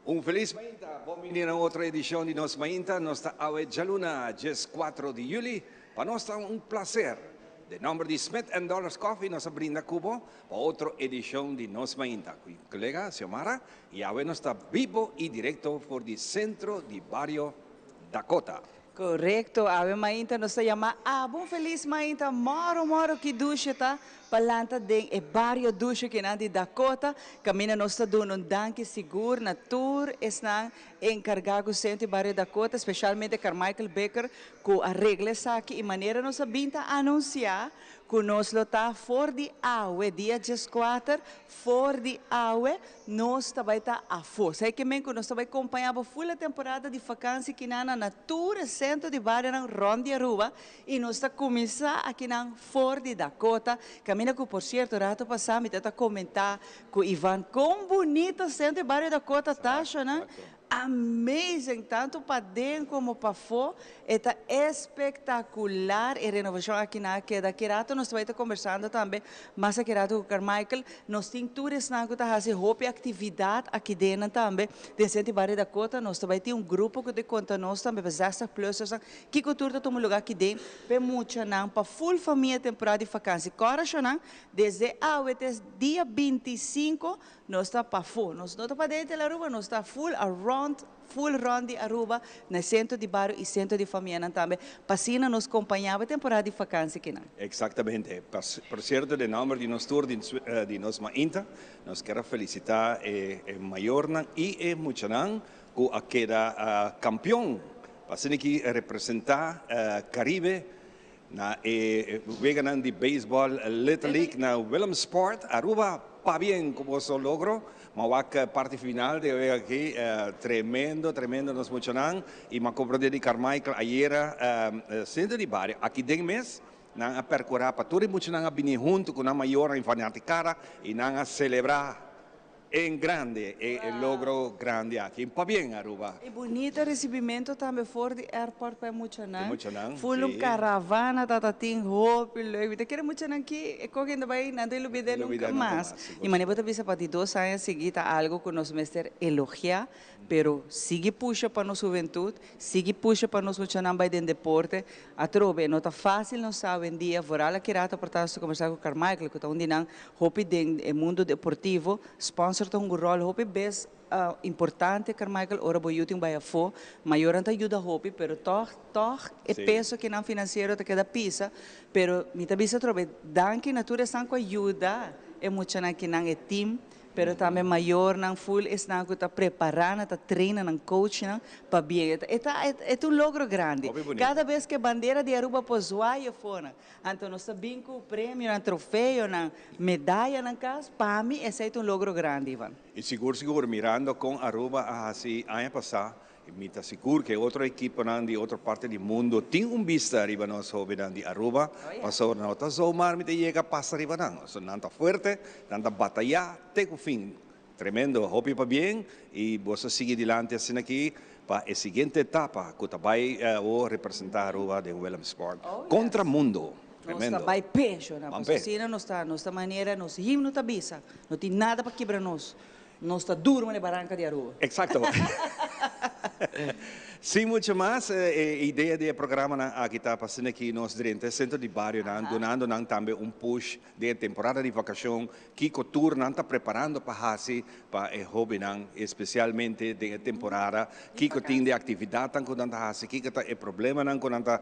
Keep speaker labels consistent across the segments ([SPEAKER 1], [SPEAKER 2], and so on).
[SPEAKER 1] Un felis mainta, bon bini na otro edicion di Nos Mainta. Nos ta awe djaluna, 14 di juli. Pa nos ta un placer. Den nomber di Smith and Dollars Coffee nos a brinda cu bo pa otro edicion di Nos Mainta. Cu colega Xiomara y awe nos ta bibo y directo for di centro di bario Dakota.
[SPEAKER 2] Correcto, awe mainta nos ta yama abo un felis mainta, moro moro ki dushi ta pa lanta den e bario dushi kinan di Dakota, caminda nos ta duna un danki sigur na tur esnan encarga cu centro di bario Dakota, specialmente Carmichael Bikker cu a regla esaki y manera nos a bin ta anuncia cu nos lo ta for di awe dia 14, for di awe nos ta bay ta afo. Sa ke men cu nos ta bay acompaña bo full temporada di vakantie kinana na tur centro di barionan rond di Aruba y nos ta cuminsa akinan for di Dakota. Caminda cu, por cierto, rato pasa mi ta comenta cu Ivan con bunita centro di bario Dakota ta, no? Amazing, tanto paden como pafo. Ta espectacular e renovacion aki na keda. Aki rato nos ta conversando tambe, mas aki rato cu Carmichael, nos tin tur esnan cu ta haci hopi actividad aki den tambe. Den centro bario Dakota, nos tambe tin un grupo cu ta conta nos tambe, 60 plussers, cu tur ta tuma luga aki den, pa muchanan, pa full famia temporada di vakantie. Corda, desde awe te dia 25, nos ta pafo, nos no ta paden di Aruba, nos ta full around, full rond di Aruba, na centro di bario y centro di famia tambe. Pa asina nos acompaña e temporada di vakantie akinan.
[SPEAKER 1] Exactamente. Por cierto, den nomber di nos tur di Nos Mainta, nos kier felicita e mayornan y e muchanan cu a keda campeon. Pa aki representa Caribe na weganan di baseball Little League na Willemsport, Aruba. Pabien cu boso logro. M'a wak parti final di wega aki, tremendo, tremendo nos muchanan. Y m'a compronde di Carmichael ayera, centro di bario, aki den mes, nan a percura pa tur muchanan a bini hunto cu nan mayor y fanaticada y nan a celebra en grande e logro grandi aki. Pabien, Aruba.
[SPEAKER 2] Y bunita recibimento tambe for di airport pa muchanan.
[SPEAKER 1] Muchanan,
[SPEAKER 2] Full un caravana tata tin hopi leuk. Ta kere muchanan ki e coge bay nan ta lubida nunca mas. Y manera bo ta bisa, pa di 2 aña sigui ta algo cu nos mester elogia, pero sigui pusha pa nos hubentud, sigui pusha pa nos muchanan bay den deporte. Atrobe, no ta facil, nos sa awendia, vooral aki rato por ta conversa cu Carmichael, cu ta un di nan hopi den e mundo deportivo, sponsor ta un rol hopi bes importante, Carmichael, ora bo yiu bay afo, mayor ta yuda hopi, pero toch, toch, e peso cu nan financiero ta keda pisa, pero mi ta bisa atrobe, danki na tur esnan cu a yuda e muchanan akinan, e team, pero tambe mayornan, full esnan cu ta prepara, ta traina, nan coach nan, pa bien. E ta un logro grandi.
[SPEAKER 1] Hopi bunita.
[SPEAKER 2] Cada bes cu bandera di Aruba por zwaai afo, anto nos ta bin cu premio, nan trofeo, nan medaya na cas, pa mi esey ta un logro grandi, Ivan.
[SPEAKER 1] Y sigur, sigur, mirando con Aruba asina aña pasa, mi ta sigur cu otro ekiponan di otro parti di mundo tin un bista riba nos hobennan di Aruba, paso no ta zomaar mi ta yega pasa riba nan. So nan ta fuerte, nan ta bataya te cu fin. Tremendo, hopi pabien y bo sigui dilanti asina aki pa e siguiente etapa cu ta bay o representa Aruba den Willemsport contra mundo.
[SPEAKER 2] Nos
[SPEAKER 1] Tremendo.
[SPEAKER 2] ta bay pecho, na
[SPEAKER 1] Ban pe.
[SPEAKER 2] Asina nos ta, nos ta manera, nos himno ta bisa. No tin nada pa kibra nos. Nos ta duro na baranca di Aruba.
[SPEAKER 1] Exacto. Sin mucho mas, idea di programa nan aki ta pasando aki nos drenta centro di bario nan, dunando nan tambe un push di temporada di vacacion, kico tur nan ta preparando pa hasi pa e hobennan, especialmente di temporada, kico tin di actividad nan cu nan ta hasi, kico ta e problemanan cu nan ta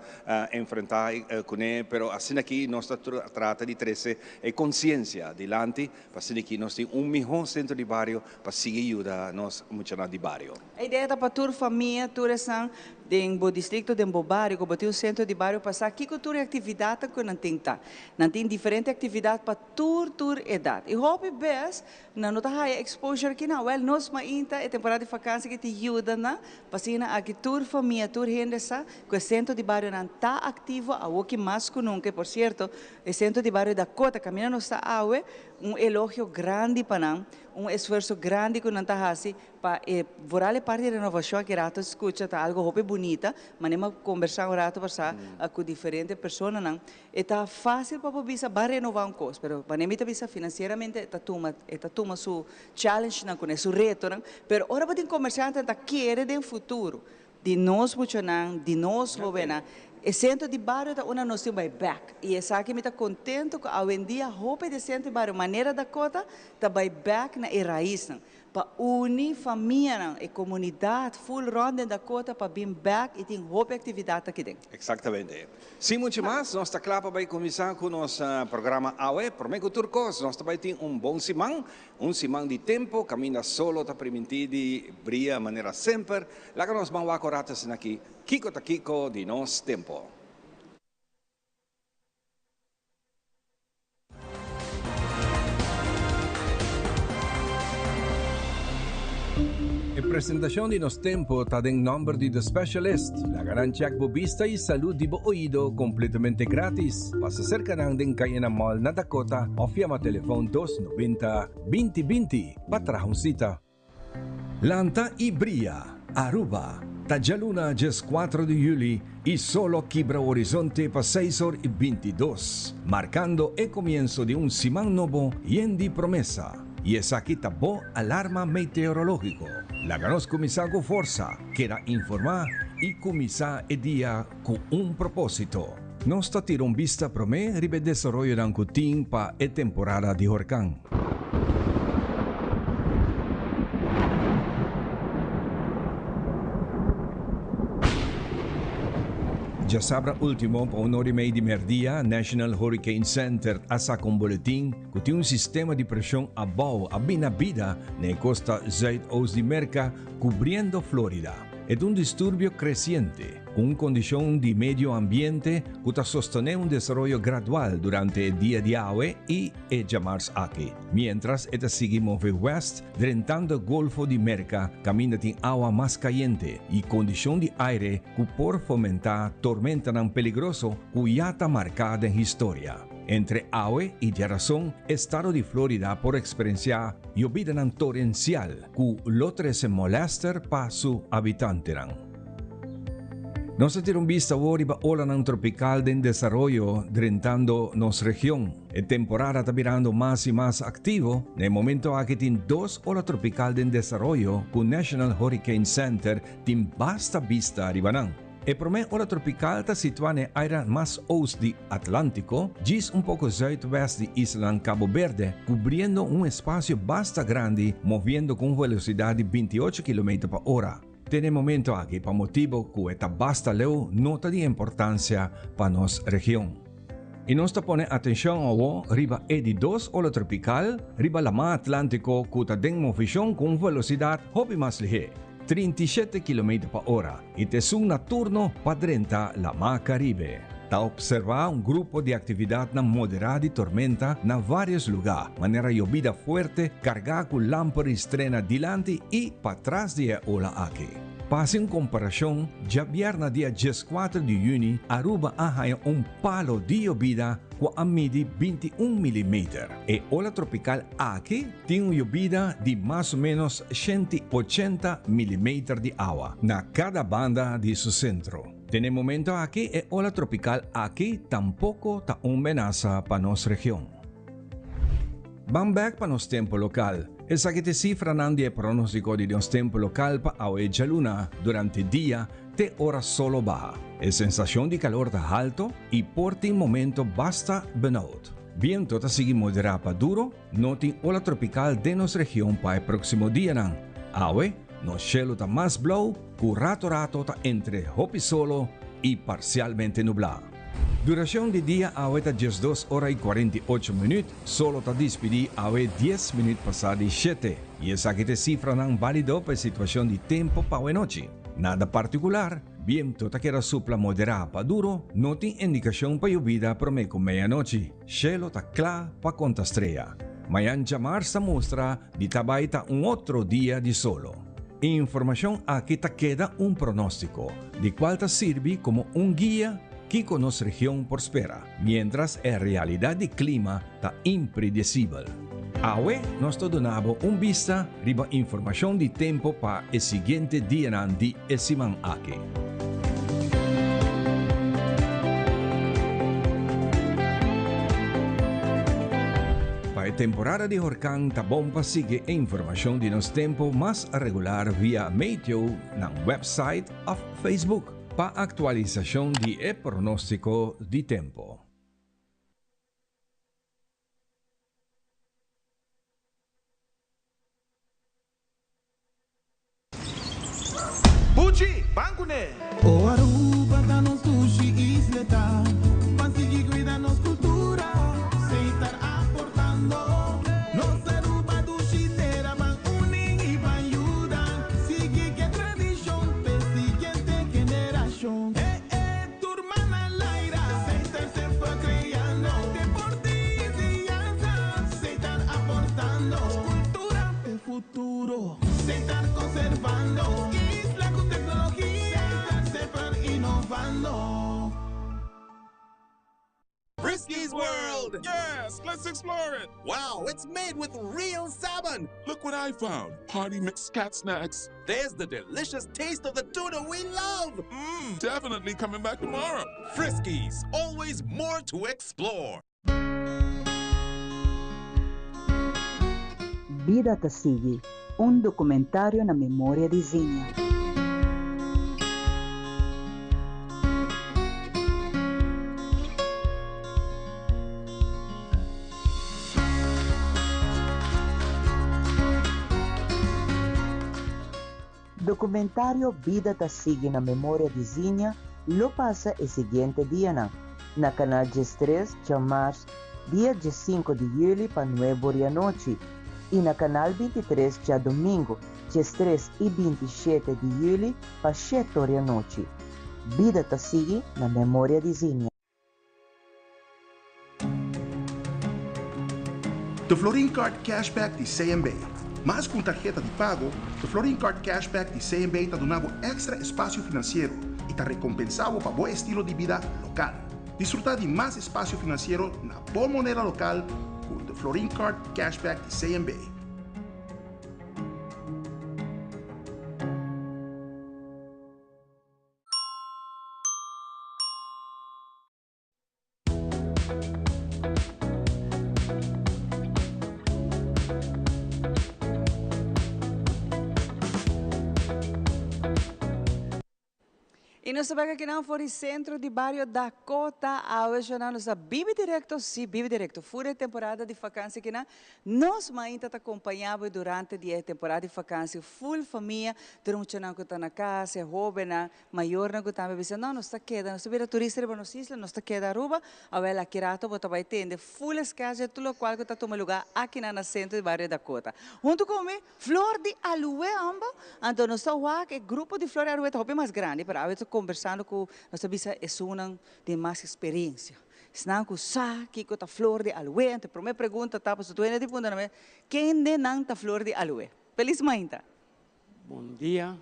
[SPEAKER 1] enfrenta cune, pero asina aki nos ta trata di trece e conciencia dilanti, pa asina aki nos tin un miho centro di bario, pa sigui yuda nos muchanan di bario.
[SPEAKER 2] E idea ta pa tur famia, tur esnan den bo distrito, den bo bario, cu tin un centro di bario pa sa kico tur actividad cu nan tin ta. Nan tin diferente actividad pa tur tur edad. Y hopi bes, nan no ta haya exposure aki na, wel, Nos Mainta, e temporada di vakantie cu ta yuda na, pa asina aki tur famia, tur hende sa, cu e centro di bario nan ta activo, awo mas cu nunca. Por cierto, e centro di bario Dakota, caminda nos ta awe, un elogio grandi pa nan, un esfuerso grandi cu nan ta hasi, pa vooral e parti di renovacion cu rato scucha ta algo hopi bunita. bunita, manera mi a kombersá un rato pasá ku diferente personanan, e ta fásil pa bo bisa ban renová un kos, pero manera mi ta bisa finansieramente e ta tuma e ta tuma su challengenan kuné, su retonan, pero ora bo tin komersiantenan ta kere den futuro di nos muchanan, di nos hobennan, e sentro di bario ta unda nos tin bai bèk i esaki mi ta kontento ku awendia hopi di e sentro di bario manera Dakota ta bai bèk na e raisnan. Pa uni famianan, e komunidat ful rònt den Dakota pa bin bèk i tin hopi aktividat aki den.
[SPEAKER 1] Eksaktamente. Sin muchu mas, nos ta kla pa bai kuminsá ku nos programa awe. Promé ku tur kos, nos ta bai tin un bon siman, un siman di tempu kaminda solo ta primintí di bria manera semper. Laga nos ban wak un ratu asin'aki kiko ta kiko di nos tempu. E presentacion di nos tempo ta den nomber di The Specialist. Laga nan check bo bista y salud di bo oido completamente gratis. Pasa cerca nan den Cayena Mall na Dakota of yama telefon 290 20 20 pa traha un cita. Lanta y bria, Aruba, Ta djaluna 14 di juli y solo a kibra horizonte pa seis or y 22, marcando e comienso di un siman nobo yen di promesa. Y esaki ta bo alarma meteorologico. Laga nos cuminsa cu forsa, keda informa y cuminsa e dia cu un proposito. Nos ta tira un bista prome riba e desaroyonan cu tin pa e temporada di horcan. Djasabra ultimo pa un ora y mei di merdia, National Hurricane Center a saca un boletin cu tin un sistema di presion abao a bina bida na e costa zuidoost di Merca, cubriendo Florida. E ta un disturbio creciente. Ku un kondishon di medio ambiente ku ta sostené un desaroyo gradual durante e dia di awe i e djamars aki, miéntras e ta sigui move wèst drentando Golfo di Merka kaminda tin awa mas kayente i kondishon di aire ku por fomentá tormentanan peligroso ku ya ta marká den historia. Entre awe i djarason, estado di Florida por eksperensiá yobidanan torensial ku lo trese molèster pa su habitantenan. Nos a tira un bista awor riba olanan tropical den desaroyo drentando nos region. E temporada ta birando mas y mas activo. Na e momento aki tin dos ola tropical den desaroyo cu National Hurricane Center tin basta bista riba nan. E prome ola tropical ta situa na e aira mas oost di Atlantico, djis un poco zuidwest di islanan Cabo Berde, cubriendo un espacio basta grandi moviendo cu un velocidad di 28 kilometer pa ora. Te n'e momento aki pa motibo cu e ta basta leu no ta di importancia pa nos region. Y nos ta pone atencion awo riba e di dos ola tropical riba Lama Atlantico cu ta den movicion cu un velocidad hopi mas lihé, 37 kilometer pa ora, y ta esun na turno pa drenta Lama Caribe. Ta observa un grupo di actividadnan moderá di tormenta na varios lugá, manera yobida fuerte cargá cu lamper y strena dilanti y patras di e ola aki. Pa haci un comparacion, djabièrna dia 14 di juni Aruba a haña un palo di yobida cu a midi 21 milimeter. E ola tropical aki tin un yobida di mas o menos 180 milimeter di awa na cada banda di su centro. Den e momento aki e ola tropical aki tampoco ta un menasa pa nos region. Ban bek pa nos tempo local. Esaki ta e cifranan di e pronostico di nos tempo local pa awe djaluna durante dia te ora solo baha. E sensacion di calor ta halto y por tin momento basta benauwd. Biento ta sigui modera pa duro, no tin ola tropical den nos region pa e proximo dianan. Awe nos shelo ta mas blauw ku rato rato ta entre hopi solo i parsialmente nublá. Durashon di dia awe ta 12 ora i 48 minüt, solo ta dispidí awe 10 minüt pasá di shete, i esaki ta e sifranan bálido pa e situashon di tempu pa awenochi. Nada partikular, bientu ta keda supla moderá pa duro, no tin indikashon pa yobida promé ku meianochi, shelu ta kla pa konta strea. Mañan djamars ta mustra di ta bai ta un otro dia di solo. E informashon aki ta keda un pronóstiko, di kual ta sirbi komo un guia kiko nos region por spera, miéntras e realidat di klima ta impredesibel. Awe nos ta duna bo un bista riba informashon di tempu pa e siguiente dianan di e siman aki. temporada di horcan ta bon pa sigui e informacion di nos tempo mas regular via Meteo nan website of Facebook pa actualisacion di e pronostico di tempo.
[SPEAKER 3] Buchi, ban kuné!
[SPEAKER 4] O Aruba ta nos dushi isleta, Ban sigui cuida nos cultura, Setar aportando. Nos Aruba dushi tera, Ban uni y ban yuda, Sigui ke tradicion p'e siguiente generacion. Eh eh, tur man a laira, Setar semper creando, Deporte y enseñanza, Setar aportando. Cultura p'e futuro. Setar conservando. Isla cu tecnologia. Setar semper innovando.
[SPEAKER 3] Friskies World! Yes, let's explore it! Wow, it's made with real salmon!
[SPEAKER 5] Look what I found! Party mix cat snacks.
[SPEAKER 3] There's the delicious taste of the tuna we love!
[SPEAKER 5] Mmm, definitely coming back tomorrow.
[SPEAKER 3] Friskies, always more to explore.
[SPEAKER 6] Bida ta sigui, un documentario na memoria di Zinnia. Documentario Bida ta sigui na memoria di Zinnia lo pasa e siguiente dianan, na Canal 13 djamars dia 15 di juli pa 9 or di anochi y na Canal 23 djadomingo 13 y 27 di juli pa 7 or di anochi. Bida ta sigui na memoria di Zinnia.
[SPEAKER 7] The Florin Card Cashback di CMB. Mas ku un tarheta di pago, The Florin Card Cashback di CMB ta duna bo èkstra espasio finansiero i ta rekompensá bo pa bo estilo di bida lokal. Disfrutá di mas espasio finansiero na bo moneda lokal ku The Florin Card Cashback di CMB.
[SPEAKER 2] Y nos ta bek akinan for di centro di bario Dakota. Awe shona nos ta bibi directo, si bibi directo. Fura e temporada di vakantie akinan. Nos mainta ta acompaña bo durante di e temporada di vakantie. Full famia, tur muchanan cu ta na cas, e hobennan. Mayornan ku tambe bisa, No, nos ta keda, nos ta bira turista riba nos isla, nos ta keda Aruba. Awel, aki rato bo ta bai tende full schedule tur lokual ku ta tuma lugá akinan na sentro di bario Dakota. Huntu ku mi, Flor di Aluwe homber. Anto nos ta wak e grupo di Flor di Aluwe ta hopi mas grandi, pero awe ta kombersando ku nos ta bisa esunnan den mas eksperensia. Esnan ku sa kiko ta Flor di Aluwe. Anto e promé pregunta ta, pasobra tur hende ta puntra na mi, Kende nan ta Flor di Aluwe? Felis mainta!
[SPEAKER 8] Bon dia.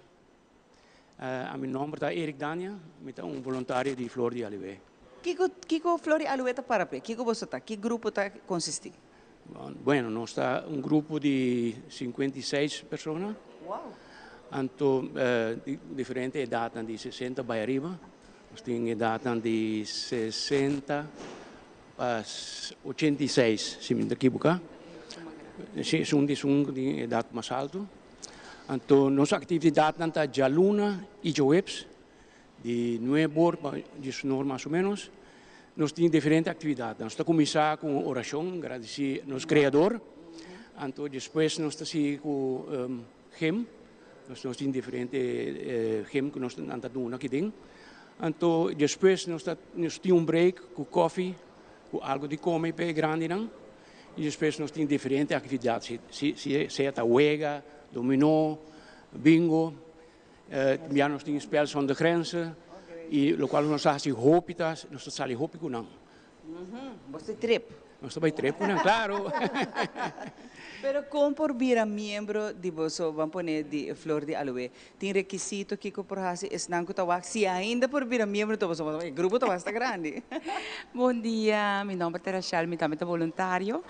[SPEAKER 8] Ami nomber ta Eric Dania. Mi ta un voluntario di Flor di Alué.
[SPEAKER 2] Kiko kiko Flor di Alué ta para p'e? Kiko boso ta? Ki grupo ta konsistí?
[SPEAKER 8] Bueno, nos ta un grupo di 56 persona.
[SPEAKER 2] Wow!
[SPEAKER 8] Anto di diferente edatnan, di 60 bai ariba. Nos tin edatnan di 60 pa 86, si mi no ta ekiboká. Si, esun di esun ku tin edat mas altu. Anto nos aktividatnan ta djaluna i djaweps di nuebe or pa diesunor mas o menos. Nos tin diferente aktividatnan. Nos ta kuminsá ku un orashon, gradisí nos Kreador. Anto despues nos ta sigui ku gym. Nos tin diferente gym ku nos nan ta duna aki den. Anto despues nos ta nos tin un break ku kòfi, ku algu di kome pa e grandinan. I despues nos tin diferente aktividat, si sea ta wega, dominó, bingo, ya nos tin spel zonder grenzen, i lokual nos ta hasi hopi ta, nos ta sali hopi ku nan.
[SPEAKER 2] Bo ta trip?
[SPEAKER 8] Nos ta bai trip ku nan, klaro.
[SPEAKER 2] Pero kon por bira miembro di boso, ban pone di Flor di Aloe? Tin rekisito kiko por hasi esnan ku ta wak si ainda por bira miembro ta pasobra e grupo ta basta grandi.
[SPEAKER 9] Bon dia, mi nomber ta Rachel, mi tambe ta boluntario.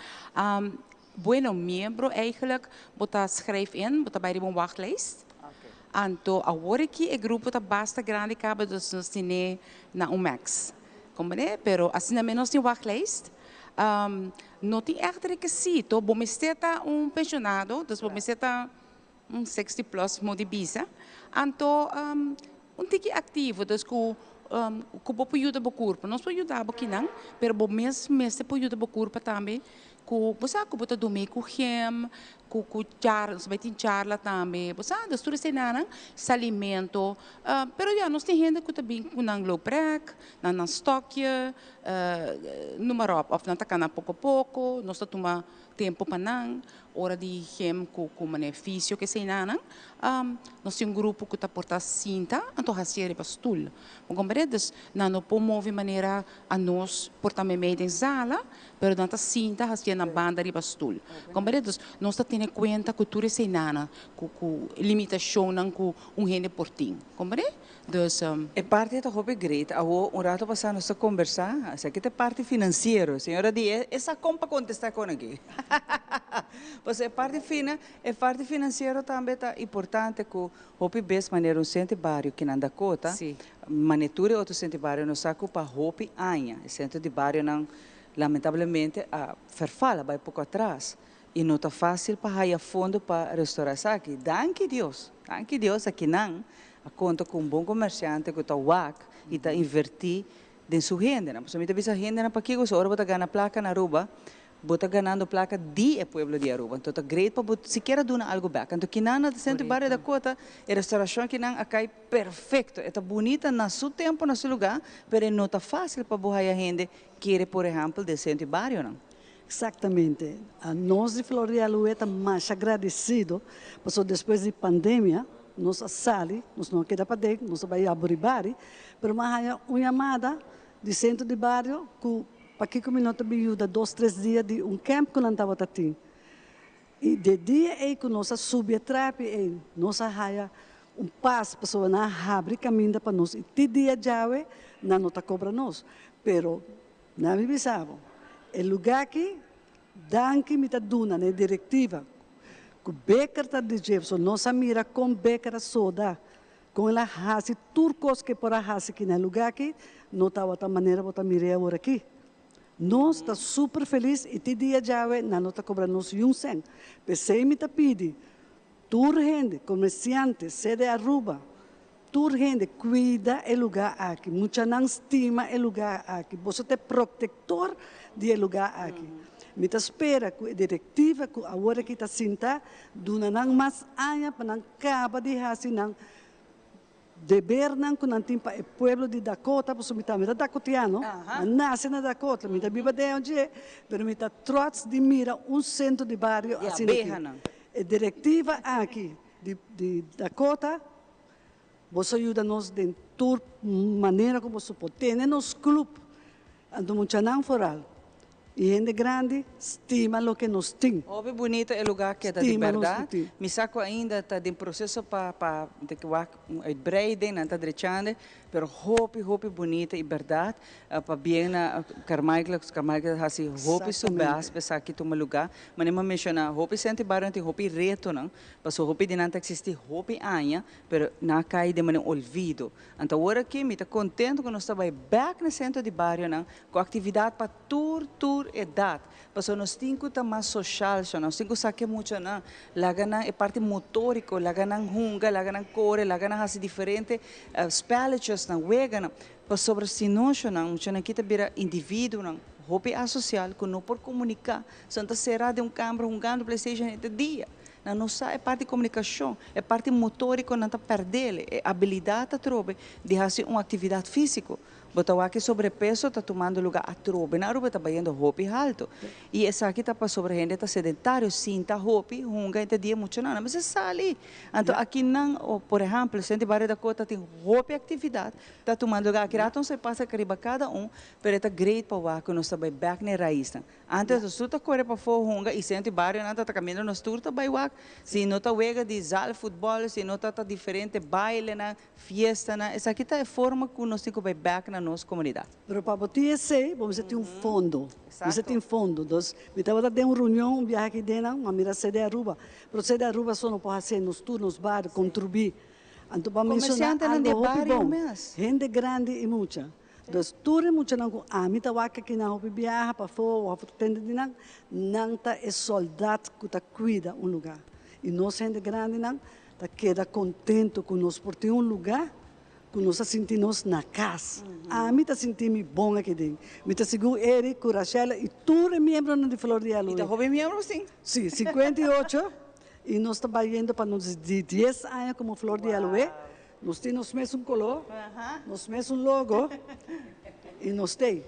[SPEAKER 9] Bueno, miembro eigenlijk bo ta schrijf in, bo ta bai riba un wachtlijst. Anto awor aki e grupo ta basta grandi kaba dus nos tine na un max. Comprende? Pero asina mes nos tin wachtlijst. No tin echt rekisito, bo mester ta un pensionado, dus bo mester ta un 60 plus mo di bisa. Anto un tiki activo, dus cu bo por yuda bo curpa. Nos por yuda bo kinan, pero bo mes mester por yuda bo curpa tambe. Cu bo sa cu bo ta drumi cu gym, cu charla, nos bay tin charla tambe. Bo sa, dus tur eseinan, alimento. Pero ja, nos tin hende cu ta bin cu nan looprek, nan stokje, noem maar op. Of nan ta cana poco poco, nos ta tuma tempo pa nan, ora di gym cu beneficio cu eseinan. Nos tin un grupo cu ta porta sinta, anto haci riba stoel. Bo comprende? Dus nan no por move manera a nos por ta mee den sala, pero nan ta sinta haci na banda riba stoel. Comprende? Dus nos ta tene cuenta cu tur eseinan, cu limitacion cu un hende por tin. Comprende? Dus
[SPEAKER 2] E parti ta hopi great. Awo un rato pasa nos a combersa, esaki ta parti financiero. Señora di, esa compa contesta con aki. Pues e parti financiero tambe ta importante cu hopi bes manera un centro bario cu na Dakota. Manera tur otro centro bario nos sa cu pa hopi aña. E centro di bario nan lamentablemente a vervallen bay poco atras. Y no ta facil pa haya fondo pa restaura esaki. Danki Dios. Danki Dios aki nan a conta cu un bon comerciante cu ta wak y ta inverti den su hende. Pasobra mi ta bisa hende nan pakico so ora bo ta gana placa na Aruba, bo ta ganando placa di e pueblo di Aruba. Anto ta great pa bo sikiera duna algo back. Anto kinan na centro bario Dakota, e restauracion kinan a cay perfecto. E ta bunita na su tempo, na su lugar, pero no ta facil pa bo haya hende kere, por ehempel, den centro bario nan.
[SPEAKER 10] Exactamente. Nos di Flor di Aloe ta mas agradecido, pasobra despues di pandemia, nos a sali, nos no a keda paden, nos a bay habri bari, pero m'a haya un yamada di centro di bario cu pakico mi no ta bin yuda 2, 3 dia di un camp cu nan tabata tin. Y di dia ey cu nos a subi e trapi ey, nos a haya un pas, pasobra nan a habri caminda pa nos y te dia djawe nan no ta cobra nos. Pero na mi bisa bo, e lugar aki, danki mi ta duna na directiva, cu Becker ta di Jefferson, nos a mira con Becker a soda, con el a hasi tur cos cu por a hasi aki na lugar aki, no tabata manera bo ta mira awor aki. Nos ta super feliz y te dia djawe nan no ta cobra nos un cent. Pesey mi ta pidi, tur hende, comerciante, sede Aruba, tur hende, cuida e lugar aki. Mucha nan stima e lugar aki. Bo ta protector di e lugar aki. Mi ta spera cu e directiva cu awor aki ta sinta, duna nan mas aña pa nan caba di hasi nan deber nan cu nan tin pa e pueblo di Dakota, pasobra mi tambe ta dakotiano, a nace na Dakota, mi ta biba den dje, pero mi ta trots di mira un centro di bario asina aki.
[SPEAKER 2] Beha nan.
[SPEAKER 10] E directiva aki di Dakota, bo yuda nos den tur manera cu bo por. Tene nos club, anto mucha nan vooral. Y hende grandi stima loke nos tin.
[SPEAKER 2] Hopi bunita e lugar cu ta di
[SPEAKER 10] Stima nos
[SPEAKER 2] berdad.
[SPEAKER 10] tin.
[SPEAKER 2] Mi sa cu ainda ta den proceso pa di cu wak un uitbreiding, nan ta drechando, pero hopi, hopi bunita y berdad, pa bien na Carmichael, Carmichael hasi hopi su best pa esaki tuma lugar. Ma mi a menciona, hopi centro bario tin hopi reto nan, paso hopi di nan ta existi hopi aña, pero nan a cay den manera olvido. Anto awor aki mi ta contento cu nos ta bay back na centro di bario nan, cu actividad pa tur edad. Paso nos tin cu ta mas social, so nos tin cu saca mucho nan, laga nan e parti motorico, laga nan hunga, laga nan core, laga nan hasi diferente spelletjes nan, wega nan. Pasobra si no, nan, mucha nan kita bira individuo nan, hopi asocial, cu no por comunica, son ta cera den un camber hungando PlayStation e dia. Nan no sa e parti comunicacion, e parti motorico nan ta perde, e habilidad ta trobe di hasi un actividad fisico. Bo ta wak sobrepeso ta tumando lugar atrobe na Aruba ta bayendo hopi halto. Y esaki ta pasobra hende ta sedentario, sinta hopi, hunga e dia mucho nan, mas sali. Anto aki nan, o, por ehempel, Centro Barrio Dakota tin hopi actividad, ta tumando lugar. Aki rato se pasa riba cada un, pero ta great pa wak nos ta bay back na raiz nan. Antes nos tur ta core pafo hunga y Centro Barrio nan ta caminando nos tur ta bay wak. Si no ta wega di zaal futbol, si no ta diferente baile nan, fiesta nan, esaki ta e forma cu nos tin cu bay back na nos comunidad.
[SPEAKER 10] Pero pa bo tin esey, bo tin un fondo. Bo tin fondo. Dus, mi tabata den un reunion, un biahe aki den, m'a mira sede Aruba. Pero sede Aruba so no por haci nos tur, nos bario, contribui. Anto pa menciona
[SPEAKER 2] Comerciante nan di
[SPEAKER 10] algo hopi
[SPEAKER 2] bario
[SPEAKER 10] bon.
[SPEAKER 2] mes.
[SPEAKER 10] Hende grandi y mucha. Dus tur e muchanan ku ami ta wak aki nan hopi biaha pafó òf tende di nan, nan ta e sòldat ku ta kuida un lugá. I nos hende grandinan ta keda kontentu ku nos por tin un lugá ku nos ta sinti nos na kas. Ami ta sinti mi bon aki den. Mi ta sigur Eric ku Rachella i tur e miembronan di Flor di
[SPEAKER 2] I
[SPEAKER 10] Aloe.
[SPEAKER 2] ta hopi miembro sin?
[SPEAKER 10] Sí, 58 i nos ta bayendo pa nos di dies aña komo Flor di Aloe. Nos tin nos mesun koló, nos mesun logo i nos t'ei.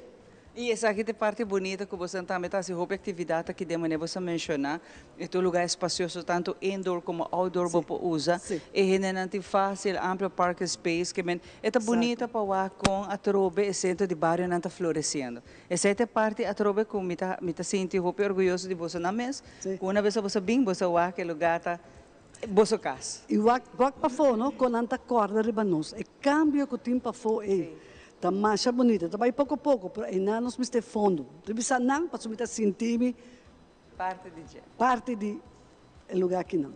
[SPEAKER 2] I esaki ta e parti bunita ku boso tambe ta hasi hopi aktividat aki den manera boso a menshoná. E ta un lugá espasioso tantu indoor komo outdoor bo por usa. E hendenan tin fásil amplio parking space ke men e ta bunita pa wak kon atrobe e sentro di barionan ta floresiendo. Esei ta e parti atrobe ku mi ta mi ta sinti hopi orguyoso di boso nan mes ku una bes a boso bin boso a wak e lugá ta boso kas.
[SPEAKER 10] I wak wak pafó no, kon nan ta kòrda riba nos. E kambio ku tin pafó ei ta masha bunita. Ta bai poko poko, pero einan nos mester fondo. Mi ta bisa nan pasobra mi ta sinti mi
[SPEAKER 2] Parti di dje.
[SPEAKER 10] parti di e lugá akinan.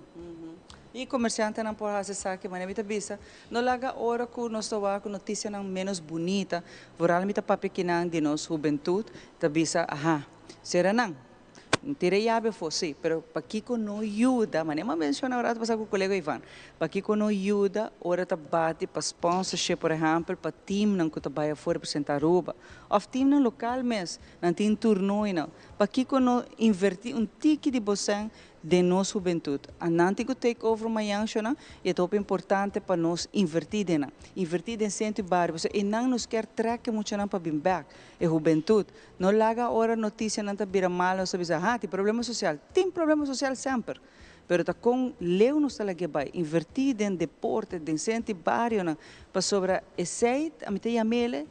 [SPEAKER 2] I komersiantenan por hasi esaki, manera mi ta bisa, no laga ora ku nos ta wak notisianan ménos bunita, vooral mi ta papia kinan di nos hubentut, ta bisa, aha, sera nan. Tira e yabi afó, sí, pero pakiko no yuda, manera mi a menciona un rato pasá ku kolega Ivan, pakiko no yuda ora ta bati pa sponsorship, por ehèmpel, pa teamnan ku ta bai afó representá Aruba, òf teamnan lokal mes, nan tin turnoinan, pakiko no invertí un tiki di bo sèn den nos hubentut. A nan tin ku take over mañan shona i e ta hopi importante pa nos invertí den nan. Invertí den sentro i bario pasobra einan nos kier trèk e muchanan pa bin bèk, e hubentut. No laga ora notisianan ta bira mal nos ta bisa ha tin problema sosial. Tin problema sosial semper, pero ta kon leu nos ta lag'é bai. Invertí den deporte, den sentro i barionan pasobra esei ami ta yam'el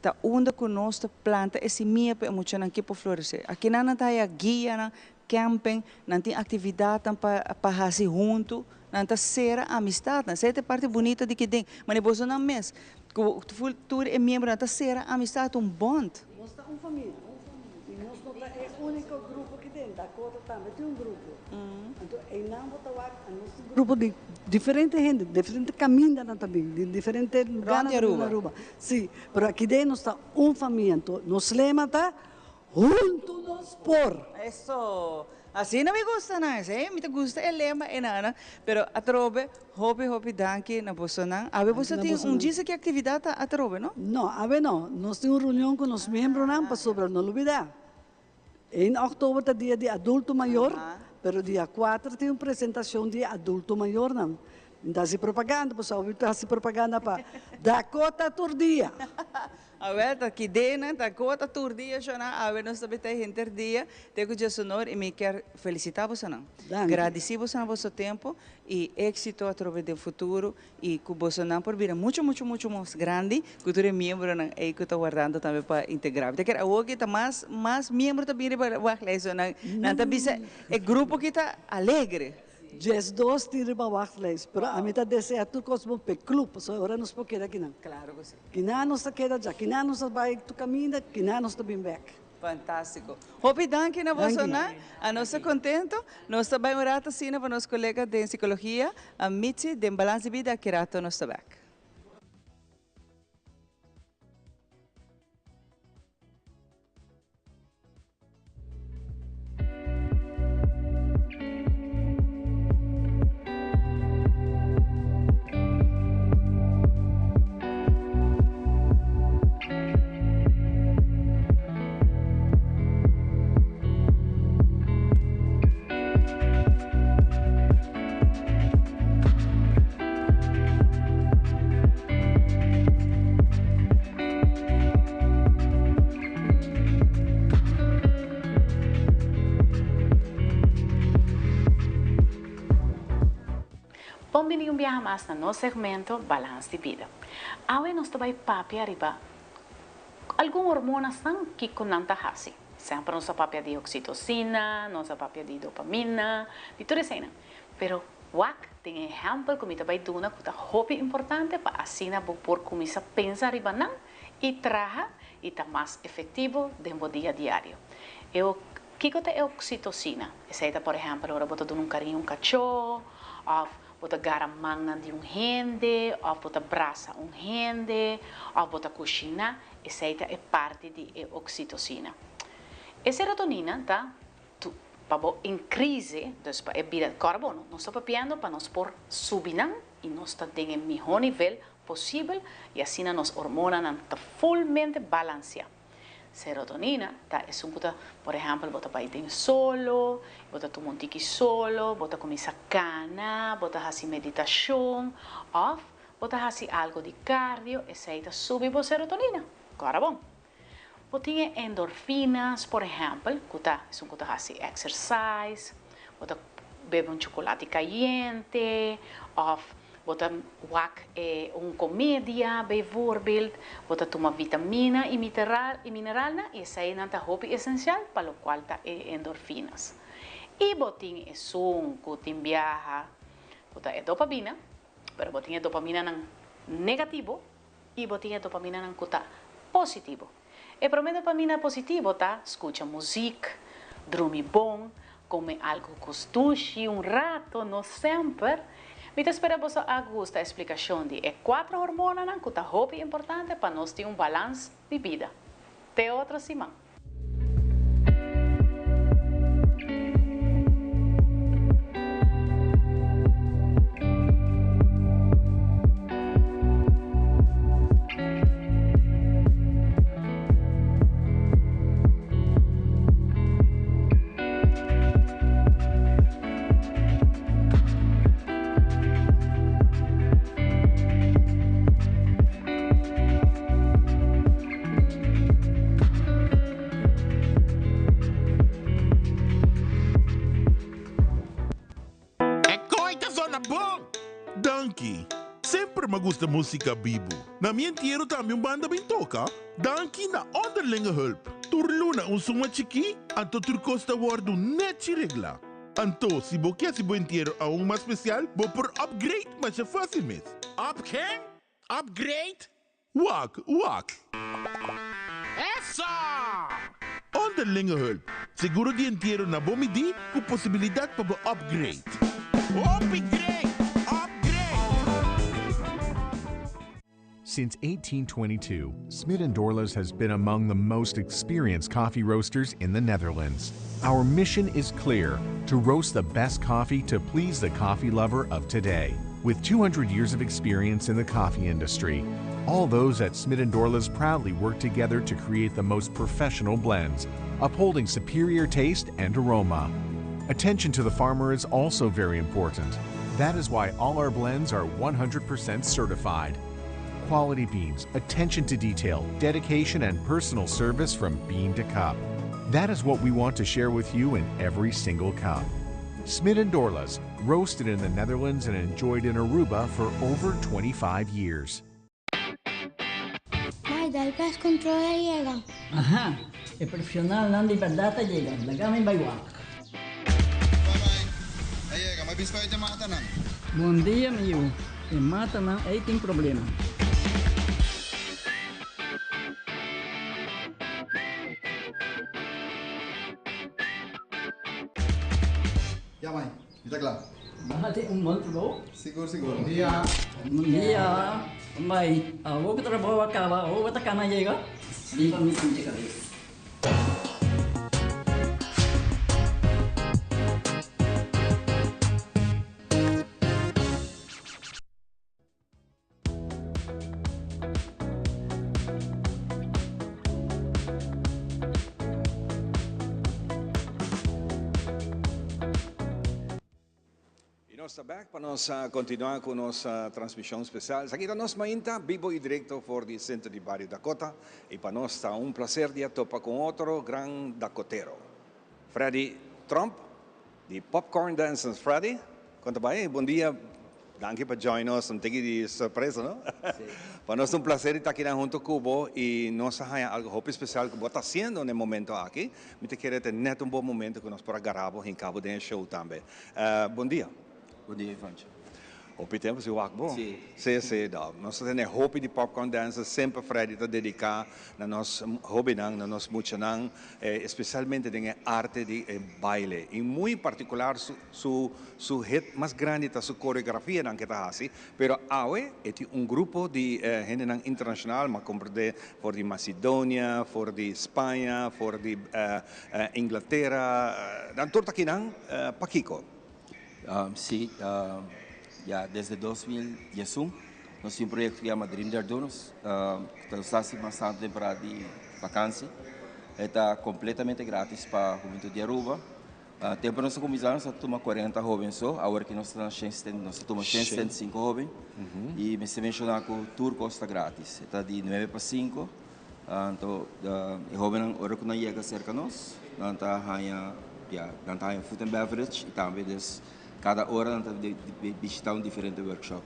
[SPEAKER 2] ta unda ku nos ta planta e simia pa e muchanan ke por floresé. Akinan nan ta haya guianan, Camping, nan tin actividadnan pa pa haci hunto, nan ta cera amistadnan. Esey ta e parti bunita di kiden. Mane boso nan mes, cu ful tur e miembronan ta cera amistad, un bond.
[SPEAKER 10] Nos ta un famia y nos no ta e unico grupo kiden. Dakota tambe tin un grupo. Anto eynan bo ta wak a nos tin grupo di diferente hende, diferente camindanan ta bin, di diferente lugarnan ta bin na Aruba. Si, pero akiden nos ta un famia. Anto nos lema ta Huntu nos por!
[SPEAKER 2] Eso! Asina mi gusta nan esei, mi ta gusta e lema e nana, pero atrobe hopi hopi danki na bosonan. Awe boso tin un djis ki actividad ta atrobe no?
[SPEAKER 10] No, awe no. Nos tin un reunion cu nos miembronan pasobra no lubida, een october ta dia di adulto mayor, pero dia cuater tin un presentacion di adulto mayornan. Mi ta haci propaganda, pasobra mi ta haci propaganda pa Dakota tur dia.
[SPEAKER 2] Awel ta ki denan ta gota tur dia shona awe nos ta bita henter dia te ku Djesonor i mi kier felisita bosonan gradisi bosonan boso tempo i exito atrobe den futuro i ku bosonan por bira mucho mucho mucho mas grandi ku tur e miembronan ei ku ta wardando tambe pa integra mi ta kere awor ki ta mas mas miembro ta bin riba wachtlijst so nan nan ta bisa e grupo ki ta alegre.
[SPEAKER 10] 12 tin riba wachtlijst, pero ami ta desea tur kos bon p'e club, pasobra ora nos por keda kinan.
[SPEAKER 2] Claro cu si.
[SPEAKER 10] Kinan nos ta keda dja, kinan nos ta bai tur caminda, kinan nos ta bin bek.
[SPEAKER 2] Fantastico. Hopi danki na boso nan. A nos ta contento. Nos ta bai un rato asina pa nos colega den psicologia, Mitzi, den Balans di Bida, aki rato nos ta bek.
[SPEAKER 9] Bon bini un biaha mas na nos segmento Balans di Bida. Awe nos ta bai papia riba algun hormonasnan kiko nan ta hasi. Semper nos ta papia di oxitocina, nos a papia di dopamina, di tur eseinan. Pero wak den e ehèmpel ku mi ta bai duna ku ta hopi importante pa asina bo por kuminsá pensa riba nan i traha i ta mas efektivo den bo dia diario. E Kiko ta e oksitosina? Esei ta por ehèmpel ora bo ta duna un kariño un kachó òf bo ta gara mannan di un hende òf bo ta brasa un hende òf bo ta kushiná. Esei ta e parti di e oxitocina. E serotonina ta pa bo increase, dus pa e bira carbono. Nos ta papiando pa nos por subi nan y nos ta den e miho nivel posibel y asina nos hormonanan ta fulmente balancia. Serotonina ta esun ku ta, por ehèmpel, bo ta bai den solo, bo ta tuma un tiki solo, bo ta kuminsá kana, bo ta hasi meditashon òf bo ta hasi algu di kardio, esei ta subi bo serotonina. Kòrda bon. Bo tin e endorfinas, por ehèmpel, ku ta esun ku ta hasi exercise, bo ta bebe un chocolate kayente òf Bo ta wak e un komedia, bijvoorbeeld, bo ta tuma vitamina i miteral i mineralnan i eseinan ta hopi esensial pa lokual ta e endorfinas. I bo tin esun ku tin biaha ku ta e dopamina, pero bo tin e dopaminanan negativo i bo tin e dopaminanan ku ta positivo. E promé dopamina positivo ta skucha muzik, drumi bon, kome algu ku stushi un rato, no semper. Mi ta spera boso a gusta e splikashon di e kuatro hormonanan ku ta hopi importante pa nos tin un balans di bida. Te otro siman!
[SPEAKER 5] E koe ta zona bon!
[SPEAKER 4] Danki. Semper m'a gusta musica bibu. Na mi entiero tambe un banda bin toca. Danki na Onderlinge Hulp. Tur luna un suma chikí, anto tur cos ta wordu nechi regla. Anto, si bo ke haci bo entiero aun mas special, bo por upgrade masha facil mes.
[SPEAKER 3] Up ken? Upgrade?
[SPEAKER 4] Wak, wak.
[SPEAKER 3] Eso!
[SPEAKER 4] Onderlinge hulp, seguro di entiero na bo midí ku posibilidat pa bo upgrade.
[SPEAKER 3] Hopi great! Upgrade!
[SPEAKER 11] Since 1822, Smit and Dorlas has been among the most experienced coffee roasters in the Netherlands. Our mission is clear to roast the best coffee to please the coffee lover of today. With 200 years of experience in the coffee industry, all those at Smit and Dorlas proudly work together to create the most professional blends, upholding superior taste and aroma. Attention to the farmer is also very important. That is why all our blends are 100% certified. Quality beans, attention to detail, dedication, and personal service from bean to cup. That is what we want to share with you in every single cup. Smit and Dorlas, roasted in the Netherlands and enjoyed in Aruba for over 25 years.
[SPEAKER 12] Mai, dal pest control a yega.
[SPEAKER 13] Aha, e profesionalnan di berdad a yega, laga mi bai wak.
[SPEAKER 14] Bye bye, a yega, mi a bisa e matanan.
[SPEAKER 13] Bon dia mi yu, e matanan ei tin problema.
[SPEAKER 14] Ya mai, mi ta kla.
[SPEAKER 13] Bo hasi un bon trabou.
[SPEAKER 14] Sigur sigur.
[SPEAKER 13] Bon dia. Bon dia. Mai, awor ku trabou a kaba, awor bo ta kana yega? Bin pa mi pincha kabes.
[SPEAKER 1] Y nos ta back pa nos continua cu nos transmision special. Esaki ta nos mainta bibo y directo for di Centro di Bario Dakota. Y pa nos ta un placer di a topa cu otro gran Dakotero, Freddy Tromp Di Popcorn Dancers Freddy, con ta bay? Bon dia, danki pa join nos, un tiki di sorpresa no?
[SPEAKER 15] Si.
[SPEAKER 1] Pa nos ta un placer di ta akinan hunto cu bo y nos a haya algo hopi special cu bo ta haciendo na e momento aki. Mi ta kere ta net un bon momento cu nos por a gara bo, hinca bo den e show tambe. Bon dia.
[SPEAKER 15] Bon dia Ivancho.
[SPEAKER 1] Hopi tempo si wak bo. Si. Si, si. No, nos ta tene hopi di Popcorn Dancers, semper Freddy ta dedica na nos hobennan, na nos muchanan, especialmente den e arte di e baile. Y muy particular su, su, su hit mas grandi ta su coreografianan ke ta haci, pero awe e tin un grupo di hendenan internacional, m'a comprende for di Macedonia, for di Spaña, for di Inglatera, nan tur ta akinan, pakico?
[SPEAKER 15] Sí, ya desde 2011 nos tin un proyecto cu yama Dream Dare Do nos ta nos haci mas tanto temporada di vakantie. E ta completamente gratis pa hubentud di Aruba. Tempo nos a cuminsa nos a tuma 40 hoben so, awor cu nos ta na nos ta tuma 175 hoben y mester menciona cu tur cos ta gratis. E ta di nuebe pa cinco. Anto e hobennan ora ku nan yega serka nos, nan ta haña ya, nan ta haña food and beverage i tambe des kada ora nan ta bishita un diferente workshop.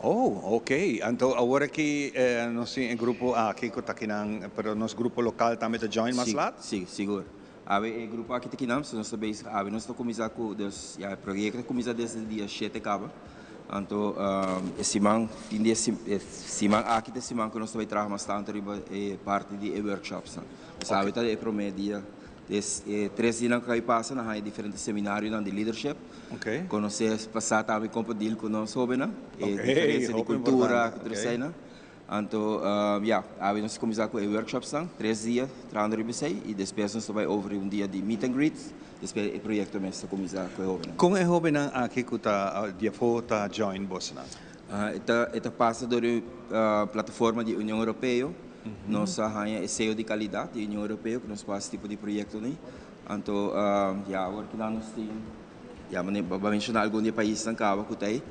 [SPEAKER 1] Oh, ok. Anto awor aki nos tin e grupo aki ku ta kinan, pero nos grupo lokal tambe ta join mas lat?
[SPEAKER 15] Si, sigur. Awe e grupo aki ta kinan, so nos ta bezig awe nos ta kuminsá ku dus ya e proyekto a kuminsá desde dia shete kaba. Anto e siman fin di e siman aki ta e siman ku nos ta bai traha mas tantu riba e parti di e workshopsnan. Pues awe ta e promé dia. Des e tres dianan ku a pasa nan haña diferente seminarionan di leadership. Konosé pasá tambe kon por deal ku nos hóbennan, e diferensia di kultura ku tur eseinan. Anto ya, awe nos ta kuminsá ku e workshopsnan, tres dia trahando riba esei i despues nos ta bai over un dia di meet and greet, despues e proyekto mes ta kuminsá ku e hóbennan.
[SPEAKER 1] Kon e hóbennan aki ku ta di afó ta join bosonan?
[SPEAKER 15] E ta e ta pasa dor di plataforma di Union Europeo. Nos a haña e seyo di kalidat di Union Europeo ku nos por hasi tipo di proyektonan. Anto ya, awor kinan nos tin. Ya, mane bo a menshoná algun di e paisnan kaba ku ta ei.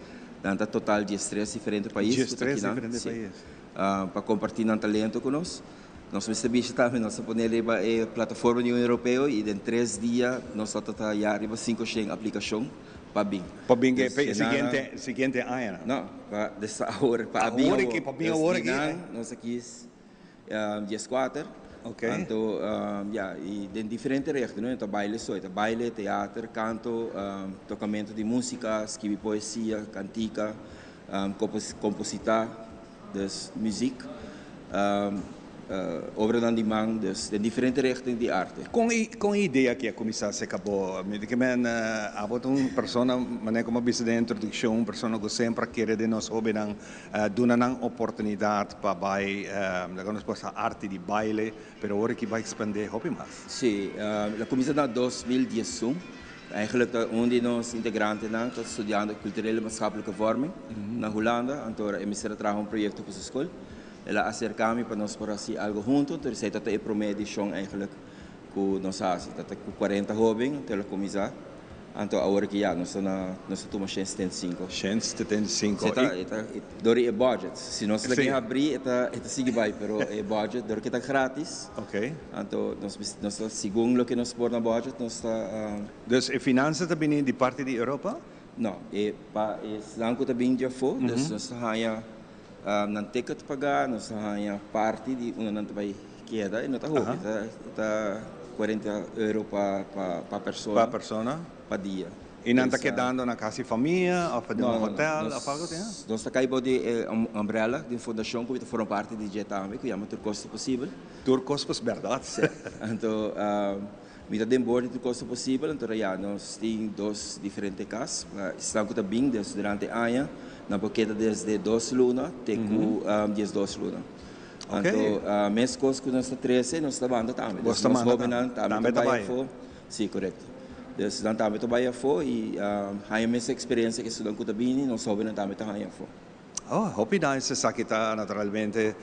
[SPEAKER 15] Nan ta total diestres diferente pais ku ta
[SPEAKER 1] Diestres
[SPEAKER 15] kinan.
[SPEAKER 1] diferente
[SPEAKER 15] Sí.
[SPEAKER 1] pais.
[SPEAKER 15] Pa kompartí nan talento ku nos. Nos mester bisa tambe nos a pone riba e plataforma di Union Europeo i den tres dia nos ta ta ya riba sinkoshen aplikashon pa bin.
[SPEAKER 1] Pa bin ke
[SPEAKER 15] Dus
[SPEAKER 1] e
[SPEAKER 15] nan
[SPEAKER 1] siguiente siguiente añanan.
[SPEAKER 15] No, pa des awor, pa a bin
[SPEAKER 1] Awor
[SPEAKER 15] awor.
[SPEAKER 1] aki, pa bin
[SPEAKER 15] Dus
[SPEAKER 1] awor
[SPEAKER 15] di
[SPEAKER 1] aki.
[SPEAKER 15] nan nos a kis Dieskuater. Anto ya, i den diferente richting, no ta baile so, e ta baile, teater, kanto, tokamentu di músika, skibi poesia, kantika, kompositá, dus muziek, obranan di man, dus den diferente richting di arte.
[SPEAKER 1] Kon e kon e idea aki a kuminsá serka bo? Mi di ke men abo ta un persona, manera ku mi a bisa den e introdukshon, un persona ku semper a kere den nos hóbennan Duna nan oportunidad pa bai laga nos por sa arte di baile, pero awor aki bai expande hopi mas.
[SPEAKER 15] Sí, la cuminsa na 2011. Eigenlijk ta un di nos integrantenan ta studiando culturele maatschappelijke vorming na Hulanda, anto e mester a traha un proyecto pa su school. El a acerca mi pa nos por haci algo hunto, entonces esey ta ta e prome edicion eigenlijk cu nos a haci. Ta ta cu cuarenta hoben, anto el a cuminsa. Anto awor ki ya nos ta na nos ta tuma shen setenta i sinku.
[SPEAKER 1] Shen setenta i sinku.
[SPEAKER 15] Si ta e ta dor di e budget. Si nos ta ke habri e ta e ta sigui bai pero e budget dor ke ta gratis.
[SPEAKER 1] Ok.
[SPEAKER 15] Anto nos nos ta segun loke nos por na budget nos ta.
[SPEAKER 1] Dus e finansa ta bini di parti di Europa?
[SPEAKER 15] No, e pa esnan ku ta bini di afó dus nos ta haña nan ticket paga, nos ta haña parti di unda nan ta bai keda e no ta hopi, e ta cuarenta euro pa pa persona.
[SPEAKER 1] Pa persona.
[SPEAKER 15] Pa dia.
[SPEAKER 1] Y nan ta kedando na cas di famia of den un hotel of algo asina?
[SPEAKER 15] Nos ta cay bou di e umbrella di un fundacion cu mi ta forma parti di dje tambe cu yama Tur Cos Ta Posibel.
[SPEAKER 1] Tur Cos Pos Berdad.
[SPEAKER 15] Si. Anto mi ta den board di Tur Cos Ta Posibel anto ya nos tin dos diferente cas. Esnan cu ta bin des durante aña nan por keda desde dos luna te cu diesdos luna. Anto meskos ku nos ta trese, nos ta banda tambe.
[SPEAKER 1] Bos ta
[SPEAKER 15] Nos
[SPEAKER 1] manda
[SPEAKER 15] hóbennan
[SPEAKER 1] tambe.
[SPEAKER 15] tambe
[SPEAKER 1] Tambe
[SPEAKER 15] ta
[SPEAKER 1] ta
[SPEAKER 15] bai
[SPEAKER 1] bai.
[SPEAKER 15] afó. Sí, korekto. Dus nan tambe ta bai afó i haña mes eksperensia ku estudan ku ta bini, nos hóbennan tambe ta haña afó.
[SPEAKER 1] Oh, hopi nice esaki ta naturalmente.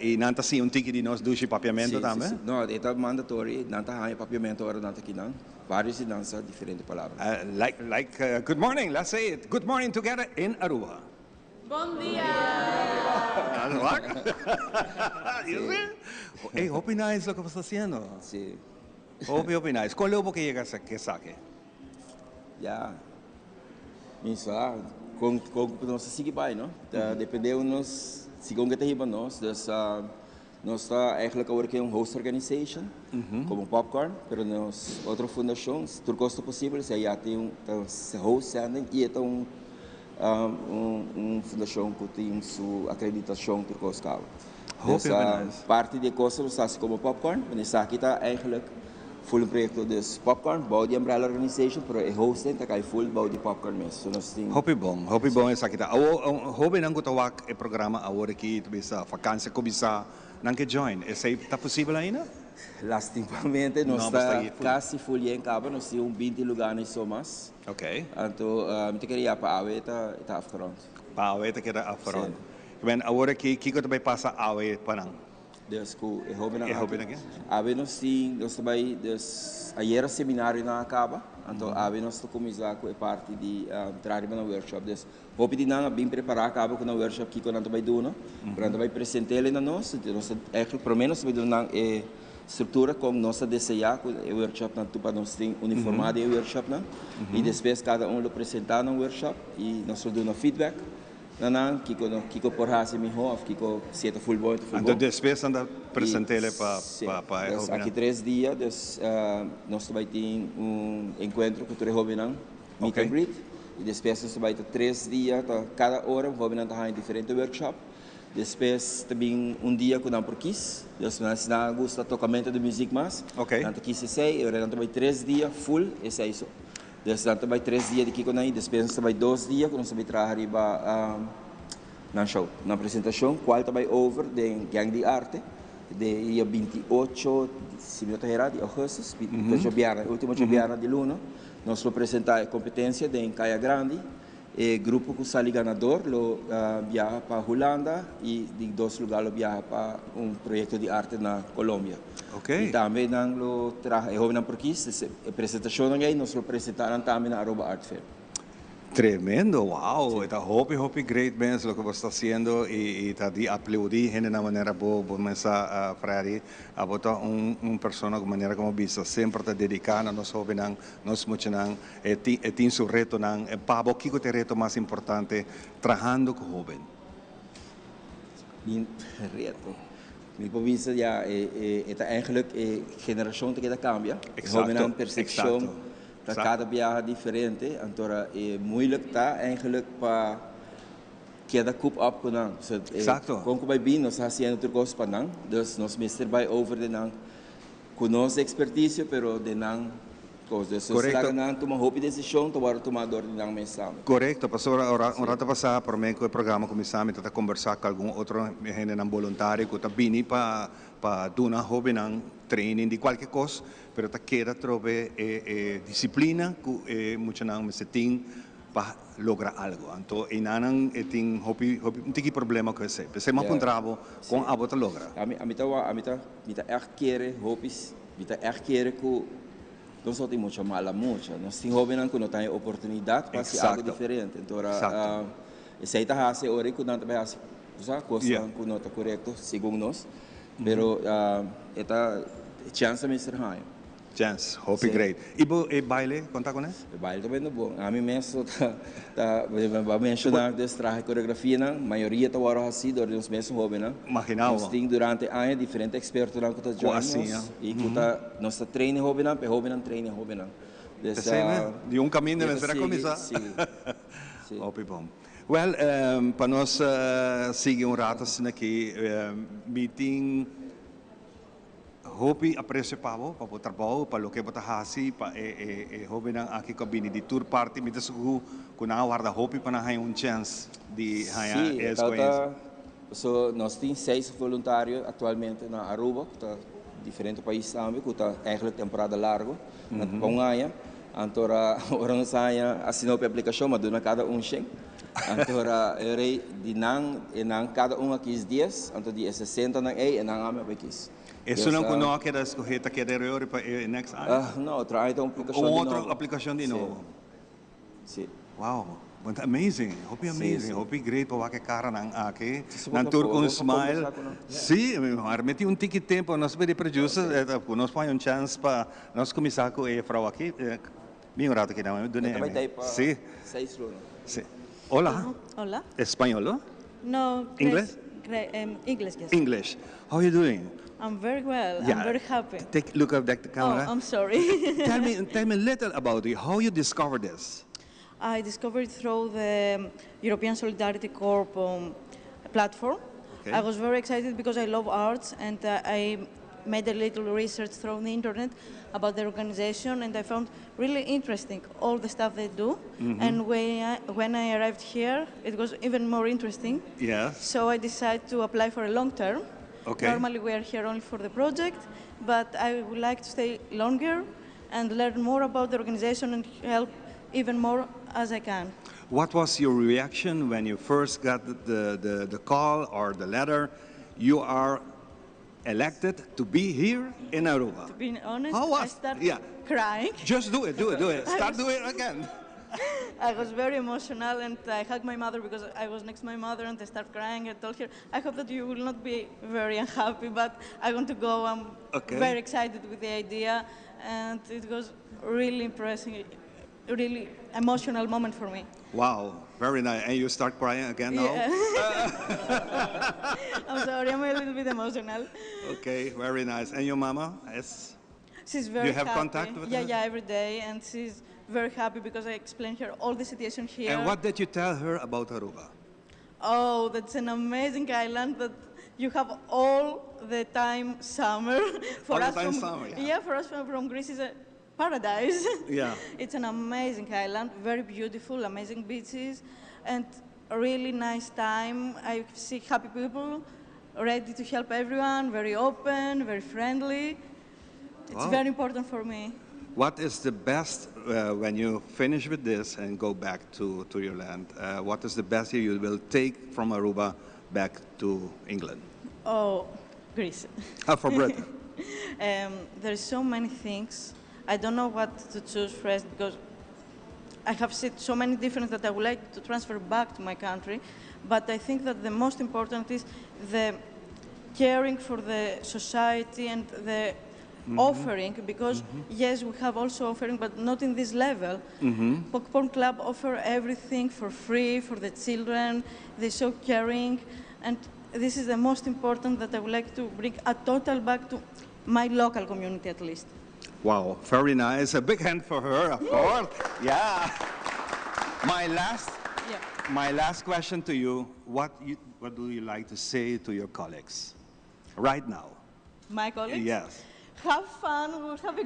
[SPEAKER 1] I nan ta siña un tiki di nos dushi papiamentu
[SPEAKER 15] Sí, sí,
[SPEAKER 1] tambe?
[SPEAKER 15] sí. No, e ta mandatory, nan ta haña papiamentu ora nan ta kinan. Vários di nan sa diferente palabra.
[SPEAKER 1] Like, like, good morning, let's say it, good morning together in Aruba.
[SPEAKER 16] Bon dia!
[SPEAKER 1] Ey, hopi nice loke bo sta haciendo.
[SPEAKER 15] Sí.
[SPEAKER 1] Hopi, hopi nice. Con leu bo ke yega ke esaki?
[SPEAKER 15] Ya, mi sa con con nos ta sigui bai, no? Ta depende un nos segun ke ta hiba nos. Dus nos ta eigenlijk awor ke un host organization, como Popcorn, pero nos otro fundacion, Tur Cos Ta Posibel, esei ya tin un ta host zending y e ta un. un un fundashon ku tin su akreditashon tur kos kaba.
[SPEAKER 1] Hopi
[SPEAKER 15] Dus
[SPEAKER 1] hopi nice.
[SPEAKER 15] parti di e kos nos ta hasi komo Popcorn, pero esaki ta eigenlijk full un proyekto dus Popcorn bou di Umbrella Organization pero e hosting ta kai full bou di Popcorn mes. So nos tin.
[SPEAKER 1] Hopi bon, hopi bon esaki ta. Awor hobennan ku ta wak e programa awor aki ta bisa fakansia kuminsá nan ke join, esei ta posibel ainda?
[SPEAKER 15] Lastimamente nos
[SPEAKER 1] No,
[SPEAKER 15] ta
[SPEAKER 1] ta full.
[SPEAKER 15] kasi full yen kaba, nos tin un binti lugánan so mas.
[SPEAKER 1] Ok.
[SPEAKER 15] Anto mi ta kere ya pa awe e ta e ta afgerond.
[SPEAKER 1] Pa awe ta keda afgerond.
[SPEAKER 15] Si.
[SPEAKER 1] Ben, awor aki kiko ta bai pasa awe pa nan?
[SPEAKER 15] Dus ku e hobennan
[SPEAKER 1] E
[SPEAKER 15] aki.
[SPEAKER 1] hobennan aki.
[SPEAKER 15] Awe nos tin, nos ta bai, dus ayera seminarionan a kaba, anto awe nos ta kuminsá ku e parti di traha riba nan workshop. Dus hopi di nan a bin prepará kaba ku nan workshop kiko nan ta bai duna, pero nan ta bai present'el na nos, nos ta eigenlijk promé nos ta bai duna nan e Struktura kon nos ta deseá ku e workshopnan tur pa nos tin uniformá den e workshopnan i despues kada un lo presentá nan workshop i nos lo duna feedback na nan kiko no kiko por hasi mihó òf kiko si e ta full bon e ta full
[SPEAKER 1] Anto
[SPEAKER 15] bon.
[SPEAKER 1] despues nan ta present'é pa
[SPEAKER 15] Sí,
[SPEAKER 1] pa pa e
[SPEAKER 15] dus
[SPEAKER 1] hóbennan.
[SPEAKER 15] aki tres dia dus nos ta bai tin un enkuentro ku tur e hóbennan meet
[SPEAKER 1] Oké.
[SPEAKER 15] and greet i despues nos ta bai ta tres dia ta kada ora hóbennan ta haña diferente workshop. Despues ta bin un dia ku nan por kis. Dus nan si nan a gusta tokamentu di muzik mas, nan ta kis esei. E ora nan ta bai tres dia full esei so. Dus nan ta bai tres dia di kiko nan i despues nos ta bai dos dia ku nos ta bai traha riba nan show, nan presentashon kual ta bai over den Gang di Arte den dia 28, si mi no ta hera, di augustus, ta djobièrnè, e ultimo djobièrnè di luna nos lo presentá e kompetensia den Kaya Grandi. E grupo ku sali ganador lo biaha pa Hulanda i di dos lugar lo biaha pa un proyekto di arte na Colombia. I tambe nan lo traha, e hobennan por kis, e presentashonnan ei nos lo presentá nan tambe na Aruba Art Fair.
[SPEAKER 1] Tremendo, wow, e ta hopi hopi great mens loke bo sta haciendo y ta di aplaudi hende na manera bo bo mesa Freddy, abo ta un un persona cu manera como bisa semper ta dedica na nos hobennan, nos muchanan. E tin e tin su retonan. Pa bo kiko ta e reto mas importante trahando ku hoben?
[SPEAKER 15] Mi reto? Mi por bisa ya e e e ta eigenlijk e generashon ta keda kambia. E hobennan persepshon ta kada biaha diferente. Antora e moeilijk ta eigenlijk pa keda coop up ku nan. Kon ku bai bin nos ta hasiendo tur kos pa nan. Dus nos mester bai over den nan Ku nos ekspertisio pero den nan kos. Dus nos laga nan tuma hopi desishon ta wòrdu tumá dor di nan mes tambe.
[SPEAKER 1] Korekto, pasobra ora un rato pasá promé ku e programa kuminsá mi ta ta kombersá ku algun otro hendenan boluntario ku ta bini pa pa duna hóbennan training di kualke kos, pero ta keda trobe e e disiplina ku e muchanan mester tin pa logra algo. Anto einanan e tin hopi hopi un tiki problema ku esei. P'esei mi a puntra bo kon abo ta logra.
[SPEAKER 15] Ami ami ta ami ta mi ta ègt kere hopi mi ta ègt kere ku nos no tin mucha mala mucha. Nos tin hóbennan ku no ta haña oportunidat pa hasi algo diferente. Anto ora esei ta hasi ora ku nan ta bai hasi kusa kosnan ku no ta korekto segun nos. Pero e ta chèns ta mester haña.
[SPEAKER 1] Chance, hopi great. Y bo e baile con ta con es?
[SPEAKER 15] E baile ta bendo bon. Ami mes ta ta bo a menciona des traha coreografianan, mayoria ta worde haci door di nos mes hobennan.
[SPEAKER 1] Imagina bo.
[SPEAKER 15] Nos tin durante aña diferente expertonan cu ta join nos y cu ta nos ta train e hobennan pa e hobennan train e hobennan.
[SPEAKER 1] Des Esey mes, di un caminda mester a cuminsa.
[SPEAKER 15] Si, si.
[SPEAKER 1] Hopi bon. Well, pa nos sigui un rato asina aki, mi tin. Hopi aprecio pa bo, pa bo trabou, pa loke bo ta haci, pa e e e hobennan aki cu a bini di tur parti. Mi ta sigur cu nan a warda hopi pa nan haña un chens di haña
[SPEAKER 15] Sí,
[SPEAKER 1] e
[SPEAKER 15] e tabata,
[SPEAKER 1] escogencia.
[SPEAKER 15] so nos tin seis voluntario actualmente na Aruba, cu ta diferente pais tambe, cu ta eigenlijk temporada largo, nan ta pa un aña. Anto ora ora nos haña asina hopi aplicacion, ma duna cada un shen. Anto ora e rei di nan, e nan cada un a kis dies, anto di e sesenta nan ei, e nan ami a bai kis.
[SPEAKER 1] Esunnan ku no a keda skohé ta keda reori pa e next aña?
[SPEAKER 15] No, otro aña ta un aplikashon di nobo.
[SPEAKER 1] Un otro aplikashon di nobo.
[SPEAKER 15] Si.
[SPEAKER 1] Wow, bo ta amazing, hopi amazing, hopi great pa wak e karanan aki, nan tur ku un smile. Si, mi tin un tiki tempo, nos pidi producer ku nos por haña un chance pa nos kuminsá ku e frou aki. Bin un rato aki nan, duna e. Si. Si. Hola.
[SPEAKER 16] Hola.
[SPEAKER 1] Español, no?
[SPEAKER 16] No.
[SPEAKER 1] Ingles?
[SPEAKER 16] English, yes.
[SPEAKER 1] English. How are you doing?
[SPEAKER 16] I'm very well.
[SPEAKER 1] Yeah.
[SPEAKER 16] I'm very happy.
[SPEAKER 1] Take look at that camera.
[SPEAKER 16] Oh, I'm sorry.
[SPEAKER 1] tell me, tell me a little about you. How you discovered this?
[SPEAKER 16] I discovered through the European Solidarity Corps platform.
[SPEAKER 1] Okay.
[SPEAKER 16] I was very excited because I love arts and I made a little research through the internet about the organization and I found really interesting all the stuff they do. And when I arrived here, it was even more interesting. So I decided to apply for a long term. Normally we are here only for the project, but I would like to stay longer and learn more about the organization and help even more as I can.
[SPEAKER 1] What was your reaction when you first got the call or the letter? You are elected to be here in Aruba.
[SPEAKER 16] To be honest,
[SPEAKER 1] How
[SPEAKER 16] I
[SPEAKER 1] was
[SPEAKER 16] started crying.
[SPEAKER 1] Just do it, do it, do it.
[SPEAKER 16] I
[SPEAKER 1] Start
[SPEAKER 16] was
[SPEAKER 1] do it again.
[SPEAKER 16] I was very emotional and I hugged my mother because I was next to my mother and I started crying. I told her, I hope that you will not be very unhappy, but I want to go. I'm very excited with the idea. And it was really impressive, really emotional moment for me.
[SPEAKER 1] Wow, very nice. And you start crying again now?
[SPEAKER 16] Yeah. I'm sorry, I'm a little bit emotional.
[SPEAKER 1] Okay, very nice. And your mama? Is
[SPEAKER 16] She's
[SPEAKER 1] Do
[SPEAKER 16] very
[SPEAKER 1] you have
[SPEAKER 16] happy.
[SPEAKER 1] contact with
[SPEAKER 16] Yeah,
[SPEAKER 1] her?
[SPEAKER 16] yeah, every day. And she's very happy because I explained her all the situation here.
[SPEAKER 1] And what did you tell her about Aruba?
[SPEAKER 16] Oh, that's an amazing island that you have all the time summer. For
[SPEAKER 1] All the
[SPEAKER 16] us
[SPEAKER 1] time
[SPEAKER 16] from,
[SPEAKER 1] summer, yeah.
[SPEAKER 16] Yeah, for us from Greece is a paradise. It's an amazing island, very beautiful, amazing beaches, and a really nice time. I see happy people, ready to help everyone, very open, very friendly. It's very important for me.
[SPEAKER 1] What is the best, when you finish with this and go back to your land, what is the best you will take from Aruba back to England?
[SPEAKER 16] Oh, Greece.
[SPEAKER 1] For Britain.
[SPEAKER 16] There's so many things. I don't know what to choose first because I have seen so many different that I would like to transfer back to my country. But I think that the most important is the caring for the society and the offering, because yes, we have also offering, but not in this level. Popcorn Club offer everything for free for the children. They're so caring, and this is the most important that I would like to bring a total back to my local community at least.
[SPEAKER 1] Wow, very nice. A big hand for her, of course. Yeah. My last question to you, what do you like to say to your colleagues right now?
[SPEAKER 16] My colleagues?
[SPEAKER 1] Yes.
[SPEAKER 16] Have fun, we'll have a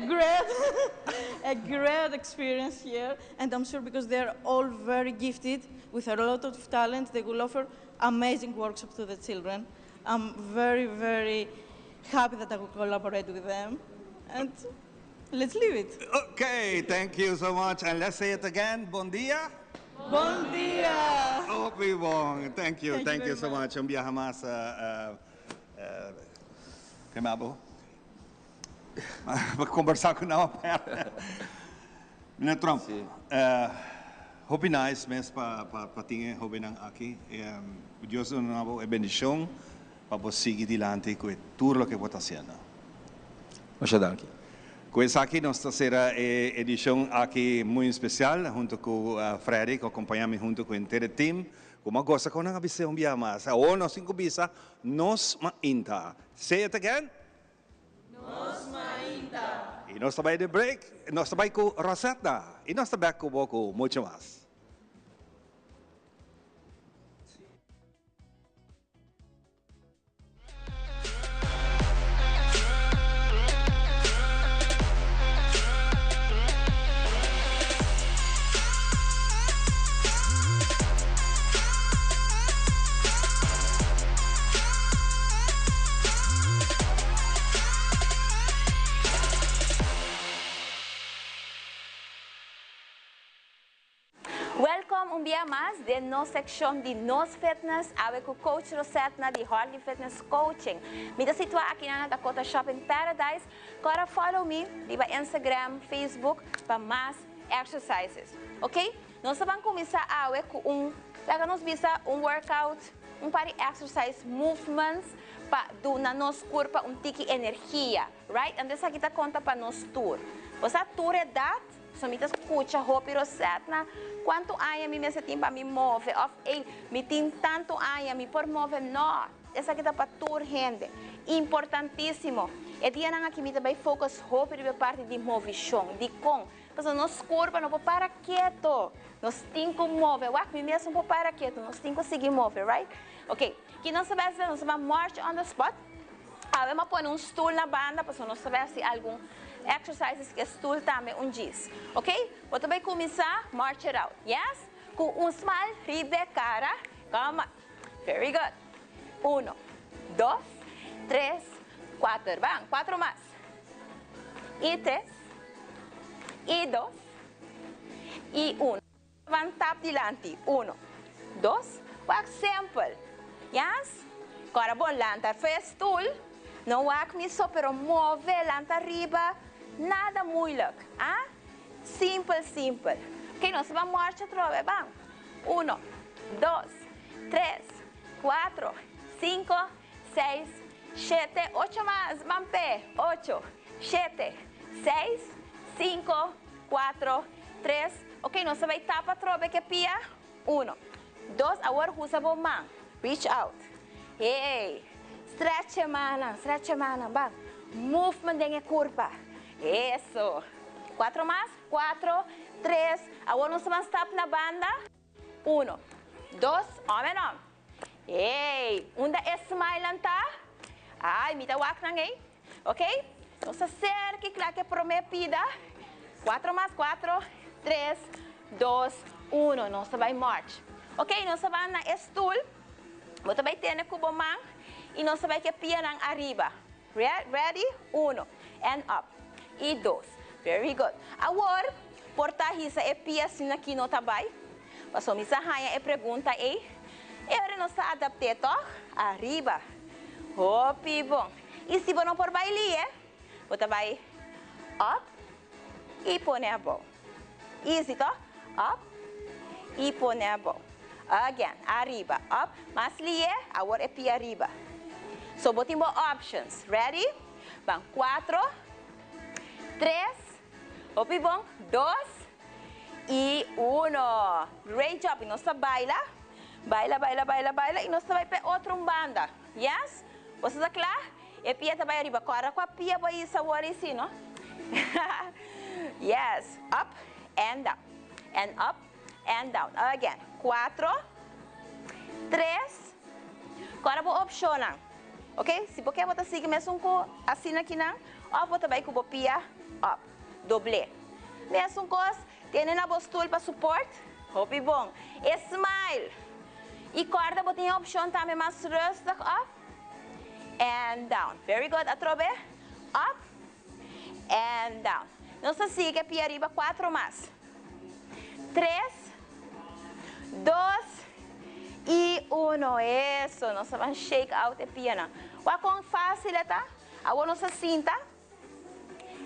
[SPEAKER 16] great experience here. And I'm sure because they're all very gifted with a lot of talent, they will offer amazing workshops to the children. I'm very, very happy that I will collaborate with them. And let's leave it.
[SPEAKER 1] Okay, thank you so much. And let's say it again. Bon dia.
[SPEAKER 16] Bon dia.
[SPEAKER 1] Hopi bon. Thank you.
[SPEAKER 16] Thank you
[SPEAKER 1] Thank you
[SPEAKER 16] very
[SPEAKER 1] so
[SPEAKER 16] much.
[SPEAKER 1] much. Un biaha mas, Kemabo. Pa combersa cu nan. Meneer Tromp, hopi nice mes pa tin hobennan aki. Dios duna e bendicion pa bo sigui dilanti cu tur loke bo ta haciendo.
[SPEAKER 15] Masha danki.
[SPEAKER 1] Cu esaki nos ta cera e edicion aki masha special, hunto cu Freddy, cu a acompaña mi hunto cu henter team. Como gosta cu nan bisa un dia mas. Awo nos tin cu bisa, nos mainta. Say it again.
[SPEAKER 2] Nos mainta.
[SPEAKER 1] Y nos ta bay di break, nos ta bay cu Rosetta. Y nos ta back cu poco, mucho mas.
[SPEAKER 17] Welcome un dia mas den nos seccion di Nos Fitness, awe cu Coach Rosetta di Harley Fitness Coaching. Mi ta situa aki na Dakota Shopping Paradise. Awor follow me riba Instagram, Facebook pa mas exercises, ok? Nos ta bay cuminsa awe cu un, laga nos bisa un workout, un par di exercise movements pa duna nos curpa un tiki energia, right? And esaki ta conta pa nos tur. Bo tur edad, so mi ta scucha hopi Rosetta, cuanto aña mi mester tin pa mi move? Of, ey, mi tin tanto aña, mi por move? No, esaki ta pa tur hende. Importantisimo. E dianan aki mi ta bay focus hopi riba parti di movecion, di con. Pasobra nos kurpa no por para keto. Nos tin ku move. Wak, mi mes no por para keto. Nos tin ku sigui move, right? Ok, ki nos ta bai hasi? Nos ta bai march on the spot. Awe mi a pone un stoel na banda pasobra nos ta bai hasi algun exercises ku e stoel tambe un djis. Ok, bo ta bai kuminsá march it out. Yes? Ku un smile riba e kara. Come on. Very good. Uno, dos, tres, kuater. Ban, kuatro mas. I tres, i dos, i uno. Ban tap dilanti. Uno, dos, wak simpel. Yes? Kora bon lanta for e stoel. No wak mi so pero move, lanta riba. Nada moeilijk. Ah? Simpel, simpel. Ok, nos ta ban marcha atrobe. Ban. Uno, dos, tres, cuatro, cinco, seis, shete, ocho mas, ban p'e, ocho, shete, seis, cinco, cuatro, tres, ok, nos ta bai tapa atrobe ke pia, uno, dos, awor husa bo man, reach out, hey, stretch e mannan, stretch e mannan, ban, movement den e curpa, eso, cuatro mas, cuatro, tres, awor nos ta ban stap na banda, uno, dos, om en om. Ey, unda e smilenan ta? Ay, mi ta wak nan ey. Ok, nos ta serka y kla ke prome pida. Cuatro mas cuatro, tres, dos, uno. Nos ta bay march. Ok, nos ta ban na e stoel. Bo ta bay tene cu bo man y nos ta bay ke pianan ariba. Ready? Uno. And up. Y dos. Very good. Awor, por ta hisa e pia asina aki no ta bay? Pasobra mi sa haña e pregunta ei. E ora nos ta adapt'é tòg? Ariba. Hopi bon. I si bo no por bai li'é, bo ta bai up i pone abou. Easy tòg? Up i pone abou. Again, ariba, up. Mas li'é, awor e pia ariba. So bo tin bo options. Ready? Ban, cuatro, tres, hopi bon, dos, Y uno. Great job. Y nos ta baila, baila, baila, baila, baila y nos ta bai p'e otro un banda. Yes? Boso ta kla? E pia ta bai ariba. Kòrda kua pia bo a hisa awor ei si, no? Yes. Up and down. And up and down. Again. Kuatro, tres. Kòrda bo opshonnan. Ok? Si bo ke bo ta sigui mesun ku asina kinan òf bo ta bai ku bo pia up. Dobl'é. Mesun kos, tene na bo stul pa support. Hopi bon. E smile! I kòrda bo tin e opshon tambe mas rustig up and down. Very good. Atrobe. Up and down. Nos ta sigui ku e pia riba kuatro mas. Tres, dos i uno. Eso. Nos ta ban shake out e pianan. Wak kon fásil e ta. Awor nos ta sinta.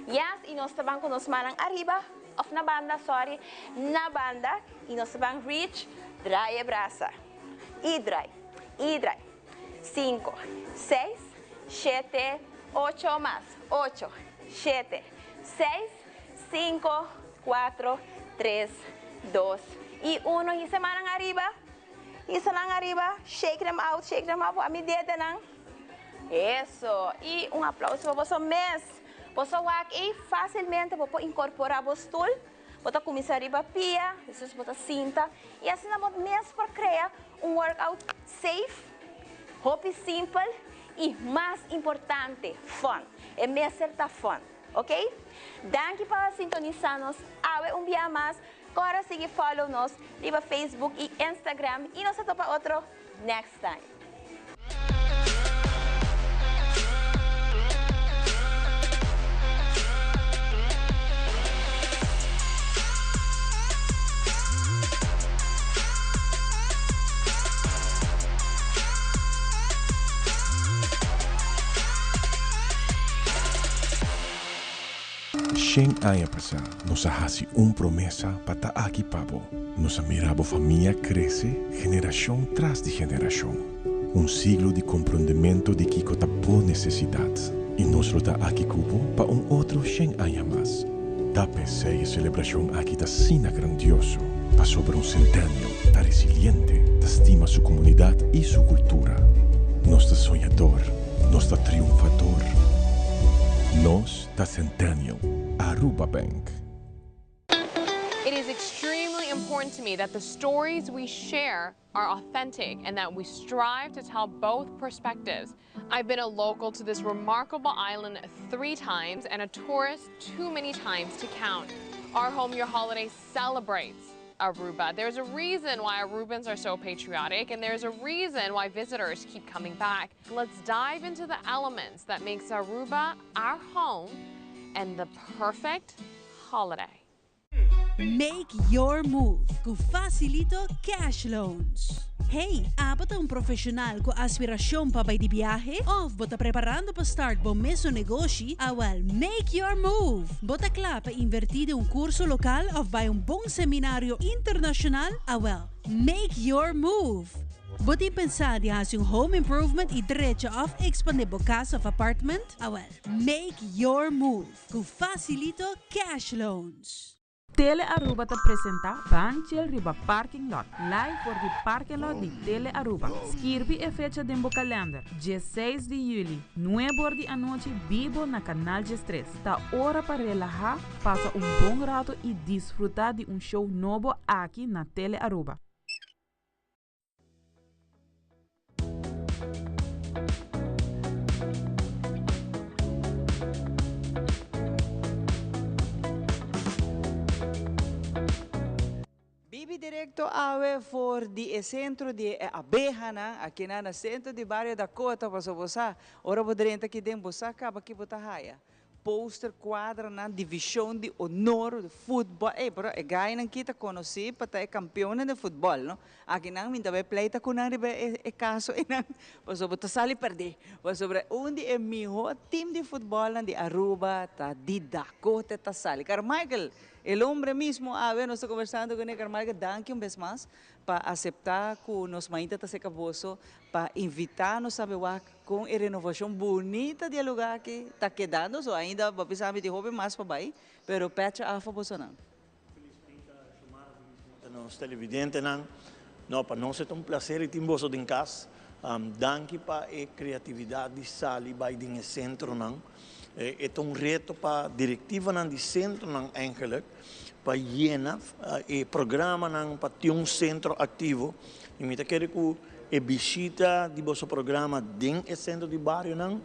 [SPEAKER 17] Yes, y nos ta ban cu nos mannan ariba, of na banda, sorry, na banda, y nos ta ban reach, draai e brasa, y draai, y draai, cinco, seis, shete, ocho mas, ocho, shete, seis, cinco, cuatro, tres, dos, y uno, hisa e mannan ariba, hisa nan ariba, shake them out, shake them out, wak mi dedenan. Eso! Y un aplauso pa boso mes! Boso wak ey facilmente bo por incorpora bo stoel, bo ta cuminsa riba pia, despues bo ta sinta y asina bo mes por crea un workout safe, hopi simpel y mas importante, fun. E mester ta fun, ok? Danki pa sintonisa nos awe un bia mas. Cora sigui follow nos riba Facebook y Instagram y nos ta topa otro next time.
[SPEAKER 18] Shen aña pasá nos a hasi un promesa pa ta aki pa bo. Nos a mira bo famia krese generashon tras di generashon. Un siglo di komprondementu di kiko ta bo nesesidat. I nos lo ta aki ku bo pa un otro shen aña mas. Ta p'esei e selebrashon aki ta asina grandioso, pasobra un Centennial ta resiliente, ta stima su komunidat i su kultura. Nos ta soñador, nos ta triunfador. Nos ta Centennial. Aruba Bank.
[SPEAKER 19] important to me that the stories we share are authentic and that we strive to tell both perspectives. I've been a local to this remarkable island three times and a tourist too many times to count. Our Home Your Holiday celebrates Aruba. There's a reason why Arubans are so patriotic and there's a reason why visitors keep coming back. Let's dive into the elements that makes Aruba our home and the perfect holiday.
[SPEAKER 20] Make your move ku Facilito Cash Loans. Hey, abo ta un profeshonal ku aspirashon pa bai di biahe? Òf bo ta preparando pa start bo mesun negoshi? Awèl, make your move! Bo ta kla pa invertí den un kurso lokal òf bai un bon seminario internashonal? Awèl, make your move! Bo tin pensá di hasi un home improvement i drecha òf ekspandé bo kas òf apartment? Awèl, make your move! Ku Facilito Cash Loans.
[SPEAKER 21] Tele Aruba ta presenta Ban Chill riba Parking Lot, live for di parking lot di Tele Aruba. Skirbi e fecha den bo kalender, dieseis di juli, nuebe or di anochi bibo na Canal diestres. Ta ora pa relaha, pasa un bon rato y disfruta di un show nobo aki na Tele Aruba.
[SPEAKER 2] Bibi directo awe for di e centro di e abehanan akinan na centro di bario Dakota pasobra bo sa ora bo drenta aki den bo sa caba ki bo ta haya. Poster cuadranan division di honor di futbol ey pero e guynan ki ta conoci pa ta e campeonnan di futbol no akinan mi ta bay pleita cu nan riba e caso eynan pasobra bo ta sali perdi pasobra un di e miho team di futbolnan di Aruba ta di Dakota ta sali Carmichael el hombre mismo awe nos ta conversando cune Carmichael danki un bes mas pa acepta cu nos mainta ta seca boso pa invita nos tambe wak Con e renovacion bunita di e lugar aki ta kedando, so ainda bo bisa mi tin hopi mas pa bay, pero pecha af pa bosonan.
[SPEAKER 22] Felismente Xiomara, felismente nos televidentenan. No, pa nos e ta un placer di tin boso den cas. Danki pa e creatividad di sali bay den e centronan. E ta un reto pa directivanan di centronan eigenlijk pa yena e programanan pa tin un centro activo. Y mi ta kere cu E bishita di boso programa den e sentro di barionan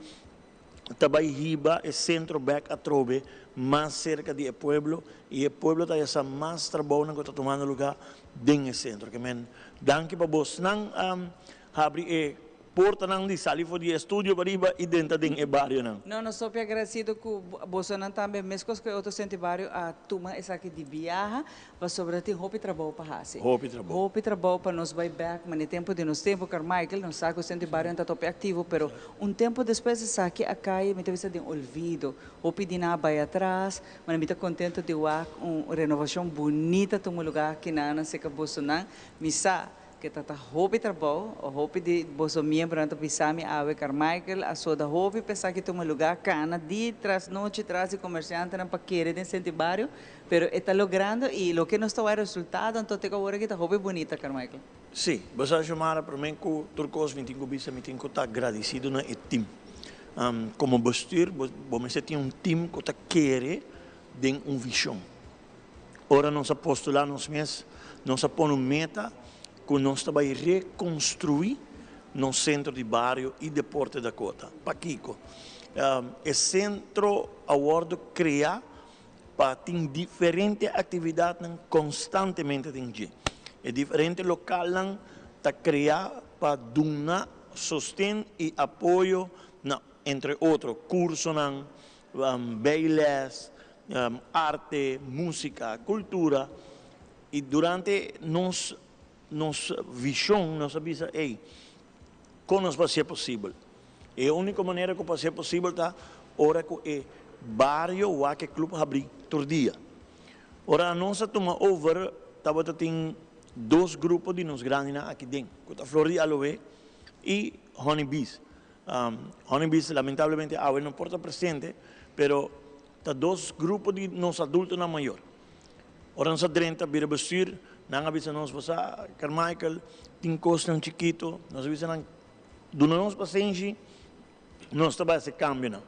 [SPEAKER 22] ta bai hiba e sentro bek atrobe mas serka di e pueblo i e pueblo ta haya sa mas trabounan ku ta tumando lugá den e sentro. Ke men danki pa bosnan a habri e portanan di sali for di e studio pariba i denta den e barionan.
[SPEAKER 2] No, nos hopi agradecido cu bosonan tambe, mescos cu e otro centro di bario, a tuma esaki di biaha Pasobra tin hopi trabou pa hasi.
[SPEAKER 22] Hopi trabou.
[SPEAKER 2] Hopi trabou pa nos bai bek, ma n'e tempu di nos tempu, Carmichael, nos sa ku Senti Barrio ta topi aktivo, pero un tempu despues esaki a kai, mi ta bisa den olvido. Hopi di nan a bai atras, ma mi ta kontento di wak un renovashon bunita tuma lugá kinan nan seka bosonan. Mi sa Ke ta ta hopi trabou, hopi di boso miembronan ta bisa mi awe Carmichael a soda hopi pa esaki tuma lugar cana di tras nochi tras di comerciantenan pa kere den Senti Bario, pero e ta logrando y loke nos ta wak resultado anto te cu awor aki ta hopi bunita Carmichael.
[SPEAKER 22] Sí, bo sa Xiomara, prome cu tur cos mi tin cu bisa mi tin cu ta agradecido na e team. Como bestuur bo mester tin un team cu ta kere den un vision. Ora nos a postulá nos mes, nos a pone un meta ku nos ta bai rekonstruí nos sentro di bario i deporte Dakota. Pakiko? E sentro a wòrdu kreá pa tin diferente aktividatnan konstantemente den dje. E diferente lokalnan ta kreá pa duna sosten i apoyo na, entre otro, kursonan, bijles, arte, músika, kultura i durante nos nos vishon nos a bisa ey kon nos por hasié posibel? E úniko manera ku por hasié posibel ta ora ku e bario wak e klup habrí tur dia. Ora nos a tuma over tabata tin dos grupo di nos grandinan aki den ku ta Flor di Aloe i Honey Bees. Honey Bees lamentablemente awe no por ta presente pero Ta dos grupo di nos adultonan mayor. Ora nos a drenta bira bestuur, nan a bisa nos, Bo sa, Carmichael, tin kosnan chikito. Nos a bisa nan, Duna nos pasenshi, nos ta bai hasi kambionan.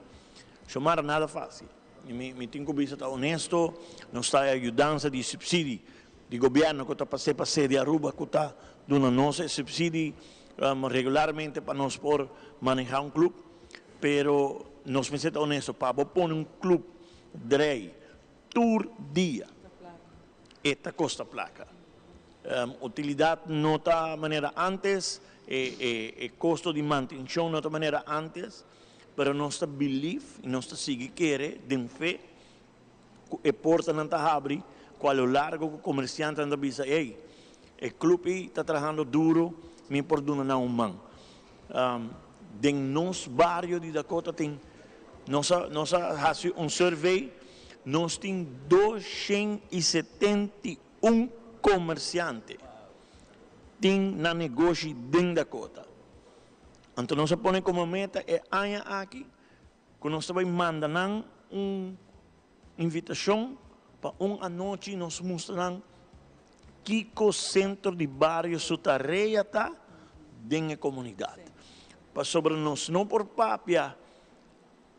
[SPEAKER 22] Shomara nada fásil. Mi tin ku bisa ta honesto, nos ta e ayudansa di supsidi. di gobierno cu ta pa CPC di Aruba cu ta duna nos e subsidie regularmente pa nos por maneha un club, pero nos mester ta honesto, pa bo pone un club drei tur dia e ta costa placa. Utilidad no ta manera antes, e costo di mantencion no ta manera antes, pero nos ta believe y nos ta sigui kere den fe ku e portanan ta habri, ku a lo largo ku komersiantenan ta bisa, ey, e club ei ta trahando duro, mi por duna nan un man. Den nos bario di Dakota tin, nos a nos a hasi un survey, nos tin 271 komersiante tin nan negoshi den Dakota. Anto nos a pone komo meta e aña aki Ku nos ta bai manda nan un invitashon pa un anochi nos mustra nan kiko Sentro di Bario su tarea ta den e komunidat. Pasobra nos no por papia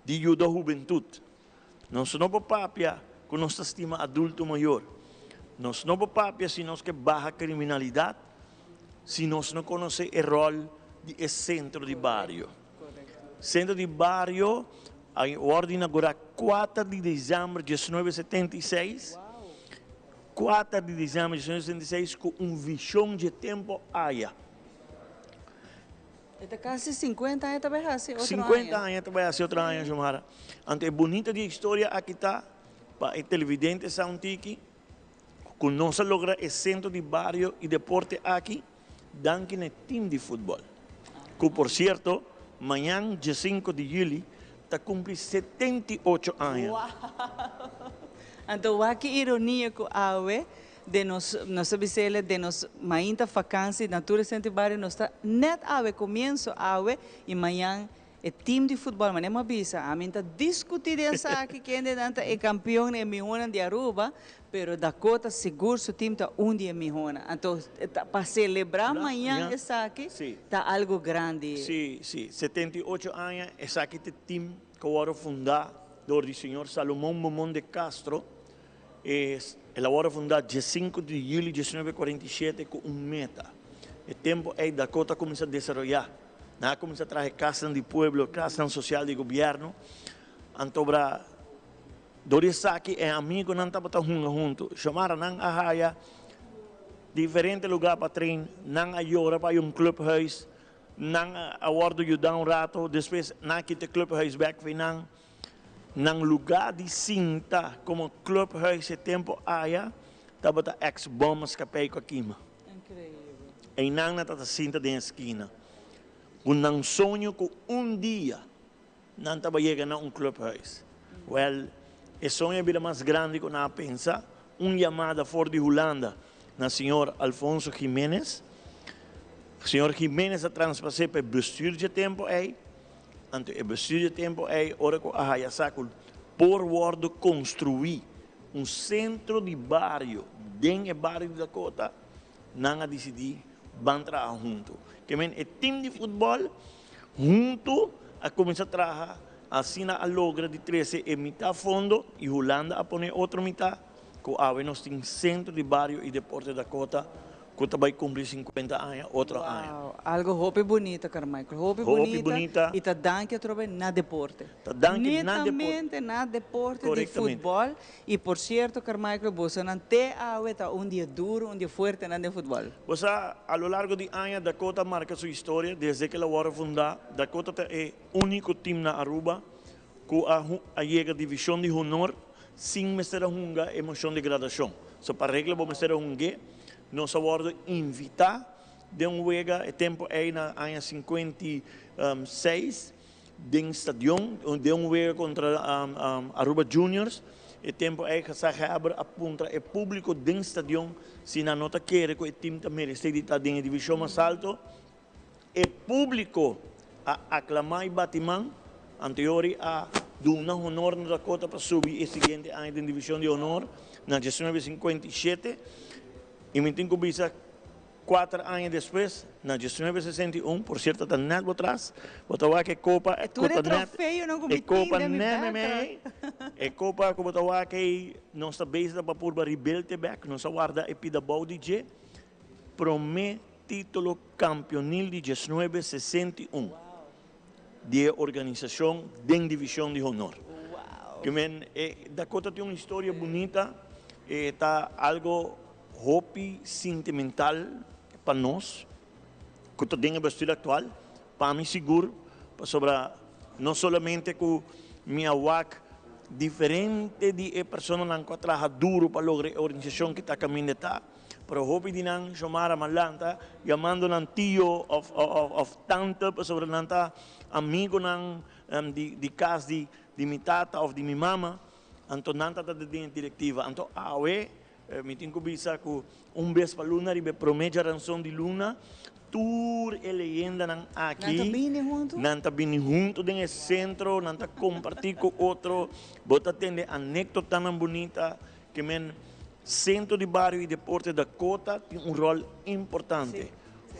[SPEAKER 22] di yuda hubentut, nos no por papia ku nos ta stima adulto mayor, nos no por papia si nos ke baha kriminalidat si nos no konosé e ròl di e Sentro di Bario. Centro di Bario a wordo inaugura kuater di december diesnuebe setenta i seis, kuater di december diesnuebe setenta i seis cu un vision dje tempo aya.
[SPEAKER 2] E ta casi cincuenta aña ta bay haci otro aña.
[SPEAKER 22] Cincuenta aña ta bay haci otro aña, Xiomara. Anto e bunita di e historia aki ta pa e televidente sa un tiki cu nos a logra e Centro di Bario y Deporte aki, Danki na e team di futbol, ku por sierto mañan diesinco di juli ta kumpli 78 aña.
[SPEAKER 2] Wow! Anto wak ki ironia ku awe den nos, nos ta bisa el'e, den nos mainta fakansi na tur e sentro di bario nos ta nèt awe, komienso awe i mañan E team di futbol, manera mi a bisa, ami ta discuti den esaki kende nan ta e campeon e mihonan di Aruba, pero Dakota sigur su team ta un di e mihonan. Anto pa celebra mañan esaki ta algo grandi.
[SPEAKER 22] Si, si. 78 aña esaki ta e team cu a worde funda door di señor Salomon Momon de Castro. El a worde funda diescinco di juli diesnuebe cuarenta y shete cu un meta. E tempo ey Dakota a cuminsa desaroya. Nan a kuminsá traha e kasnan di pueblo, kasnan sosial di gobièrnu. Anto bra dor di esaki e amigunan tabata hunga huntu. Shomara nan a haya diferente lugá pa train, nan a yora pa hay un clubhuis, nan a wòrdu yudá un rato, despues nan a kita e clubhuis bèk fi nan. Nan lugá di sinta komo clubhuis e tempu aya tabata ex Bommaskapei ku a kima. Einan nan tabata sinta den e skina ku nan soño ku un dia nan taba yega na un clubhuis. Wèl, e soño a bira mas grandi ku nan a pensa. Un yamada for di Hulanda na señor Alfonso Jimenez. Señor Jimenez a transpas'é pa e bestuur dje tempu ei. Anto e bestuur dje tempu ei ora ku a haya sa ku por wòrdu konstruí un sentro di bario den e bario di Dakota, nan a disidí ban traha huntu. Ke men e tim di futbòl huntu a kuminsá traha, asina a logra di trese e mitá fondo i Hulanda a pone e otro mitá, ku awe nos tin Sentro di Bario i Deporte Dakota ku ta bai kumpli 50 aña otro aña.
[SPEAKER 2] Wow, algo hopi bunita Carmichael, hopi
[SPEAKER 22] Hopi
[SPEAKER 2] bunita
[SPEAKER 22] bunita.
[SPEAKER 2] i ta danki atrobe na deporte.
[SPEAKER 22] Ta danki na deporte.
[SPEAKER 2] Netamente na deporte di
[SPEAKER 22] Korektamente.
[SPEAKER 2] futbòl. I por sierto Carmichael, bosonan te awe ta un di e duro, un di e fuertenan den futbòl.
[SPEAKER 22] Bo sa, a lo largo di aña Dakota a marka su historia desde ke el a wòrdu fundá. Dakota ta e úniko tim na Aruba ku a a yega divishon di honor sin mester a hunga e moshon di gradashon. So pa regla bo mester a hung'é. Nos a wòrdu invitá den un wega e tempu ei na aña 56 den stadion den un wega kontra Aruba Juniors. E tempu ei Gezaghebber a puntra e públiko den stadion si nan no ta kere ku e tim ta meresé di ta den e divishon mas alto. E públiko a aklamá i bati man. Anteori a duna honor na Dakota pa subi e siguiente aña den divishon di honor na 1957. I mi tin ku bisa. Kuater aña despues, na 1961, por sierto ta nèt bo tras, bo ta wak e kopa ku
[SPEAKER 2] Tur e
[SPEAKER 22] ta nèt,
[SPEAKER 2] trofeonan ku
[SPEAKER 22] e
[SPEAKER 2] mi tin
[SPEAKER 22] kopa
[SPEAKER 2] den mi
[SPEAKER 22] nèt
[SPEAKER 2] background.
[SPEAKER 22] meimei, e kopa ku bo ta wak ei, nos ta bezig ta pa purba rebuild e bèk, nos a warda e pida bou di dje, promé título kampionil di 1961 di e organisashon den divishon di honor. Ke men, e Dakota tin un historia bunita, e ta algo Hopi sentimental pa nos cu ta den e bestuur actual, pa mi sigur, pasobra no solamente cu mi a wak diferente di e personanan cu a traha duro pa logra e organisacion cu ta caminda ta, pero hopi di nan Xiomara Malanta yamando nan tio of of tante pasobra nan ta amigonan di cas di mi tata of di mi mama, anto nan ta ta den e directiva. Anto awe Mi tin ku bisa ku un bes pa luna riba e promé djaranson di luna, tur e leyendanan aki
[SPEAKER 2] Nan ta bini huntu?
[SPEAKER 22] Nan ta bini huntu den e sentro, nan ta kompartí ku otro, bo ta tende anekdotanan bunita. Ke men Sentro di Bario i Deporte Dakota tin un ròl importante,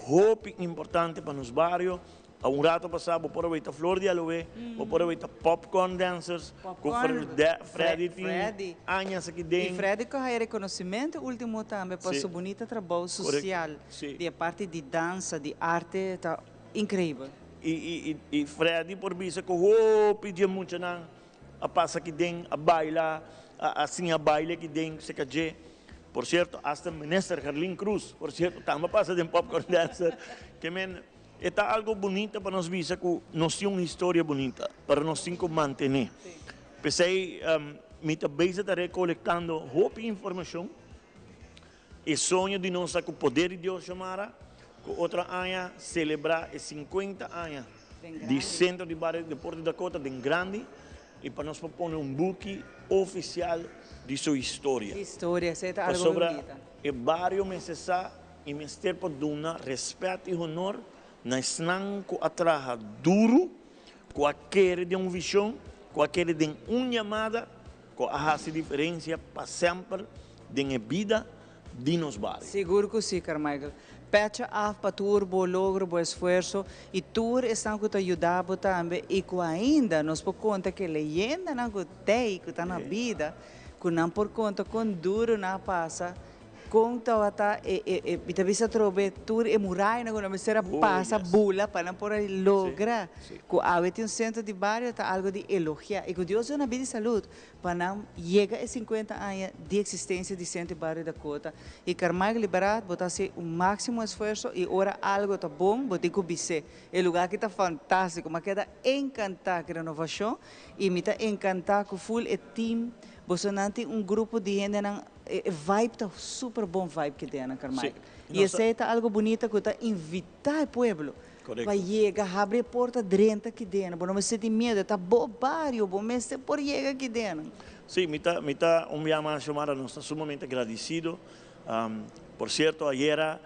[SPEAKER 22] hopi importante pa nos bario. A un rato pasá bo por a weta Flor di Aloe, bo por a weta Popcorn Dancers, ku Freddy tin añas aki den.
[SPEAKER 2] I Freddy ku haya rekonosimento ultimo tambe pa su bunita trabou sosial di e parti di dansa, di arte, ta inkreibel.
[SPEAKER 22] I Freddy por bisa ku hopi di e muchanan a pasa aki den, a baila, a siña baile aki den seka dje. Por sierto, hasta Minister Gerlin Cruz, por sierto, tambe a pasa den Popcorn Dancer. Ke men. E ta algo bunita pa nos bisa ku nos tin un historia bunita, pero nos tin ku mantené. P'esei mi ta bezig ta rekolektando hopi informashon. E soño di nos ta ku poder di Dios Xiomara, ku otro aña selebrá e sinkuenta aña di Sentro di Bario di Deporte Dakota den grandi i pa nos por pone un buki ofisial di su historia.
[SPEAKER 2] Historia, esei ta algo
[SPEAKER 22] Pasobra
[SPEAKER 2] bunita.
[SPEAKER 22] e bario mester sa I mester por duna respet i honor na esnan ku a traha duru, ku a kere den un vishon, ku a kere den un yamada, ku a hasi diferensia pa semper den e bida di nos bario.
[SPEAKER 2] Sigur ku si, Carmichael. Pecha af pa tur bo logro, bo esfuerso i tur esnan ku ta yuda bo tambe i ku ainda nos por konta ku e leyendanan ku tei, ku ta na bida, ku nan por konta kon duru nan a pasa. Kon tabata e e e mi ta bisa atrobe tur e murayanan ku nan mester a pasa bula pa nan por a logra ku awe tin un sentro di bario ta algo di elogia i ku Dios duna bida i salud pa nan yega e sinkuenta aña di eksistensia di sentro di bario Dakota i Carmichael Liberat bo ta hasi un maksimo esfuerso i ora algo ta bon bo tin ku bis'é e lugar aki ta fantastiko mi a keda enkantá ku e renovashon i mi ta enkantá ku ful e team boso nan tin un grupo di hendenan E vibe ta super bon vibe ki den Carmichael. Y esey ta algo bunita cu ta invita e pueblo pa yega habri e porta drenta ki den. Bo no mester tin miedo, e ta bo bario, bo mester por yega ki den.
[SPEAKER 22] Sí, mi ta mi ta un bia mas Xiomara, nos ta sumamente agradecido. Por cierto ayera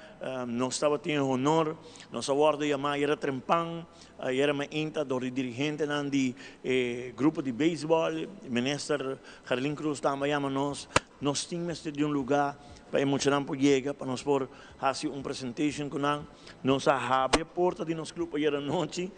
[SPEAKER 22] nos tabatin e honor, nos a wordo yama ayera trempan, ayera mainta dor di dirigentenan di e grupo di beisbol, Minister Gerlin Cruz tambe a yama nos, nos tin mester di un luga pa e muchanan por yega pa nos por haci un presentation cu nan. Nos a habri e porta di nos club ayer anochi,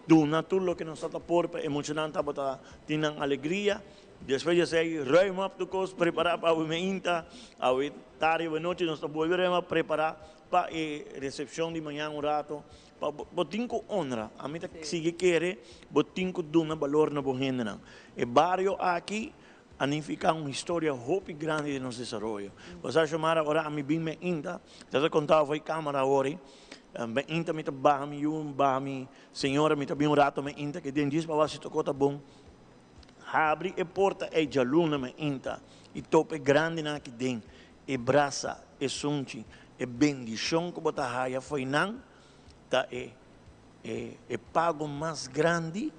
[SPEAKER 22] duna tur loke nos ta ta por pa e muchanan tabata tin nan alegria. Despues di esey ruim op tur cos, prepara pa awe meinta, awe tardi, awe nochi nos ta bolbe ruim op prepara pa e recepcion di mañan un rato. Pa bo tin ku honra. Ami ta sigui kere bo tin ku duna balor na bo hendenan. E bario aki a nifiká un historia hopi grandi den nos desaroyo. Bo sa Xiomara, ora ami bin me inta, ta ta konta for e kamera awor, me inta mi ta baha mi yu, baha mi señora, mi ta bin un rato me inta ke den djis pa wak si tokó ta bon. Habri e porta ei djaluna me inta i topa e grandinan aki den. E brasa, e sunchi, e bendishon ku bo ta haya fo'i nan ta e e e pago mas grandi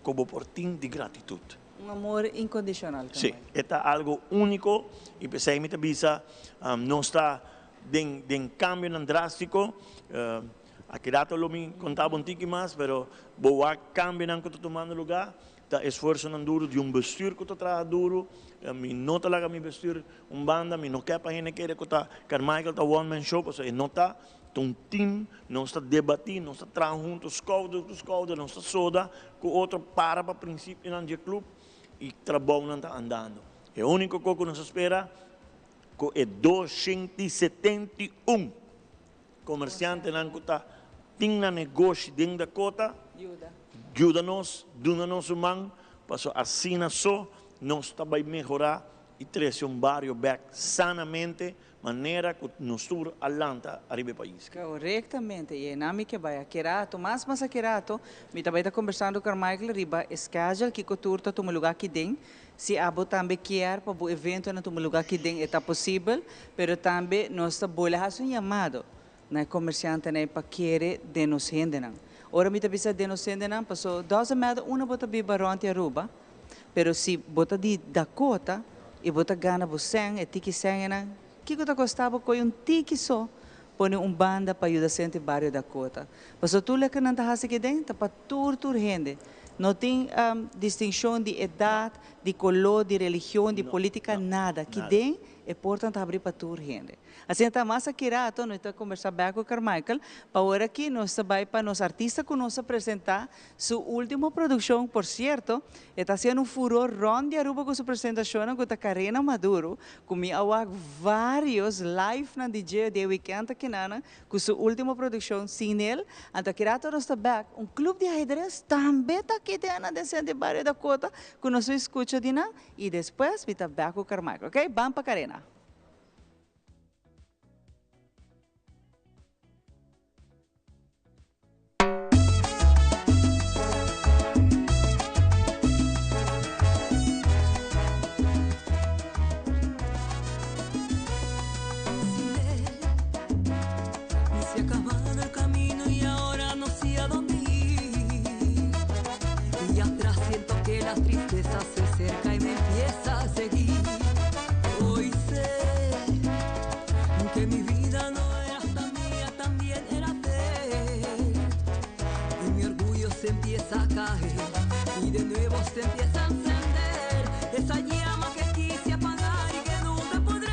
[SPEAKER 22] ku bo por tin di gratitut.
[SPEAKER 2] Un amor inkondishonal tambe.
[SPEAKER 22] Sí, e ta algu úniko i p'esei mi ta bisa nos ta den den kambionan drástiko. Aki rato lo mi konta bo un tiki mas, pero bo wak kambionan ku ta tumando lugá. Ta esfuersonan duru di un bestuur ku ta traha duru. Mi no ta laga mi bestuur un banda, mi no ke pa hende kere ku ta Carmichael ta one man show, pasobra e no ta. Ta un team, nos ta debatí, nos ta traha huntu skouder ku skouder, nos ta soda ku otro para pa prinsipionan di e club i trabounan ta andando. E úniko kos ku nos a spera ku e 271 komersiantenan ku ta tin nan negoshi den Dakota yuda nos, duna nos un man, pasobra asina so nos ta bai mehorá i trese un bario bèk sanamente manera ku nos tur a lanta ariba e pais.
[SPEAKER 2] Korektamente, i einan mi ke bai. Aki rato, mas mas aki rato, mi ta bai ta kombersando ku Carmichael riba e schedule kiko tur ta tuma lugá aki den. Si abo tambe kier pa bo eventonan tuma lugá aki den e ta posibel, pero tambe nos ta bole hasi un yamado na e komersiantenan pa kere den nos hendenan. Ora mi ta bisa den nos hendenan, paso doesn't matter unda bo ta biba rònt di Aruba, pero si bo ta di Dakota i bo ta gana bo sèn, e tiki sènnan, kiko ta kosta bo kohe un tiki so pone un banda pa yuda senti bario Dakota? Paso tur loke nan ta hasi aki den ta pa tur tur hende. No tin distinshon di edat, di koló, di religion, di polítika, nada. Aki den e portanan ta habrí pa tur hende. Asina ta mas aki rato nos ta kombersá bèk ku Carmichael pa ora aki nos ta bai pa nos artista ku nos a presentá su último produkshon. Por sierto, e ta hasiendo un furor rònt di Aruba ku su presentashonnan ku ta Karina Maduro ku mi a wak vários livenan di dje den e wikènt akinanan ku su último produkshon Sin El. Anto aki rato nos ta bèk un klup di ahedres tambe ta aki den nan den Senti Bario Dakota ku nos lo skucha di nan i despues mi ta bèk ku Carmichael. Oké, ban pa Karina.
[SPEAKER 6] Se ha acabado el camino y ahora no sé a dónde ir. Y atrás siento que la tristeza se acerca y me empieza a seguir. Hoy sé que mi vida no era tan mía, también era de él. Y mi orgullo se empieza a caer y de nuevo se empieza a encender esa llama que quise apagar y que nunca podré.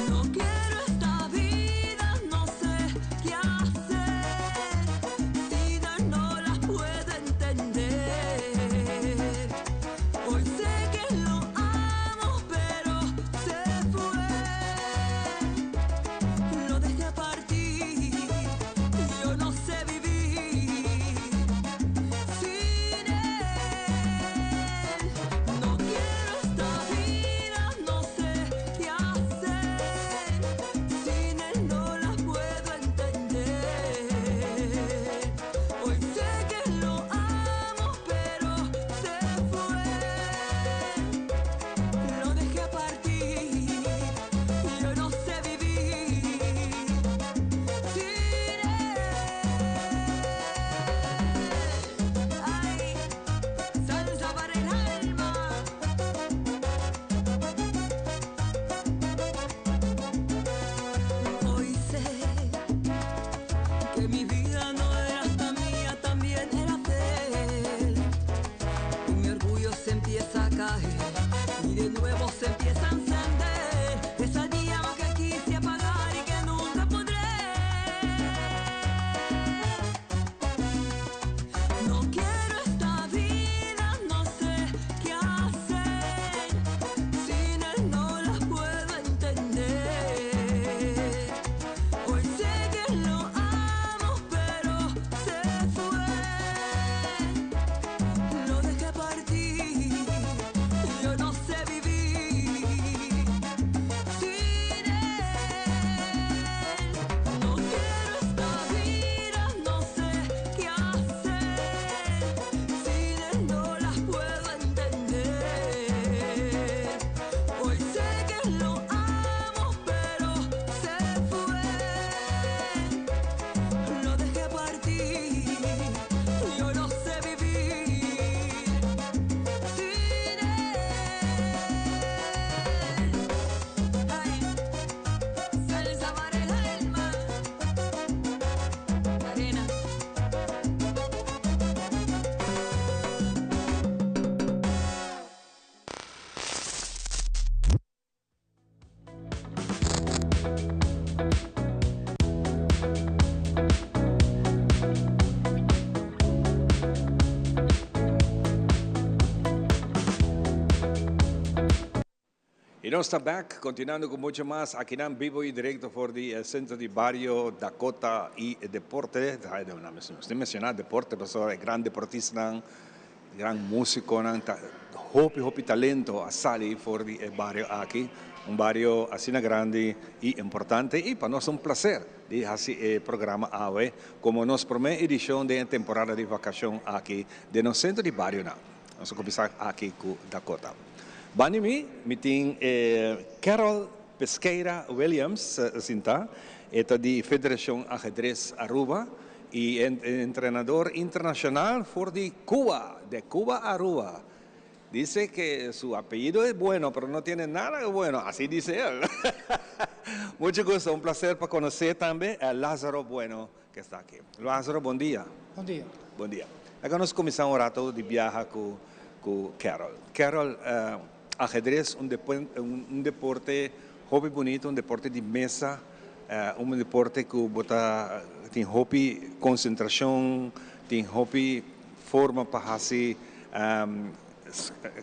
[SPEAKER 6] No quiero esta vida, no sé qué hacer. Si no la puedo entender. Hoy sé que lo amo, pero se fue. Lo dejé partir, yo no sé vivir sin
[SPEAKER 1] Y nos ta back, continuando cu mucho mas akinan bibo y directo for di e centro di bario Dakota y deporte. Nos tin menciona deporte pasobra e gran deportistanan, gran musiconan ta hopi hopi talento a sali for di e bario aki. Un bario asina grandi y importante y pa nos ta un placer di haci e programa awe como nos prome edicion den e temporada di vacacion aki den nos centro di barionan. Nos a cuminsa aki cu Dakota. Bani mi, mi tin e Carol Pesqueira Williams sinta. E ta di Federacion Ajedrez Aruba y e entrenador internacional for di Cuba, de Cuba Aruba. Dice que su apellido es bueno, pero no tiene nada de bueno, así dice él. Mucho gusto, un placer pa conoce tambe a Lazaro Bueno que está aki. Lazaro, bon dia.
[SPEAKER 7] Bon dia.
[SPEAKER 1] Bon dia. Laga nos cuminsa un rato di biaha cu cu Carol. Carol, ajedrez un un deporte hopi bunito, un deporte di mesa, un deporte cu bo ta tin hopi concentracion, tin hopi forma pa haci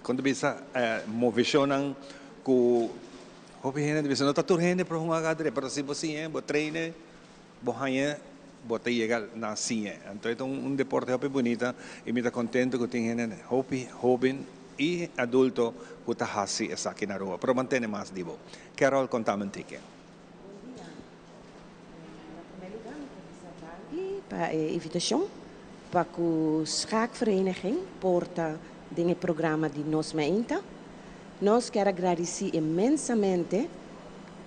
[SPEAKER 1] con ta bisa movecionnan cu hopi hende ta bisa no ta tur hende por hunga ajedrez, pero si bo siña bo traine Bo haña bo ta yega na siña. Anto e ta un deporte hopi bunita y mi ta contento cu tin hende hopi hoben y adulto cu ta haci esaki na Aruba. Pero mantene mas di bo. Carol contame un tiki.
[SPEAKER 8] Bon dia. Na prome lugar mi ta bisa danki pa e invitacion pa cu Schaakvereniging por ta den e programa di Nos Mainta. Nos kier a gradici inmensamente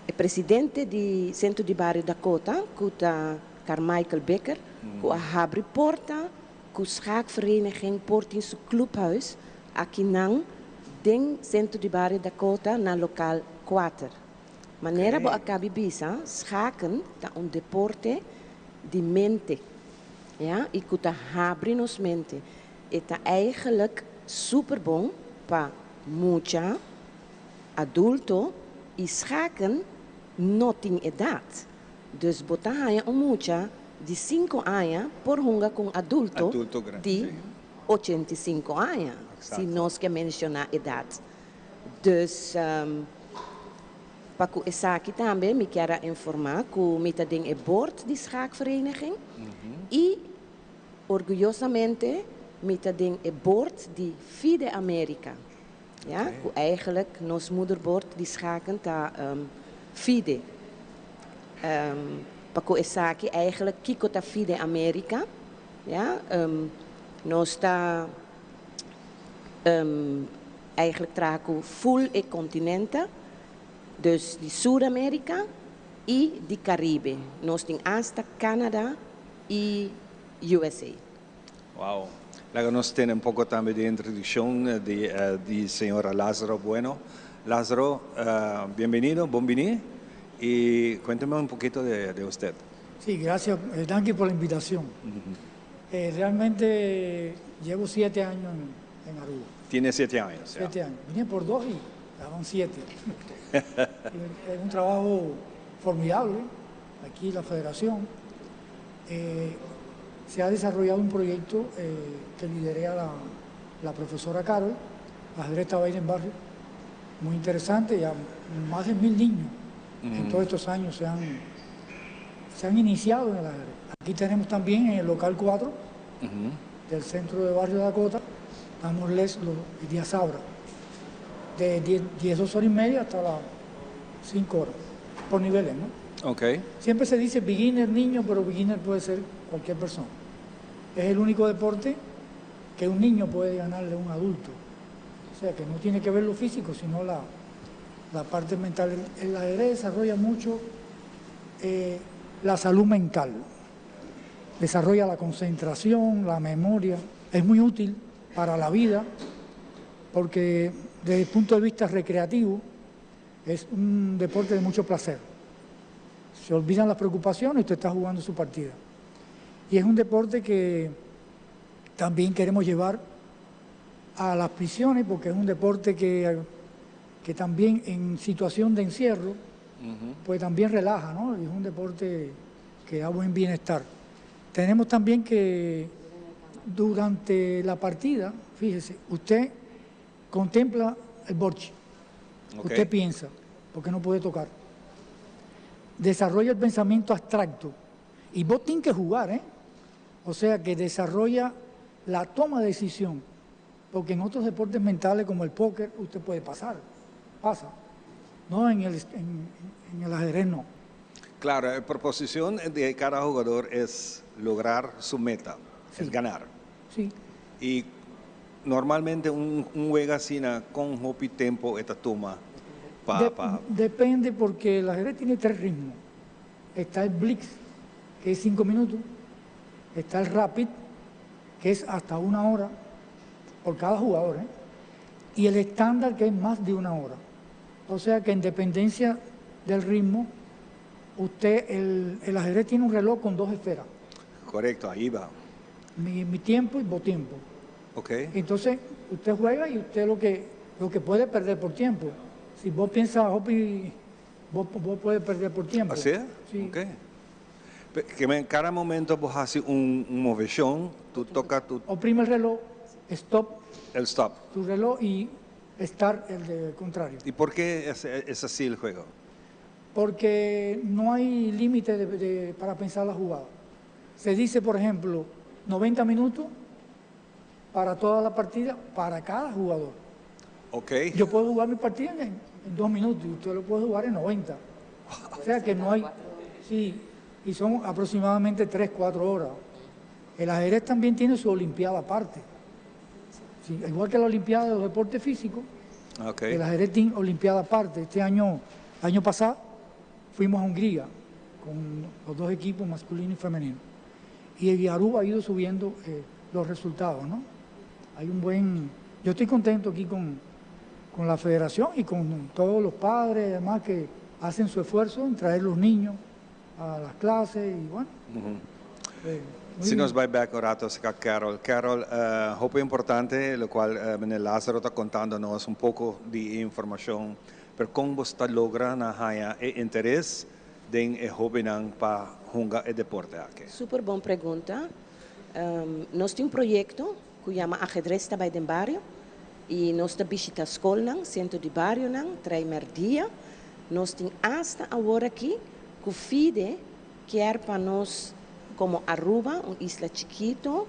[SPEAKER 8] E presidente di Centro di Bario Dakota, cu ta Carmichael Bikker, cu a habri porta cu Schaakvereniging por tin su clubhuis akinan den Centro di Bario Dakota na local kuater. Manera bo a cabi bisa, schaken ta un deporte di mente, ya, y cu ta habri nos mente. E ta eigenlijk super bon pa mucha. Adulto y schaken no tin edad. Dus bo ta haña un mucha di cinco aña por hunga cu un adulto di 85 aña, si nos ke menciona edad. Dus pa cu esaki tambe mi kier a informa cu mi ta den e board di schaakvereniging y orguyosamente mi ta den e board di FIDE America. Ja, ku eigenlijk nos moederbord di schaken ta FIDE. Pa ku esaki eigenlijk kiko ta FIDE Amerika, ja, nos ta eigenlijk traha ku full e kontinente, dus di Sur Amerika i di Karibe. Nos tin asta Canada i USA.
[SPEAKER 1] Wow. Laga nos tene un poco tambe di introduccion di di señora Lazaro Bueno. Lazaro, bienvenido, bon bini y cuénteme un poquito de de usted.
[SPEAKER 7] Sí, gracias, danki por la invitacion. Realmente llevo siete años en en Aruba.
[SPEAKER 1] Tiene siete años,
[SPEAKER 7] ya. Siete años. Vine por dos y ya van siete. Es un trabajo formidable aquí la federación. Eh, se ha desarrollado un proyecto eh, que liderea la, la profesora Carol, ajedrez ir en barrio, muy interesante, ya más de 1000 niños en todos estos años se han, se han iniciado en el ajedrez. Aquí tenemos también en el local 4 del centro de barrio Dakota, damos les los días Sabra, de 10, 10, 2 horas y media hasta las 5 horas, por niveles, ¿no?
[SPEAKER 1] Ok.
[SPEAKER 7] Siempre se dice beginner niño, pero beginner puede ser cualquier persona. Es el único deporte que un niño puede ganarle a un adulto. O sea, que no tiene que ver lo físico, sino la, la parte mental. El, el ajedrez desarrolla mucho eh, la salud mental, desarrolla la concentración, la memoria. Es muy útil para la vida porque desde el punto de vista recreativo es un deporte de mucho placer. Se olvidan las preocupaciones y usted está jugando su partida. Y es un deporte que también queremos llevar a las prisiones porque es un deporte que, que también en situación de encierro, pues también relaja, ¿no? Es un deporte que da buen bienestar. Tenemos también que durante la partida, fíjese, usted contempla el borchi. Usted piensa, porque no puede tocar. Desarrolla el pensamiento abstracto. Y vos tienes que jugar, ¿eh? O sea que desarrolla la toma de decisión. Porque en otros deportes mentales como el póker, usted puede pasar. Pasa. No, en el, en el ajedrez no.
[SPEAKER 1] Claro, e proposicion di cada hungador ta logra su meta, es gana. Y normalmente un wega asina, cu hopi tempo e ta tuma pa, pa
[SPEAKER 7] Depende porque el ajedrez tiene tres ritmos. Está el blitz, que es 5 minutos. Está el rapid, que es hasta una hora por cada jugador, ¿eh? Y el estándar, que es más de una hora. O sea que en dependencia del ritmo, usted, el ajedrez tiene un reloj con dos esferas.
[SPEAKER 1] Corecto, ey va.
[SPEAKER 7] Mi tiempo y vos tiempo. Entonces, usted juega y usted lo que puede perder por tiempo. Si vos piensas, hopi, vos puedes perder por tiempo.
[SPEAKER 1] Asina?
[SPEAKER 7] Sí.
[SPEAKER 1] Ok. Cu den cada momento bo haci un movecion, bo toca tu
[SPEAKER 7] Oprime el reloj, stop
[SPEAKER 1] El stop.
[SPEAKER 7] Tu reloj y start el de contrario.
[SPEAKER 1] ¿Y por qué es así el juego?
[SPEAKER 7] Porque no hay límite para pensar la jugada. Se dice, por ejemplo, 90 minutos para toda la partida, para cada jugador. Yo puedo jugar mi partida en 2 minutos y usted lo puede jugar en 90. O sea que no hay... Sí, y son aproximadamente 3, 4 horas. El ajedrez también tiene su olimpiada aparte. Sí, igual que la olimpiada de los deportes físicos, el ajedrez tiene olimpiada aparte. Este año, año pasado, fuimos a Hungría con los dos equipos, masculino y femenino. Y el Aruba ha ido subiendo los resultados, ¿no? Hay un buen... Yo estoy contento aquí con la federación y con todos los padres, además, que hacen su esfuerzo en traer los niños a las clases y bueno. Muy
[SPEAKER 1] Si
[SPEAKER 7] bien.
[SPEAKER 1] nos bay back un rato cu Carol. Carol, hopi importante, lo cual meneer Lázaro ta contando nos un poco di informacion, pero con bo ta logra na haya e interes den e hobennan pa hunga e deporte aki?
[SPEAKER 8] Super bon pregunta. Nos tin un proyecto cu yama Ajedrez ta bay den Bario y nos ta bishita scol, centro di bario, Traimerdia. Nos tin hasta awor aki cu FIDE kier pa nos como Aruba, un isla chikito,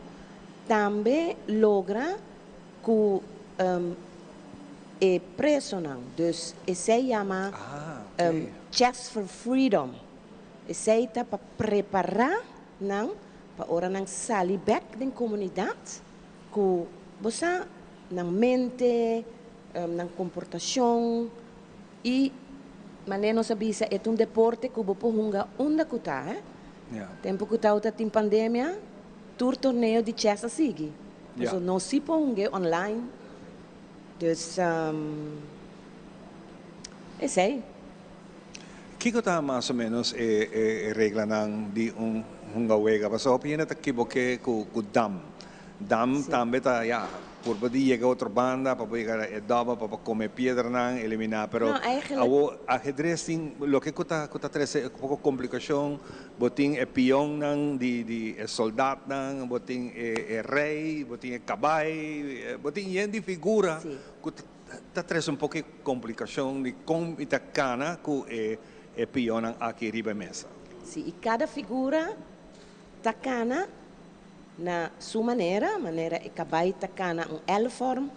[SPEAKER 8] tambe logra cu e presonan. Dus esey yama Chess for Freedom. Esey ta pa prepara nan pa ora nan sali back den comunidad cu bo nan mente, nan comportacion y manera nos a bisa, e un deporte cu bo por hunga unda cu ta, eh? Tempo cu ta tin pandemia, tur torneo di chess a sigui. Dus nos si por hunga online. Dus esey.
[SPEAKER 1] Kico ta mas o menos e reglanan di un hunga wega? Paso hopi hende ta kiboca cu dam. Dam tambe ta ya por por yega otro banda, pa yega e dama, pa come piedranan, elimina, pero
[SPEAKER 8] No, eigenlijk-
[SPEAKER 1] awo ajedrez tin loke cu ta trece un poco complicacion, bo tin e pionnan di e soldaatnan, bo tin e rey, bo tin e cabay, bo tin yen di figura cu ta trece un poco complicacion di con ta cana cu e pionnan aki riba mesa.
[SPEAKER 8] Si, y cada figura ta cana na su manera, manera e cabay ta cana un L-vorm,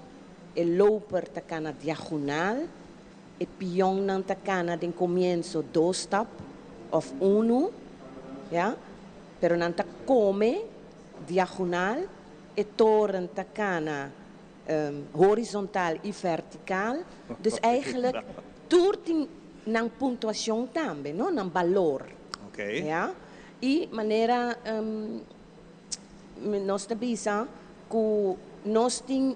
[SPEAKER 8] e loper ta cana diagonal, e pionnan ta cana den comienso dos stap of uno, ja? Pero nan ta come diagonal, e toren ta cana horizontal y vertical. Dus eigenlijk tur tin nan puntuacion tambe, no? Nan balor. Ja? Y manera nos ta bisa cu nos tin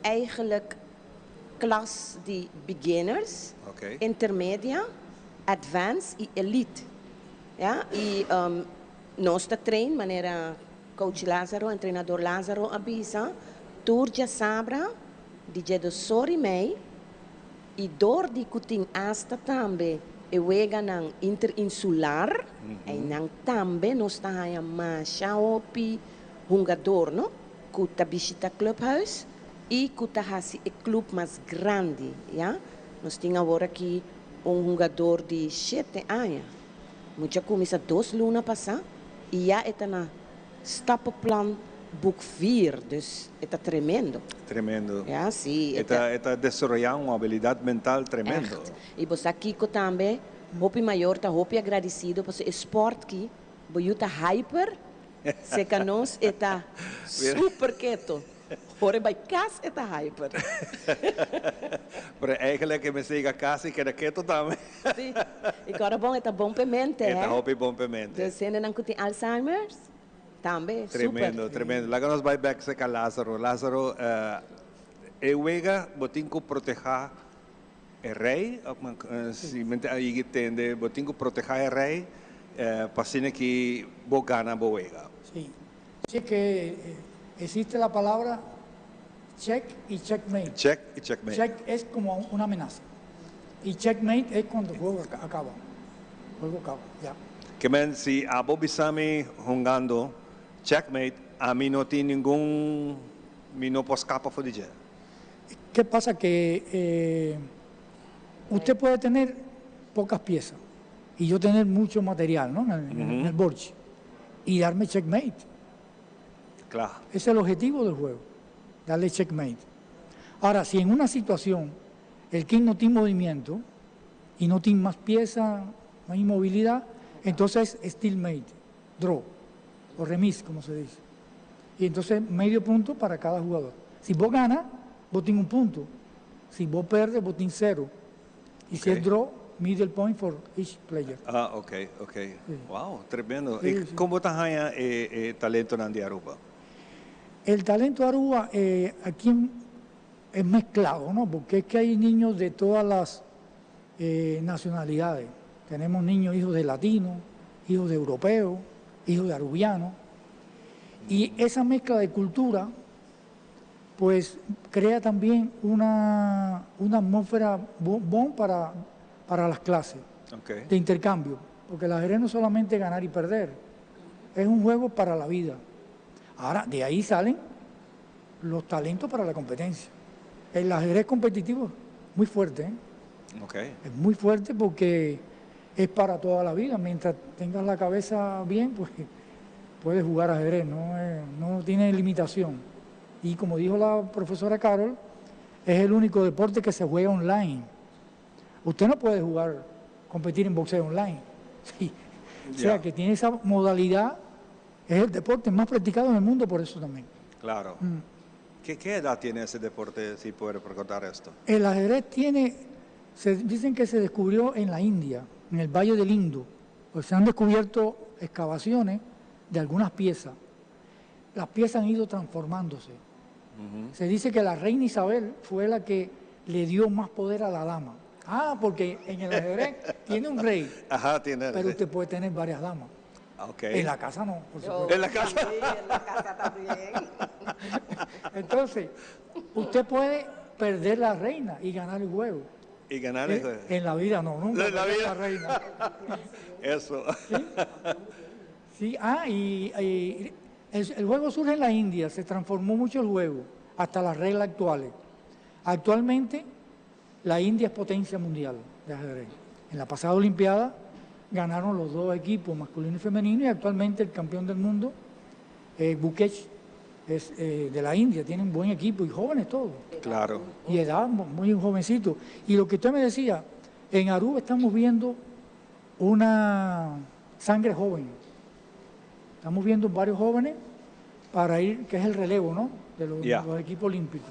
[SPEAKER 8] eigenlijk klas di beginners, intermedia, advanced y elite. Ja? Y nos ta train manera coach Lázaro, entrenador Lázaro a bisa, tur diasabra, di 12:30, y door di cu tin hasta tambe e weganan interinsular, y nan tambe nos ta haya masha hopi hungador, no? Cu ta bishita clubhouse y cu ta hasi e club mas grandi, ja? Nos tin awor aki un hungador di shete aña. Mucha cuminsa dos luna pasa y ya e ta na stappenplan boek vier, dus e ta tremendo.
[SPEAKER 1] Tremendo.
[SPEAKER 8] Ya, si,
[SPEAKER 1] E ta e ta desaroya un habilidad mental tremendo.
[SPEAKER 8] Echt. Y bo sa kico tambe, hopi mayor ta hopi agradecido pasobra e sport ki bo yu ta hyper, seca nos e ta super keto. Ora e bai cas e ta hyper.
[SPEAKER 1] Pero eigenlijk e mester yega cas y keda keto tambe.
[SPEAKER 8] Si. Y cu ora bon e ta bon p'e mente,
[SPEAKER 1] E ta
[SPEAKER 8] hè?
[SPEAKER 1] hopi bon p'e mente.
[SPEAKER 8] Dus hendenan cu tin Alzheimer's tambe, super.
[SPEAKER 1] Tremendo, tremendo. Laga nos bai bek cerca Lazaro. Lazaro, e wega bo tin cu proteha e rey, of si mi a yigi tende, bo tin cu proteha e rey pa asina ki bo gana bo wega.
[SPEAKER 7] Si. Si que existe la palabra check y checkmate.
[SPEAKER 1] Check y checkmate.
[SPEAKER 7] Check es como una amenaza. Y checkmate es cuando el juego acaba. El juego acaba, ya.
[SPEAKER 1] Ke men si abo bisa mi hungando checkmate, ami no tin ningun, mi no por scapa for di dje.
[SPEAKER 7] Ke pasa que eh, usted puede tener pocas piezas y yo tener mucho material, no? En el, en el borche. Y darme checkmate.
[SPEAKER 1] Claro.
[SPEAKER 7] Ese es el objetivo del juego, darle checkmate. Ahora, si en una situación el king no tiene movimiento y no tiene más pieza, no hay movilidad, entonces es stalemate, draw, o remis, como se dice. Y entonces medio punto para cada jugador. Si vos ganas, vos tienes un punto. Si vos perdes, vos tienes cero. Y si es draw, middle point for each player.
[SPEAKER 1] Ah, ok, ok. Wow, tremendo. Y con bo ta haya e, e talentonan di Aruba?
[SPEAKER 7] El talento de Aruba eh, aquí es mezclado, ¿no? Porque es que hay niños de todas las eh, nacionalidades. Tenemos niños hijos de latinos, hijos de europeos, hijos de arubianos. Y esa mezcla de cultura, pues crea también una, una atmósfera bon para, para las clases de intercambio. Porque el ajedrez no es solamente ganar y perder, es un juego para la vida. Ahora, de ahí salen los talentos para la competencia. El ajedrez competitivo es muy fuerte, ¿eh? Es muy fuerte porque es para toda la vida. Mientras tengas la cabeza bien, pues puedes jugar ajedrez, no, no tiene limitación. Y como dijo la profesora Carol, es el único deporte que se juega online. Usted no puede jugar, competir en boxeo online. Sí. O sea, que tiene esa modalidad, es el deporte más practicado en el mundo por eso también.
[SPEAKER 1] Claro. ¿Qué, ¿Qué, edad tiene ese deporte, si puede preguntar esto?
[SPEAKER 7] El ajedrez tiene, se, dicen que se descubrió en la India, en el Valle del Indo. Pues se han descubierto excavaciones de algunas piezas. Las piezas han ido transformándose. Se dice que la reina Isabel fue la que le dio más poder a la dama. Ah, porque en el ajedrez tiene un rey.
[SPEAKER 1] Ajá, tiene.
[SPEAKER 7] Pero usted puede tener varias damas.
[SPEAKER 1] Okay.
[SPEAKER 7] En la casa no, por supuesto.
[SPEAKER 1] En la casa.
[SPEAKER 8] Sí, en la casa también.
[SPEAKER 7] Entonces, usted puede perder la reina y ganar el juego.
[SPEAKER 1] Y ganar el juego.
[SPEAKER 7] En la vida no, nunca.
[SPEAKER 1] En la vida.
[SPEAKER 7] La reina.
[SPEAKER 1] Eso.
[SPEAKER 7] ¿Sí? Sí, ah, y, y el, el juego surge en la India, se transformó mucho el juego, hasta las reglas actuales. Actualmente, la India es potencia mundial de ajedrez. En la pasada Olimpiada ganaron los dos equipos, masculino y femenino, y actualmente el campeón del mundo, eh, Bukesh, es eh, de la India, tienen buen equipo y jóvenes todos.
[SPEAKER 1] Claro.
[SPEAKER 7] Y edad muy jovencito. Y lo que usted me decía, en Aruba estamos viendo una sangre joven. Estamos viendo varios jóvenes para ir, que es el relevo, ¿no? De los, los equipos olímpicos.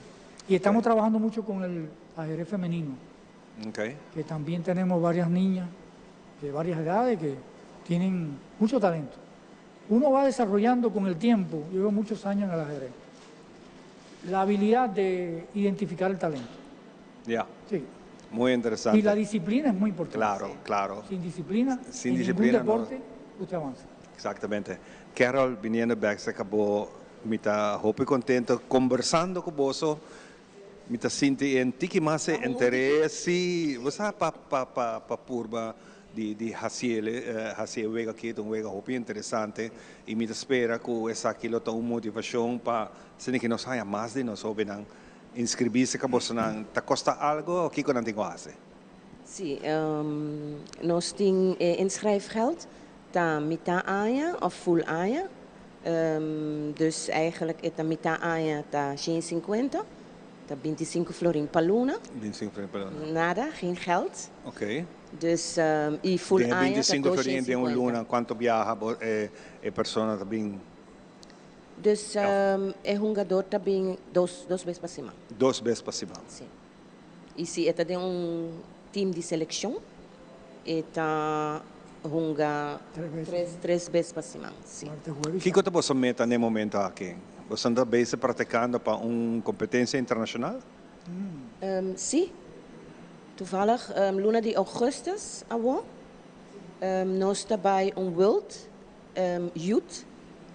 [SPEAKER 7] Y estamos trabajando mucho con el ajedrez femenino, que también tenemos varias niñas de varias edades que tienen mucho talento. Uno va desarrollando con el tiempo, yo llevo muchos años en el ajedrez, la habilidad de identificar el talento.
[SPEAKER 1] Ya.
[SPEAKER 7] Sí.
[SPEAKER 1] Muy interesante.
[SPEAKER 7] Y la disciplina es muy importante.
[SPEAKER 1] Claro, claro.
[SPEAKER 7] Sin disciplina,
[SPEAKER 1] Sin
[SPEAKER 7] en
[SPEAKER 1] disciplina,
[SPEAKER 7] ningún
[SPEAKER 1] no.
[SPEAKER 7] deporte, usted avanza.
[SPEAKER 1] Exactamente. Carol, biniendo back, se acabó, mi ta hopi contento conversando cu boso, mi ta sinti un tiki mas interes, si, bo sa pa pa pa pa purba di di haciele, eh, haci e wega aki, ta un wega hopi interesante y mi ta spera cu esaki lo ta un motivacion pa asina cu nos haya mas di nos hobennan. inscribí cerca bosonan, ta costa algo o kico nan tin cu haci?
[SPEAKER 8] Sí, nos tin e inschrijfgeld ta mitá aña of full aña. Dus eigenlijk e ta mitá aña ta 150, ta 25 florin pa luna.
[SPEAKER 1] 25 florin pa luna.
[SPEAKER 8] Nada, geen geld.
[SPEAKER 1] Ok.
[SPEAKER 8] Dus y full
[SPEAKER 1] Den e
[SPEAKER 8] aña ta
[SPEAKER 1] 25 florin den un
[SPEAKER 8] 250.
[SPEAKER 1] luna cuanto biaha bo e e persona ta bin?
[SPEAKER 8] Dus e hungador ta bin dos dos bes pa siman.
[SPEAKER 1] Dos bes pa siman.
[SPEAKER 8] Sí. Y si e ta den un team di seleccion e ta hunga tres tres bes pa siman. Sí.
[SPEAKER 1] Kico ta boso meta n'e momento aki? Boso ta bezig practicando pa un competencia internacional?
[SPEAKER 8] Sí. Toevallig luna di augustus awo nos ta bay un World Youth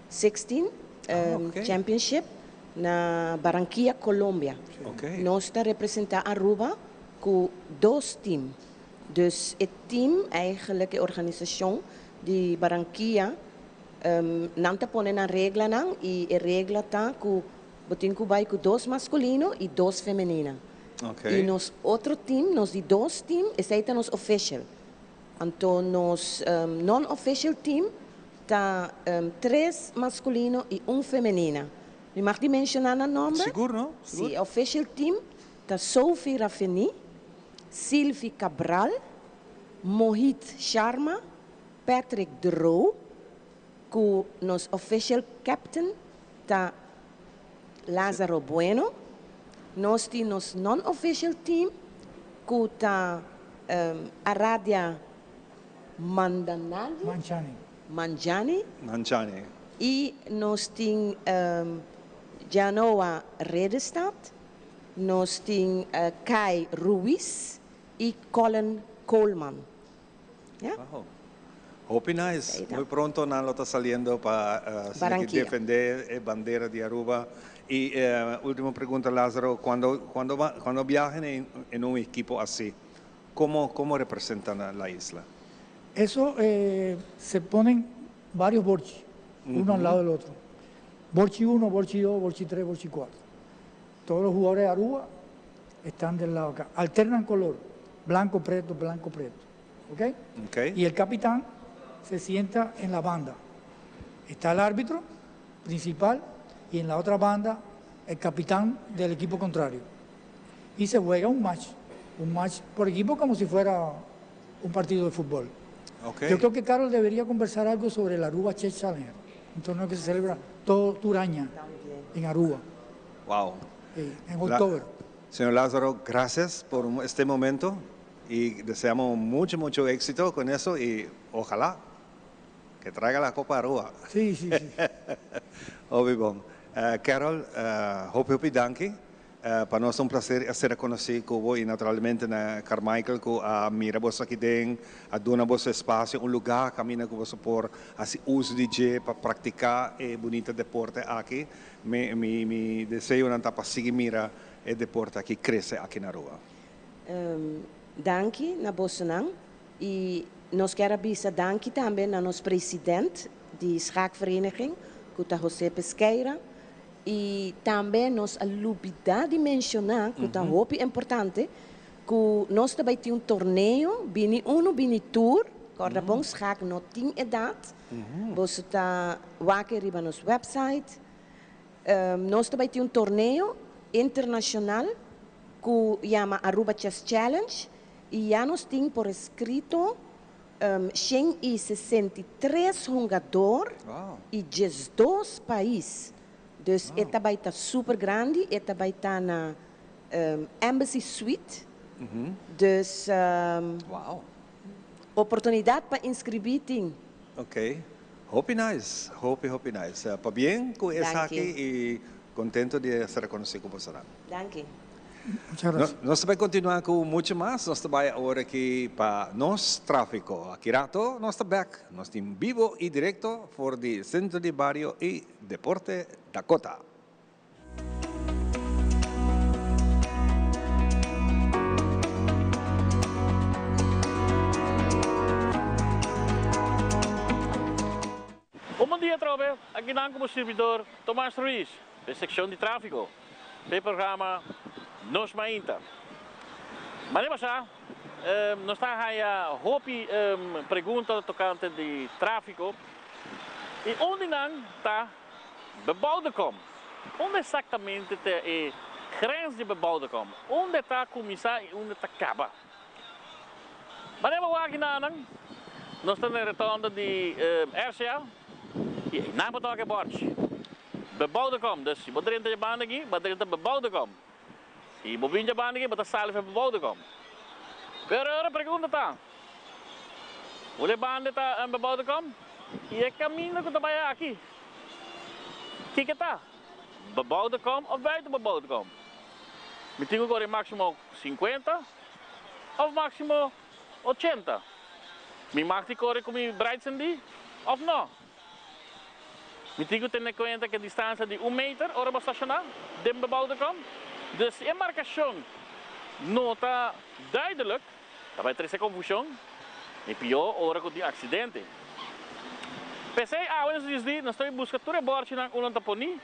[SPEAKER 8] 16 Championship na Barranquilla, Colombia. Nos ta representa Aruba cu dos team. Dus e team, eigenlijk e organisacion di Barranquilla, nan ta pone nan reglanan y e regla ta cu bo tin cu bay cu dos masculino y dos femenina. Y nos otro team, nos di dos team, esey ta nos official. Anto nos non-official team ta tres masculino y un femenina. Mi mag di menciona nan nomber?
[SPEAKER 1] Sigur no, sigur.
[SPEAKER 8] Si, e official team ta Sophie Raffeny, Sylvie Cabral, Mohit Sharma, Patrick de Roo, cu nos official captain ta Lazaro Bueno. Nos tin nos non-official team cu ta Aradia Mandanali.
[SPEAKER 7] Manchani.
[SPEAKER 8] Manjani.
[SPEAKER 1] Manchani.
[SPEAKER 8] Y nos tin Janoa Redestad, nos tin Kai Ruiz y Colin Coleman. Ja.
[SPEAKER 1] Wow. Hopi nice. Muy pronto nan lo ta saliendo pa
[SPEAKER 8] Barranquilla.
[SPEAKER 1] defende e bandera di Aruba. Y ultimo pregunta Lazaro, cuando cuando cuando viajen en, en un equipo así, ¿cómo, cómo representan a la isla?
[SPEAKER 7] Eso eh, se ponen varios borchi, uno al lado del otro. Borchi 1, Borchi 2, Borchi 3, Borchi 4. Todos los jugadores de Aruba están del lado acá. Alternan color, blanco, preto, blanco, preto. ¿Ok?
[SPEAKER 1] Okay.
[SPEAKER 7] Y el capitán se sienta en la banda. Está el árbitro principal y en la otra banda el capitán del equipo contrario. Y se juega un match, un match por equipo como si fuera un partido de fútbol.
[SPEAKER 1] Okay.
[SPEAKER 7] Yo creo que Carol debería conversar algo sobre el Aruba Chess Challenger, un torneo que se celebra todo Turaña en Aruba.
[SPEAKER 1] Wow.
[SPEAKER 7] Sí, en octubre.
[SPEAKER 1] Señor Lázaro, gracias por este momento y deseamos mucho, mucho éxito con eso y ojalá que traiga la Copa Aruba.
[SPEAKER 7] Sí, sí, sí.
[SPEAKER 1] Hopi bon. Uh, Carol, uh, hopi hopi danki. Uh, pa nos ta un placer ser conoci cu bo y naturalmente na Carmichael cu a mira boso aki den, a duna boso espacio, un lugar caminda cu boso por haci uso di dje pa practica e bunita deporte aki. Mi, mi, mi deseonan ta pa sigui mira e deporte aki crece aki na Aruba.
[SPEAKER 8] Um, danki na bosonan y nos kier a bisa danki tambe na nos president di schaakvereniging, cu ta José Pesqueira, y tambe nos a lubida di menciona, cu ta hopi importante, cu nos ta bay tin un torneo, bini uno bini tur, corda bon, schaak no tin edad, boso ta wak riba nos website. Nos ta bay tin un torneo internacional cu yama Aruba Chess Challenge y ya nos tin por escrito 163 hungador y 12 pais. Dus e ta bay ta super grandi, e ta bay ta na Embassy Suite. Dus oportunidad pa inscribi tin.
[SPEAKER 1] Ok. Hopi nice. Hopi, hopi nice. Pabien cu esaki y contento di ser reconoci cu boso nan.
[SPEAKER 8] Danki.
[SPEAKER 7] Muchas gracias.
[SPEAKER 1] Nos ta bay continua cu mucho mas. Nos ta bay awor aki pa nos trafico. Aki rato nos ta bek. Nos tin bibo y directo for di Centro di Bario y Deporte Dakota.
[SPEAKER 9] Un bon dia atrobe, aki nan como sirbidor Tomas Ruiz, den seccion di trafico. P'e programa. Nos Mainta. Manera pasá nos ta haya hopi pregunta tokante di tráfiko i un di nan ta bebouwde kom. Unda eksaktamente ta e grens di bebouwde kom? Unda e ta kuminsá i unda e ta kaba? Manera bo wak nan, nos ta na e rotonde di RCA i einan bo toka e bòrchi. Bebouwde kom. Dus si bo drenta dje banda aki, bo a drenta bebouwde kom. Si bo bin dje banda aki, bo ta sali for bebouwde kom. Pero e ora pregunta ta, Unda e banda ta bebouwde kom? I e kaminda ku ta bai aki, kiko ta? Bebouwde kom of buiten bebouwde kom? Mi tin ku kore máksimo 50 of máksimo 80? Mi mag di kore ku mi braitsendi of no? Mi tin ku tene kuenta ku e distansia di un meter ora bo stashoná den bebouwde kom. Dus si e markashon no ta duidelijk, ta bai trese konfushon i pió ora ku tin aksidente. P'esei awe nos disdi nos ta bai buska tur e bòrchinan unda nan ta poní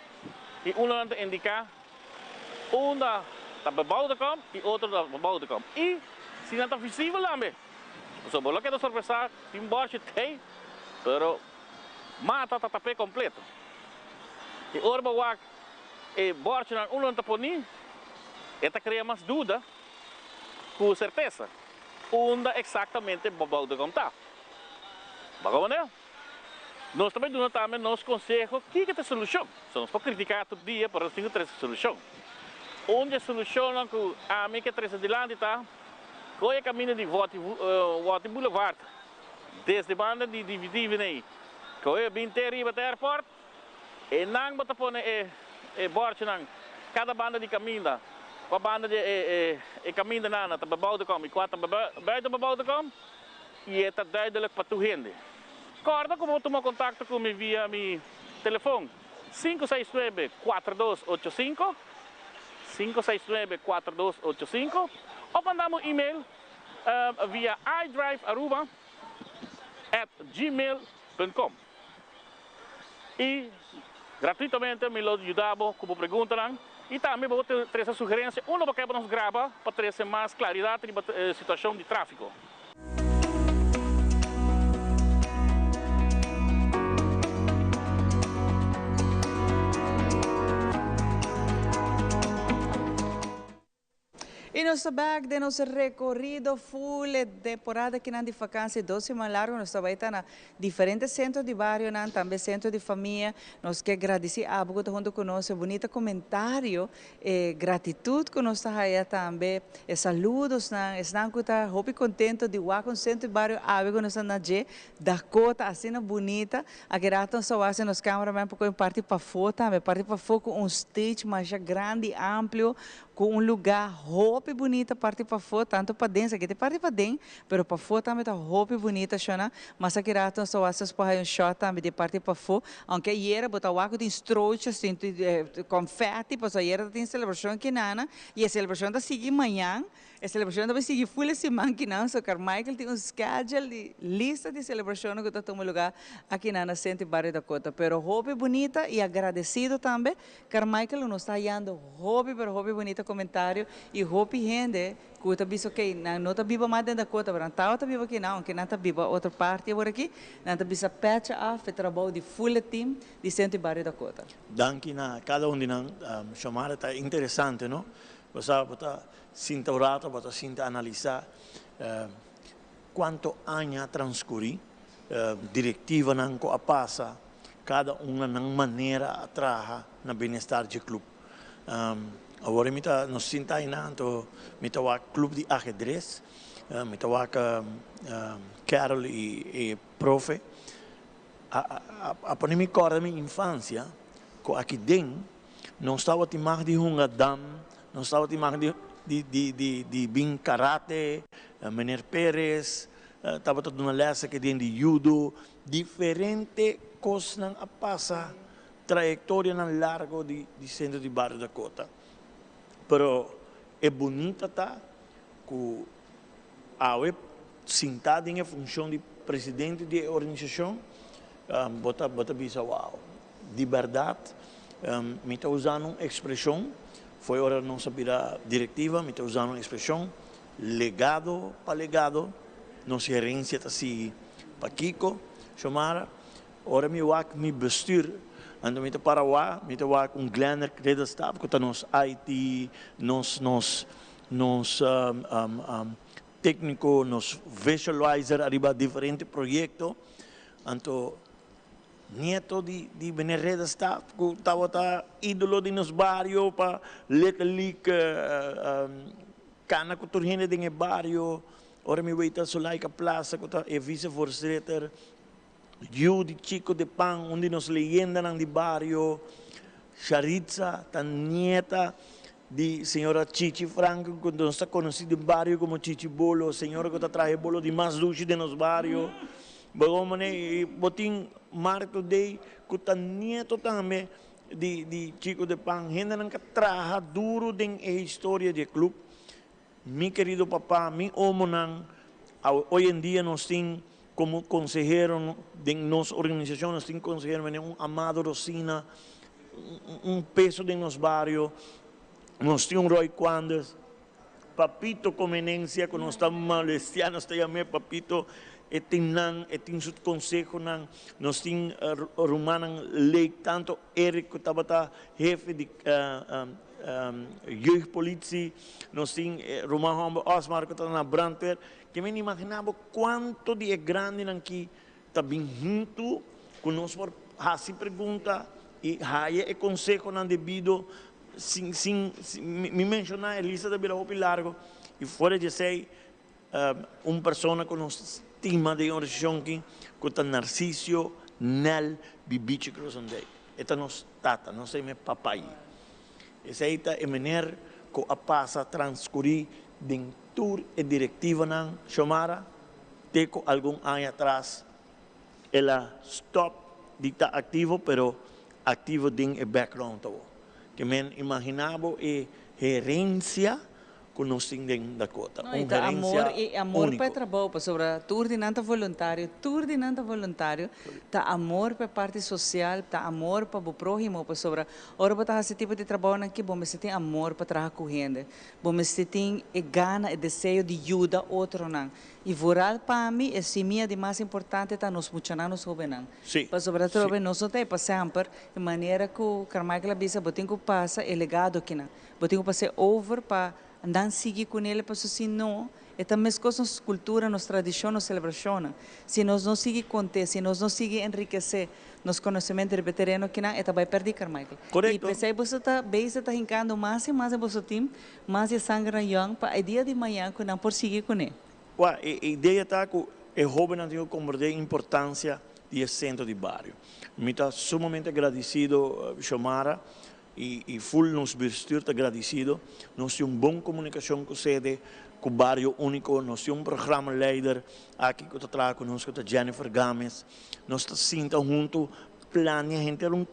[SPEAKER 9] i unda nan ta indiká unda ta bebouwde kom i otro ta bebouwde kom i si nan ta visibel tambe. Pasobra bo lo keda sorpresá tin bòrchi t'ei pero mata ta tap'é kompleto. I ora bo wak e bòrchinan unda nan ta poní e ta krea mas duda ku sertesa unda eksaktamente bebouwde kom ta. Bo manera? Nos ta bai duna tambe nos konseho kiko ta e solushon. So nos por kritiká tur dia, pero nos tin ku trese solushon. Un di e solushonnan ku ami ke trese dilanti ta kohe e kaminda di Woti Boulevard desde banda di Diviney kohe bin te riba te airport. Einan bo ta pone e bòrchinan kada banda di kaminda. Kua banda di e kamindanan ta bebouwde kom i kua ta buiten bebouwde kom i e ta duidelik pa tur hende. Kòrda ku bo tuma kontakto ku mi via mi telefon 569 4285, 569 4285, òf manda mi un email via idrivearuba at gmail punt com. I gratuitamente mi lo yuda bo ku bo preguntanan i tambe bo por trese sugerensia unda bo ke pa nos graba pa trese mas klaridat riba e situashon di tráfiko.
[SPEAKER 2] Y nos ta bek den nos recorido full e temporada kinan di vakantie dos siman largo nos ta bay ta na diferente centro di barionan tambe centro di famia nos ke gradici abo cu ta hunto cu nos e bunita comentario e gratitud cu nos ta haya tambe e saludosnan esnan cu ta hopi contento di wak un centro di bario awe cu nos ta na dje Dakota asina bunita aki rato nos ta wak si nos cameraman por coge un parti pafo tambe parti pafo cu un stage masha grandi amplio Ku un lugá hopi bunita parti pafó, tantu paden, esaki ta e parti paden, pero pafó tambe ta hopi bunita shona. Mas aki rato nos ta wak si nos por haya un shot tambe di e parti pafó. Aunke ayera bo ta wak ku tin strootjes, tin konfèti, pasobra ayera ta tin selebrashon kinana i e selebrashon ta sigui mañan. E selebrashon ta bai sigui ful e siman kinan, so Carmichael tin un schedule di lista di selebrashonnan ku ta tuma lugá akinan na Senti Bario Dakota. Pero hopi bunita i agradesido tambe Carmichael nos ta hayando hopi pero hopi bunita comentario y hopi hende cu ta bisa ok nan no ta biba mas den Dakota pero nan tabata biba aki nan aunke nan ta biba otro parti awor aki nan ta bisa pecha af e trabou di full e team di Centro y Bario Dakota.
[SPEAKER 22] Danki na cada un di nan. Xiomara ta interesante no. Bo sa bo ta sinta un rato bo ta sinta analisa cuanto aña a transcuri, directivanan cu a pasa Kada un na nan manera a traha na bienestar dje club. Awor mi ta nos sinta ayina anto mi ta wak club di ahedres, mi ta wak Carol y e profe a pone mi corda mi infancia cu aki den nos tabatin mag di hunga dam, nos tabatin mag di bin karate, meneer Perez tabata duna les aki den di judo. Diferente kosnan a pasa, trayektorianan largo di di Sentro di Bario Dakota. Pero e bunita ta ku awe sintá den e funshon di presidente di e organisashon, bo ta bo ta bisa wow, di bèrdat mi ta usando un ekspreshon. Foi ora nos a bira directiva, mi ta usa un expresion, legado pa legado, nos herencia ta sigui. Pakico, Xiomara? Ora mi wak mi bestuur, anto mi ta para wak, mi ta wak un Glenner Ridderstap cu ta nos IT, nos nos nos tecnico, nos visualizer ariba diferente proyecto, anto nieto di di meneer Ridderstap cu tabata idolo di nos bario pa Little League cana cu tur hende den e bario, ora mi weita Sulaika Plaza cu ta e vicevoorzitter. Yu di Chico de Pan, un di nos leyendanan di bario, Sharitza ta nieta di señora Chichi Franco, cu nos ta conoci den bario como Chichi Bolo, señora cu ta traha e bolo di mas dushi den nos bario. Bo mane, y bo tin Marco Dey, cu ta nieto tambe di di Chico de Pan. Hendenan ca traha duro den e historia di e club. Mi querido papa, mi omonan, hoy en dia nos tin como consehero den nos organisacion, nos tin consehero manera un Amado Rosina, un peso den nos bario, nos tin un Roy Quandes, Papito Comenencia cu nos ta molestia, nos ta yam'e Papito, e tin nan, e tin su consehonan, nos tin rumannan Lake, tanto Eric cu tabata hefe di Jeugdpolitie, nos tin ruman homber Osmar cu ta na brandweer. Ke men imagina bo cuanto di e grandinan ki ta bin hunto cu nos por haci pregunta y haya e consehonan debido sin sin mi menciona e lista ta bira hopi largo y fuera di esey un persona cu nos stima den e organisacion aki cu ta Narcisio Nel Bibichi Krozendijk. E ta nos tata, nos ta yam'é papai. Esei ta e mener ku a pasa transkurí den tur e direktivanan Xiomara te ku algun aña atras el a stòp di ta aktivo pero aktivo den e background awor. Ke men imaginá bo e herensia ku nos tin den Dakota.
[SPEAKER 2] No, y
[SPEAKER 22] Un
[SPEAKER 2] ta amor
[SPEAKER 22] herencia
[SPEAKER 2] y amor pa e
[SPEAKER 22] único.
[SPEAKER 2] trabou, pasobra tur di nan ta voluntario, tur di nan ta voluntario, ta amor pa e parti social, ta amor pa bo prohimo, pasobra ora bo ta haci tipo di trabounan aki bo mester tin amor pa traha cu hende, bo mester tin e gana, e deseo di yuda otronan. Y vooral pa mi e simia di mas importante ta nos muchanan, nos hobennan.
[SPEAKER 22] Sí,
[SPEAKER 2] Pasobra
[SPEAKER 22] sí.
[SPEAKER 2] atrobe nos no ta e pa semper, e manera cu Carmichael a bisa bo tin cu pasa e legado akinan. Bo tin ku pas'é over pa nan sigui kunel paso si no e ta meskos nos kultura, nos tradishon, nos selebrashonnan. Si nos no sigui kont'é, si nos no sigui enrikesé nos konosementu riba e tereno kinan e ta bai pèrdí, Carmichael. I
[SPEAKER 22] Korekto.
[SPEAKER 2] p'esei boso ta bezig ta hinkando mas i mas den boso tim, mas di e sangernan yòn pa e dia di mañan ku nan por sigui kuné.
[SPEAKER 22] Wak, e idea ta ku e hóbennan tin ku komprendé e importansia di e sentro di bario. Mi ta sumamente agradisido, Xiomara, Y full nos bestuur ta gradicido. Nos tin un bon comunicacion cu sede, cu Bario Unico. Nos tin un programa leider aki cu ta traha cu nos cu ta Jennifer Gamez. Nos ta sinta hunto plania henter un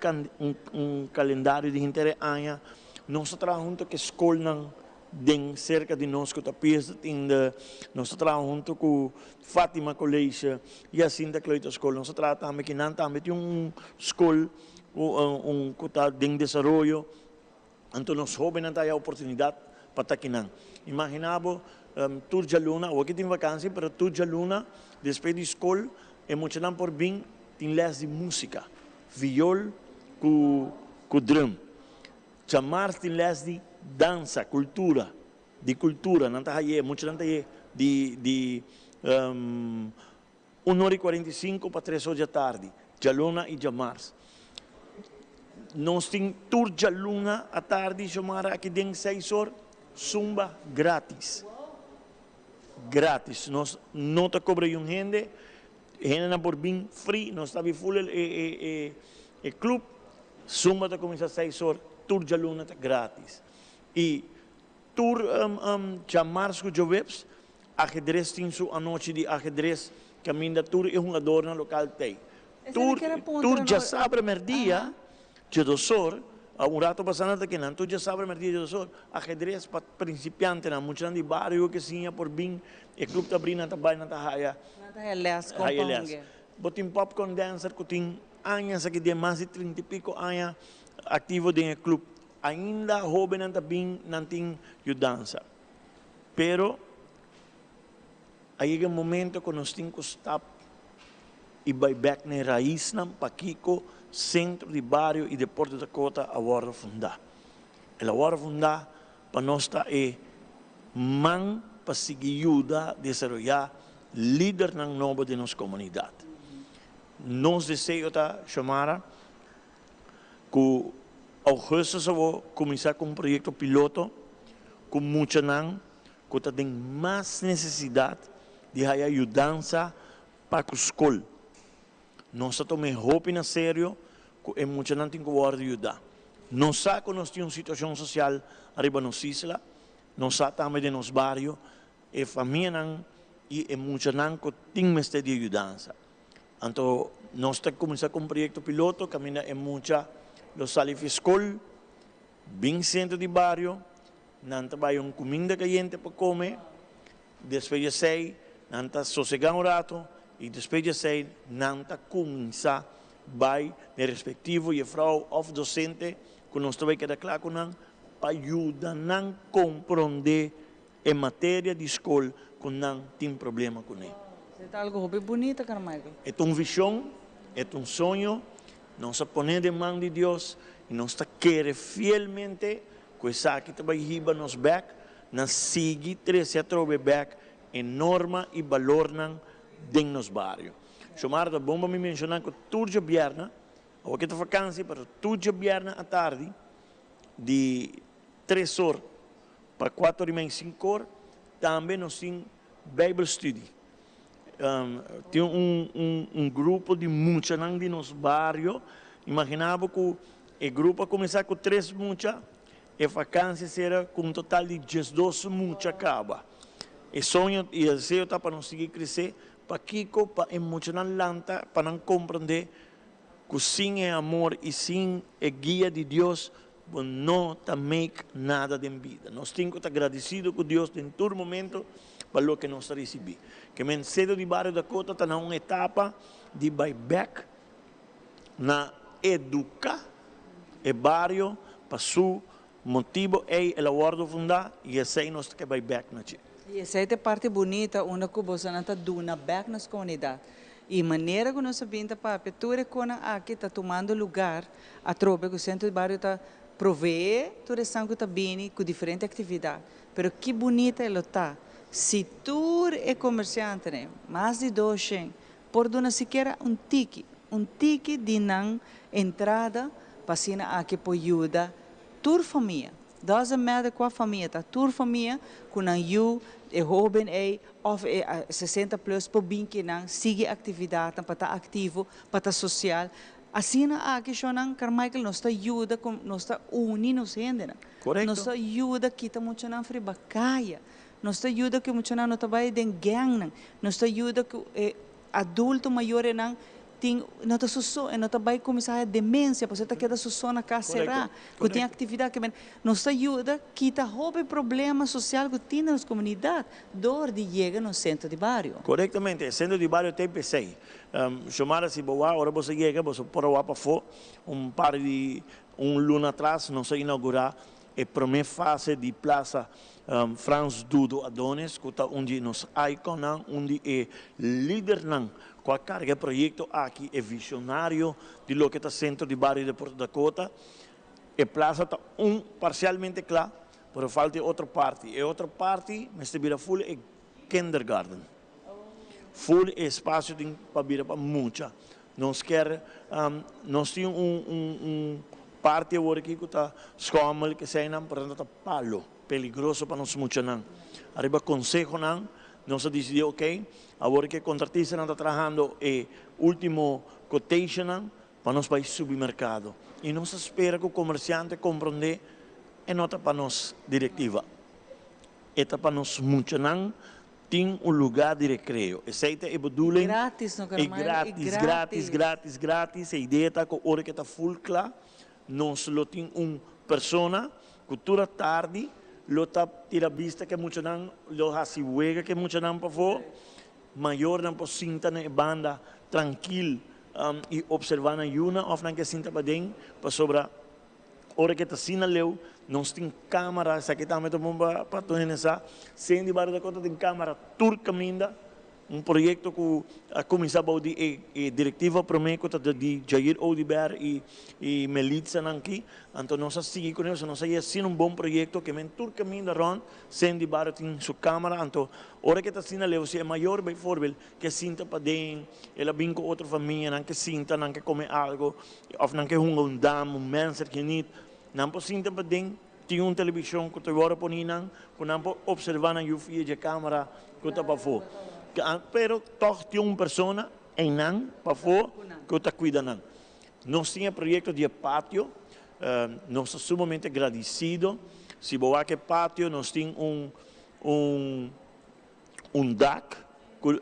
[SPEAKER 22] un calendario di henter e aña. Nos ta traha hunto cu e scolnan den cerca di nos cu ta Piers de Tiende. Nos ta traha hunto cu Fatima College y Jacinta Kleuterschool. Nos ta traha tambe cu nan tambe tin un scol. Un ku ta den desaroyo, anto nos hóbennan ta haya oportunidat pa ta kinan. Imaginá bo tur djaluna, awor ki tin vakansi, pero tur djaluna despues di skol e muchanan por bin tin lès di músika, viol ku ku drum. Djamars tin lès di dansa, kultura, di kultura, nan ta haye, muchanan ta haye di di Un ora i 45 pa tres or djatardi, djaluna i djamars. Nos tin tur djaluna atardi, Xiomara, aki den seis or, zumba gratis. Gratis. Nos no ta kobra yun hende. Hendenan por bin free. Nos ta abi full e e club. Zumba ta kuminsá seis or, tur djaluna ta gratis. I Tur djamars ku djoweps, ahedres tin su anochi di ahedres kaminda tur e hungadornan lokal t'ei. Tur tur djasabra mèrdia, djedosor, un rato pasá nan ta kinan, tur djasabra mèrdia djedosor, ahedres pa prinsipiantenan, muchanan di bario ke siña por bin, e klub ta abrí, nan ta bai, nan ta haya
[SPEAKER 2] Nan ta haya lès kon pa hunga.
[SPEAKER 22] Bo tin popcorn dancer ku tin añas aki den, mas di trinta i piko aña aktivo den e klub. Ainda hóbennan ta bin nan tin yudansa. Pero a yega e momento ku nos tin ku stap i bai bèk na e raisnan pakiko Sentro di Bario i Deporte Dakota a wòrdu fundá. El a wòrdu fundá pa nos ta e man pa sigui yuda desaroyá lidernan nobo den nos komunidat. Nos deseo ta, Xiomara, ku ougùstus awor kuminsá ku un proyekto piloto ku muchanan ku ta den mas nesesidat di haya yudansa pa ku skol. Nos ta tuma e hopi na serio ku e muchanan tin ku wòrdu yudá. Nos sa ku nos tin un situashon sosial ariba nos isla, nos sa tambe den nos bario e famianan i e muchanan ku tin mester di e yudansa. Anto nos ta kuminsá ku un proyekto piloto kaminda e mucha lo sali fi skol, bin sentro di bario, nan ta bai un kuminda kayente pa kome, despues di esei nan ta sosegá un rato i despues di esei nan ta kuminsá bai na e respektivo jefrou òf dosente ku nos ta bai keda kla ku nan pa yuda nan komprondé e materia di skol ku nan tin problema kuné.
[SPEAKER 2] E ta algo hopi bunita, Carmichael.
[SPEAKER 22] E ta un vishon, e ta un soño, nos a pon'é den man di Dios i nos ta kere fielmente ku esaki ta bai hiba nos bèk na sigui trese atrobe bèk e norma i balornan den nos bario. Xiomara, ta bon pa mi menshoná ku tur djabièrnè, awor ke ta vakansi, pero tur djabièrnè atardi di tres or Pa kuater i mei sinku or tambe nos tin Bijbelstudie. Tin un grupo di muchanan di nos bario. Imagina bo ku e grupo a kuminsá ku tres mucha, e vakansia sera ku un total di diesdos mucha kaba. E soño i e deseo ta pa nos sigui kresé. Pakiko? Pa e muchanan lanta, pa nan komprendé ku sin e amor i sin e guia di Dios Bo no ta make nada den bida. Nos tin ku ta gradisido ku Dios den tur momento pa loke nos ta risibí. Ke men Sedo di Bario Dakota ta na un etapa di bai bèk na eduká e bario pa su motibo ei el a wòrdu fundá i esei nos ta ke bai bèk na dje.
[SPEAKER 2] I esei ta e parti bunita unda ku bosonan ta duna bèk nos komunidat. I manera ku nos a bin ta papia tur e konan aki ta tumando lugar Atrobe ku Sentro di Bario ta proveé tur esnan ku ta bini ku diferente aktividat. Pero ki bunita e lo ta si tur e komersiantenan, mas di doshen, por duna sikiera un tiki, un tiki di nan entrada pa asina aki por yuda tur famia. Doesn't matter kua famia ta, tur famia ku nan yu, e hoben ei òf e sesenta plus por bin kinan sigui aktividatnan pa ta aktivo, pa ta sosial. Asina aki shonnan Carmichael nos ta yuda ku nos ta uni nos hendenan.
[SPEAKER 22] Korekto.
[SPEAKER 2] Nos ta yuda kita muchanan friba kaya. Nos ta yuda ku e muchanan no ta bai den gangnan. Nos ta yuda ku e adulto mayorenan tin no ta su so e no ta bai kuminsá haya demensia pasobra e ta keda su so na kas será ku tin aktividat ke men nos ta yuda kita hopi problema sosial ku tin den nos komunidat dor di yega na un sentro di bario.
[SPEAKER 22] Korektamente, e sentro di bario ta e p'esei. Xiomara, si bo wak, ora boso yega, boso por a wak pafó. Un par di un luna atras nos a inaugurá e promé fase di Plaza Frans Dudo Adonis, ku ta un di nos iconnan, un di e lidernan ku a karga e proyekto aki, e visionario di loke ta Sentro di Bario di Puerto Dakota. E plaza ta un parsialmente kla, pero falta e otro parti. E otro parti mester bira ful e kindergarten. Ful e espacio tin pa bira pa mucha. Nos kier, nos tin un un un parti awor aki cu ta schommel keseinan, por tanto ta palo, peligroso pa nos muchanan. Ariba consehonan nos a dicidi ok, awor cu e contratistanan ta trahando e ultimo quotationnan pa nos bay subi mercado. Y nos ta spera cu comerciante comprende e no ta pa nos directiva, e ta pa nos muchanan Tin un lugá di rekreo. Esei ta e bedoeling.
[SPEAKER 2] Gratis no
[SPEAKER 22] E
[SPEAKER 2] Carmelo, e
[SPEAKER 22] gratis, gratis, gratis, gratis. E idea ta ku ora ku e ta full kla, nos lo tin un persona ku tur atardi lo ta tira bista ku e muchanan, lo hasi wega ku e muchanan pafó. Mayornan por sinta na e banda trankil i opservá nan yunan òf nan ke sinta paden pasobra. Ora ku e ta asina leu, nos tin kámara, esaki tambe ta bon pa tur hende sa, Centro di Bario Dakota tin kámara tur kaminda, un proyekto ku a kuminsá bou di e direktiva promé ku ta di Jair Oduber i Melitza nan aki, anto nos a sigui kuné, pasobra nos a yega asina un bon proyekto ke men tur kaminda rònt Centro di Bario tin su kámara, anto ora ku e ta asina leu, si e mayor beivoorbeeld ke sinta paden, el a bin ku otro famia, nan ke sinta, nan ke kome algo, òf nan ke hunga un dam, un menser geniet, nan por sinta paden, tin un televishon ku ta wòrdu poni nan, ku nan por opservá nan yu via dje kamera ku ta pafó. Pero tòg tin un persona einan pafó ku ta kuida nan. Nos tin e proyekto di e patio, nos ta sumamente gradisido. Si bo wak e patio, nos tin un un. Un dak ku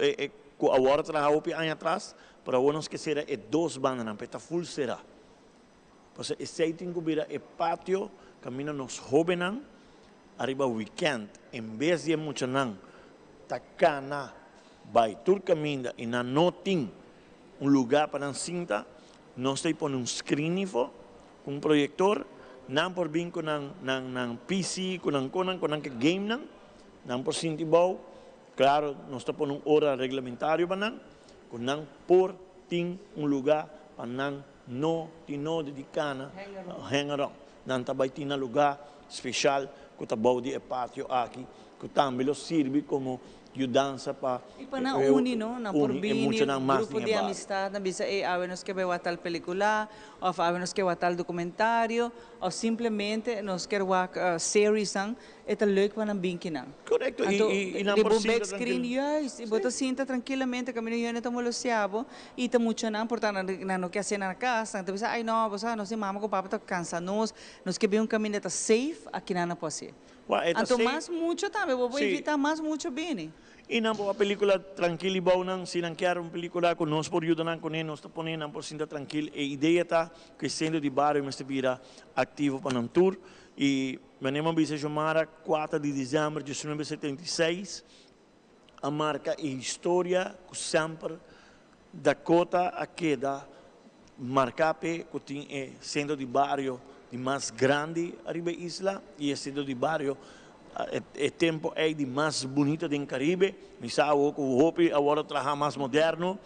[SPEAKER 22] ku awor a traha hopi aña atras, pero awor nos ke sera e dos bandanan pa e ta ful será. Pasobra esei tin ku bira e patio kaminda nos hóbennan ariba wikènt en bes di e muchanan ta kana bai tur kaminda i nan no tin un lugá pa nan sinta, nos ta pone un screen ifo ku un proyektor, nan por bin ku nan nan nan PC ku nan konan ku nan ke game nan. Nan por sinti bou, claro nos ta pone un ora reglamentario pa nan, cu nan por tin un lugar pa nan no tin nodi di cana hang around. Nan ta bay tin na lugar special cu ta bou di e patio aki, cu tambe lo sirbi como yudansa pa
[SPEAKER 2] I pa nan uni no, nan por
[SPEAKER 22] uni e
[SPEAKER 2] bini
[SPEAKER 22] muchanan mas
[SPEAKER 2] grupo
[SPEAKER 22] den e
[SPEAKER 2] di
[SPEAKER 22] bario.
[SPEAKER 2] amistad nan bisa ey awe nos ke bay wak tal pelicula of awe nos ke wak tal documentario of simplemente nos kier wak seriesnan. E ta leuk pa nan bin kinan.
[SPEAKER 22] Correcto, y,
[SPEAKER 2] Anto,
[SPEAKER 22] y, y nan
[SPEAKER 2] di
[SPEAKER 22] por
[SPEAKER 2] bo
[SPEAKER 22] sinta
[SPEAKER 2] big screen,
[SPEAKER 22] trankil.
[SPEAKER 2] juist, y bo ta sinta trankilamente caminda yende ta molestia bo, y ta muchanan por ta nan nan no ke hacié na cas, nan ta bisa, ay no, bo sa, nos tin mama cu papa ta cansa nos, nos ke bin un caminda ta safe, akinan nan por hacié.
[SPEAKER 22] Wa, e ta
[SPEAKER 2] Anto
[SPEAKER 22] safe.
[SPEAKER 2] mas mucha tambe, bo por
[SPEAKER 22] Sí.
[SPEAKER 2] invita mas mucha bini.
[SPEAKER 22] Y nan por wak pelicula trankil y bou nan, si nan kier un pelicula cu nos por yuda nan cune, nos ta pone nan por sinta trankil. E idea ta cu e centro di bario mester bira activo pa nan tur, y Manera mi a bisa Xiomara, kuater di desèmber 1976 a marka e historia ku semper Dakota a keda marká p'e ku tin e sentro di bario di mas grandi ariba e isla i e sentro di bario e tempu ei di mas bunita den Karibe. Mi sa awor ku hopi a wòrdu traha mas moderno,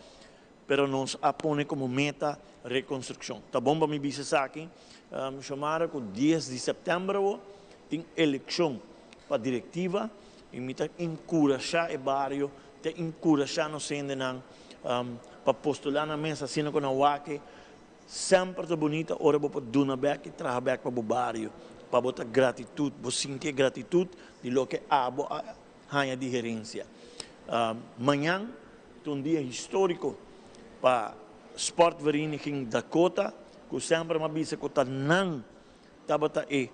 [SPEAKER 22] Pero nos a pone como meta reconstruccion. Ta bon pa mi bisa esaki, Xiomara, cu dies di september awo tin eleccion pa directiva y mi ta encurasha e bario, ta encurasha nos hendenan pa postula nan mes asina cu nan wak Semper ta bunita ora bo por duna bek y traha bek pa bo bario, pa bo ta gratitud, bo sinti e gratitud di loke abo a haña di herencia. Mañan ta un dia historico pa Sportvereniging Dakota, cu semper mi a bisa cu ta nan tabata e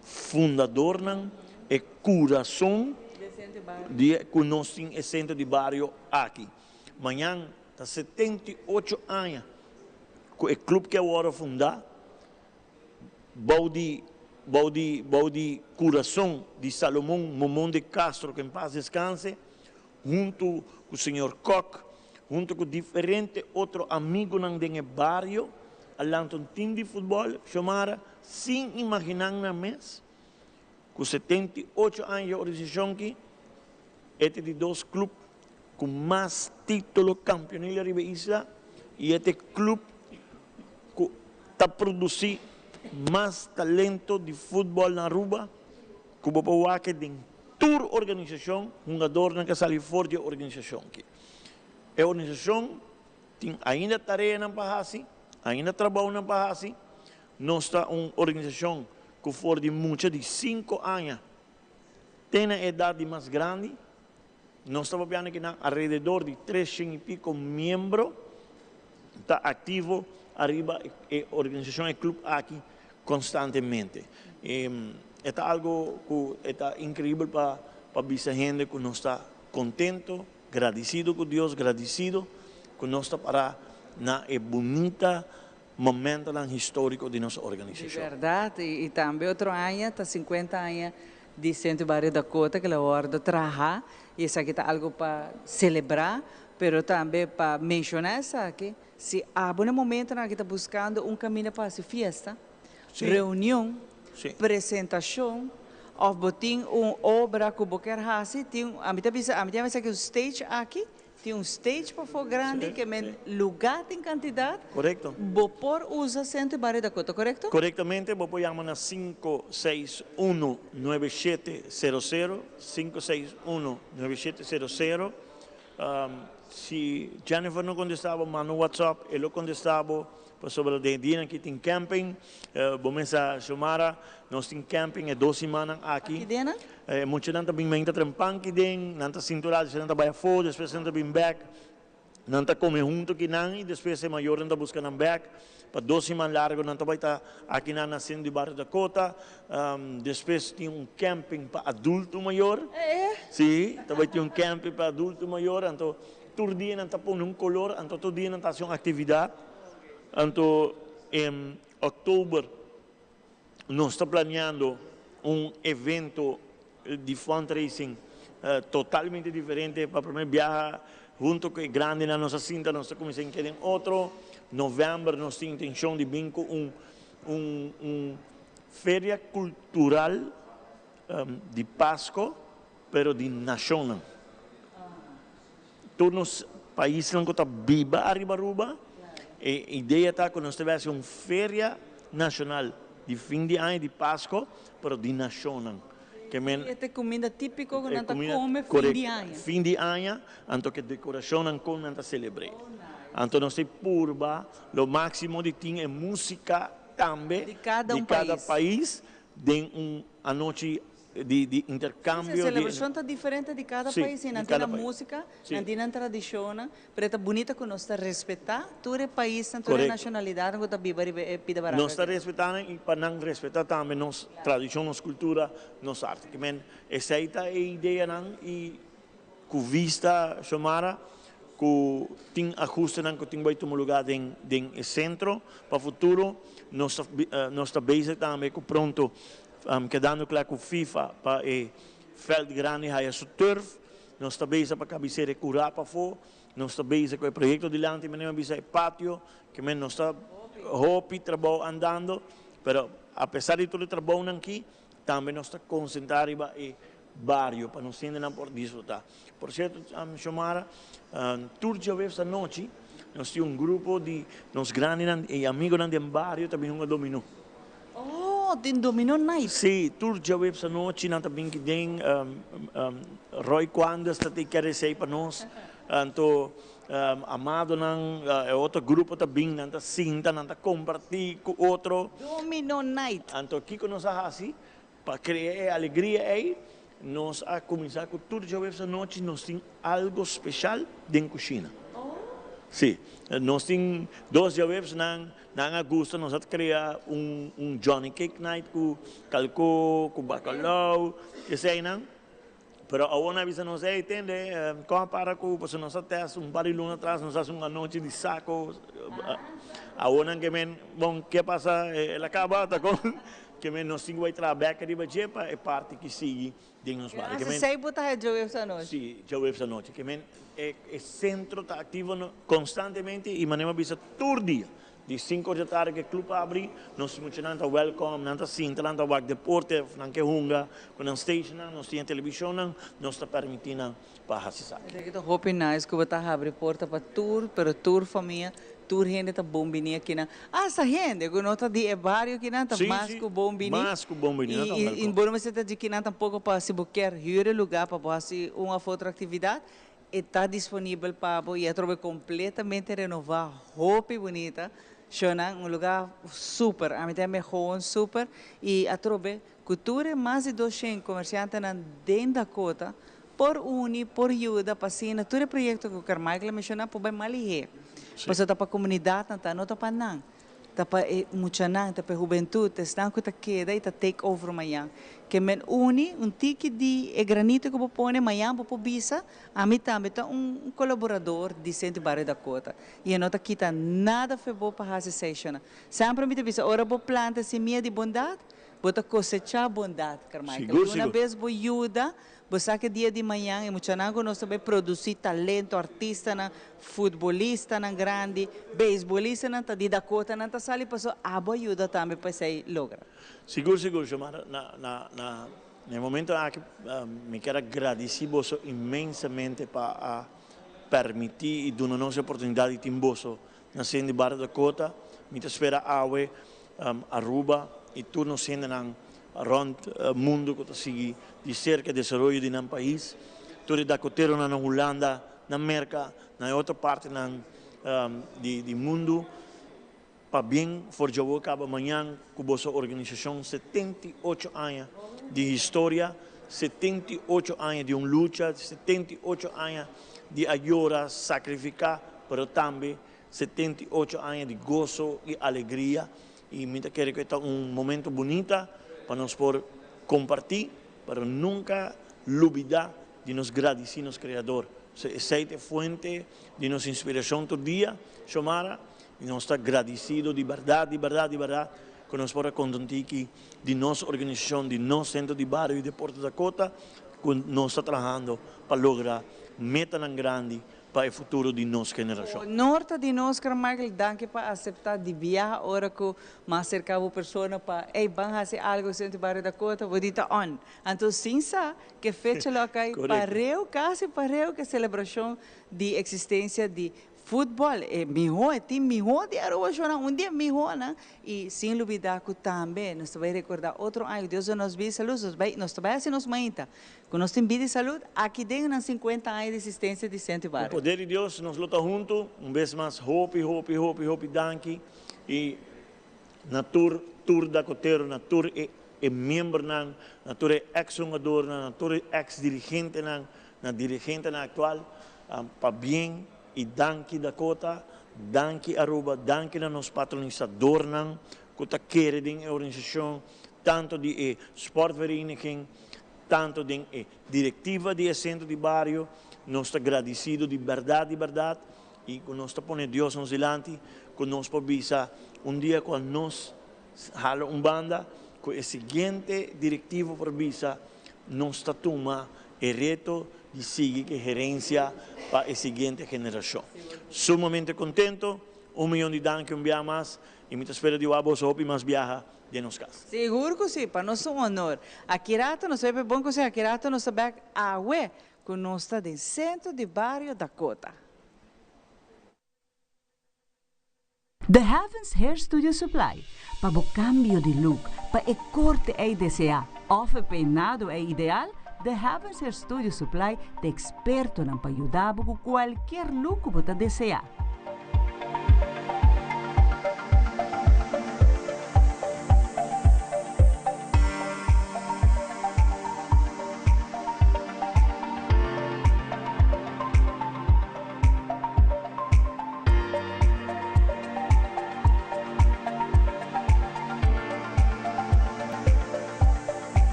[SPEAKER 22] fundadornan, e curason di cu nos tin e centro di bario aki. Mañan ta 78 aña cu e club ke a worde funda bou di bou di bou di curason di Salomon Momon de Castro, que en paz descanse, hunto cu señor Kok, hunto cu diferente otro amigonan den e bario, a lanta un team di futbol, Xiomara, sin imaginan nan mes, cu 78 aña di organisacion ki, e ta di dos club cu mas titulo campeonil ariba e isla y e ta e club cu ta produci mas talento di futbol na Aruba cu bo por wak den tur organisacion, hungadornan cu a sali for di e organisacion aki. E organisacion tin ainda tareanan pa haci, ainda trabounan pa haci. Nos ta un organisacion cu for di mucha di cinco aña te na edat di mas grandi, nos ta papiando ki nan alrededor di treshen i piko miembro ta aktivo ariba e organisashon, e klup aki konstantemente. E ta algo ku e ta inkreibel pa pa bisa hende ku nos ta kontento, gradisido ku Dios, gradisido ku nos ta pará na e bunita momentonan historico di nos
[SPEAKER 2] Di
[SPEAKER 22] organisacion.
[SPEAKER 2] berdad, y tambe otro aña ta 50 aña di Centro Barrio Dakota que lo wordo traha y esaki ta algo pa celebra, pero tambe pa menciona esaki, si abo na e momentonan aki ta buscando un caminda pa haci fiesta. Reunion, presentacion, of bo tin un obra cu bo kier haci, tin, ami ta bisa, ami ta bisa cu un stage aki, tin un stage pafó grandi, ke men lugar tin cantidad.
[SPEAKER 22] Corecto.
[SPEAKER 2] Bo por usa Centro Barrio Dakota, corecto?
[SPEAKER 22] Corectamente, bo por yama na 561 9700, 561 9700. Si Jennifer no contesta bo, manda un WhatsApp, e lo contesta bo. Pasobra den e dianan aki tin camping, bo mester Xiomara, nos tin camping e dos simannan aki.
[SPEAKER 2] Aki den nan?
[SPEAKER 22] E muchanan ta bin menta trempan aki den, nan ta sintura, despues nan ta bai afó, despues nan ta bin bek, nan ta come hunto aki nan y despues e mayornan ta busca nan bek. Pa dos siman largo nan ta bai ta aki nan na Centro di Barrio Dakota. Despues tin un camping pa adulto mayor. Sí, ta bai tin un camping pa adulto mayor, anto Tur dia nan ta pone un color, anto tur dia nan ta haci un actividad. Anto en october nos ta planeando un evento di fundraising totalmente diferente. Pa primer biaha hunto cu e grandinan nos a sinta, nos ta cuminsa hinca den otro. November nos tin intencion di bin cu un un feria cultural di Pasco. Pero di nashonnan. Tur nos paisnan ku ta biba ariba Aruba, e idea ta ku nos ta bai hasi un feria nashonal di fin di aña, di Pasko, pero di nashonnan. Ke men.
[SPEAKER 2] E ta e kuminda típiko ku nan ta kome fin di aña.
[SPEAKER 22] Fin di aña, anto ke dekorashonnan kon nan ta selebr'é. Anto nos ta purba lo máksimo di tin e músika tambe
[SPEAKER 2] di kada
[SPEAKER 22] pais den un anochi di di intercambio
[SPEAKER 2] di. Si, celebracion ta diferente di cada pais y nan tin nan musica, nan tin nan tradicionnan, pero e ta bunita cu nos ta respeta tur e paisnan, tur e nacionalidadnan cu ta biba riba e pida baranca.
[SPEAKER 22] Nos ta respeta nan y pa nan respeta tambe nos tradicion, nos cultura, nos arte. Ke men esey ta e ideanan y cu vista Xiomara cu tin ajustenan cu tin bay tuma lugar den den e centro pa futuro. Nos ta nos ta bezig tambe cu pronto Kedando kla ku FIFA pa e vèlt grandi haya su turf. Nos ta bezig pa kabisera e kurá pafó. Nos ta bezig ku e proyekto dilanti, manera mi a bisa e patio, ke men nos ta hopi trabou andando, pero apesar di tur e trabounan aki, tambe nos ta konsentrá riba e bario pa nos hendenan por disfrutá. Por sierto, Xiomara, tur djaweps anochi nos tin un grupo di nos grandinan i amigonan den bario ta bin hunga dominó.
[SPEAKER 2] Oh, tin dominó night.
[SPEAKER 22] Sí, tur djaweps anochi nan ta bin ki den Roy Quandes ta tin kere esei pa nos. Anto Amadonan, e otro grupo ta bin, nan ta sinta, nan ta kompartí ku otro.
[SPEAKER 2] Dominó night.
[SPEAKER 22] Anto kiko nos a hasi? Pa krea e alegria ei, nos a kuminsá ku tur djaweps anochi nos tin algo speshal den kushina. Sí, nos tin dos djaweps nan nan a gusta nos a krea un un Johnny Cake Night ku kalko, ku bakalou, eseinan. Pero awor nan a bisa nos, ey tende, kon a para ku pasobra nos a test un par di luna atras nos a hasi un anochi di sako, awor nan ke men, bon ke pasa el a kaba ta kon ke men nos tin ku bai traha bek riba dje pa e parti ki sigui den nos bario.
[SPEAKER 2] Ke men. Esei bo ta haña djaweps anochi?
[SPEAKER 22] Si, djaweps anochi. Ke men e sentro ta aktivo konstantemente i manera mi a bisa tur dia. Di sinku or di tardi ku e klup abri, nos muchanan ta wèlkòm, nan ta sinta, nan ta wak deporte òf nan ke hunga ku nan stationnan, nos tin e televishonnan, nos ta permití nan pa hasi esaki.
[SPEAKER 2] Esaki ta hopi nice ku bo ta habri porta pa tur, pero tur famia, tur hende ta bon bini akinan. Asta hende ku no ta di e bario akinan ta mas ku bon bini.
[SPEAKER 22] Mas ku bon bini, nan ta wèlkòm.
[SPEAKER 2] I bo no mester ta di kinan tampoko pa si bo kier hür e lugá pa bo hasi un òf otro aktividat, E ta disponibel pa bo y atrobe completamente renova hopi bunita shownan un lugar super ami ta yama gewoon super y atrobe cu tur e mas di 200 comerciantenan den Dakota por uni por yuda pa asina tur e proyecto cu Carmichael a menciona por bay mas lihe pasobra ta pa comunidadnan ta no ta pa nan. Ta pa e muchanan, ta pa e hubentud, esnan ku ta keda i ta take over mañan. Ke men uni un tiki di e granito ku bo pone, mañan bo por bisa, ami tambe ta un kolaborador di Centro Barrio Dakota. I e no ta kita nada fe bo pa hasi esei, shona. Semper mi ta bisa, ora bo planta simia di bondat, Bo ta kosechá bondat, Carmichael.
[SPEAKER 22] Sigur,
[SPEAKER 2] I una
[SPEAKER 22] sigur.
[SPEAKER 2] bes bo yuda, bo sa ke dia di mañan e muchanan ku nos ta bai produsí talento, artistanan, futbolistanan grandi, beisbolistanan ta di Dakota, nan ta sali pasobra abo a yuda tambe pa esei logra.
[SPEAKER 22] Sigur, sigur, Xiomara. Na, na, na e momento aki mi kier a gradisí boso inmensamente pa a permití i duna nos e oportunidat di tin boso Na Sende di Barrio Dakota, mi ta spera awe Aruba y tur nos hendenan rond mundo cu ta sigui di cerca e desaroyo di nan pais, tur e Dakoteronan na Hulanda, na Merca, na e otro partinan di mundo, pabien for djawo caba mañan cu boso organisacion 78 aña di historia, 78 aña di un lucha, 78 aña di a yora, sacrifica, pero tambe 78 aña di goso y alegria y mi ta kere cu e ta un momento bunita pa nos por comparti, pero nunca lubida di nos gradici nos Creador. Esey ta e fuente di nos inspiracion tur dia, Xiomara, y nos ta gradicido di berdad, di berdad, di berdad cu nos por a conta un tiki di nos organisacion, di nos Centro di Bario y Deporte Dakota, cu nos ta trahando pa logra metanan grandi pa e futuro di nos generacion.
[SPEAKER 2] Honor ta di nos, Carmichael, danki pa acepta di biaha ora cu mas cerca bo persona pa, ey, ban haci algo Centro di Bario Dakota, bo di ta on. Anto sin sa ke fecha lo a cay pareu, casi pareu ke celebracion di existencia di Futbol e miho, e team miho di Aruba shona un di e mihonan y sin lubida cu tambe nos ta bay recorda otro aña cu Dios a nos bida y salud, nos bay nos ta bay haci nos mainta cu nos tin bida y salud aki den nan 50 aña di existencia di Centro
[SPEAKER 22] Cu
[SPEAKER 2] Barrio.
[SPEAKER 22] poder di Dios nos lo ta hunto un bes mas hopi hopi hopi hopi danki y na tur tur Dakotero na tur e e miembronan na tur e ex hungadornan na tur e ex dirigentenan na dirigentenan actual Pabien y danki Dakota, danki Aruba, danki na nos patronisadornan cu ta kere den e organisacion, tanto di e sportvereniging, tanto den e directiva di e centro di bario, nos ta gradicido di berdad di berdad y cu nos ta pone Dios nos dilanti cu nos por bisa un dia cu nos hala un banda cu e siguiente directiva por bisa nos ta tuma e reto di sigui ku e herensia pa e siguiente generashon. Sumamente kontento, un miyon di danki un biaha mas i mi ta spera di wak boso hopi mas biaha den nos kas.
[SPEAKER 2] Sigur ku si, pa nos ta un honor. Aki rato nos ta bay pa e bon konseho, aki rato nos ta bek awe ku nos ta den sentro di bario Dakota.
[SPEAKER 5] The Heavens Hair Studio Supply, pa bo cambio di look, pa e corte ey desea of e peinado ey ideal, The Heavens Hair Studio Supply ta expertonan pa yuda bo cu cualkier look cu bo ta desea.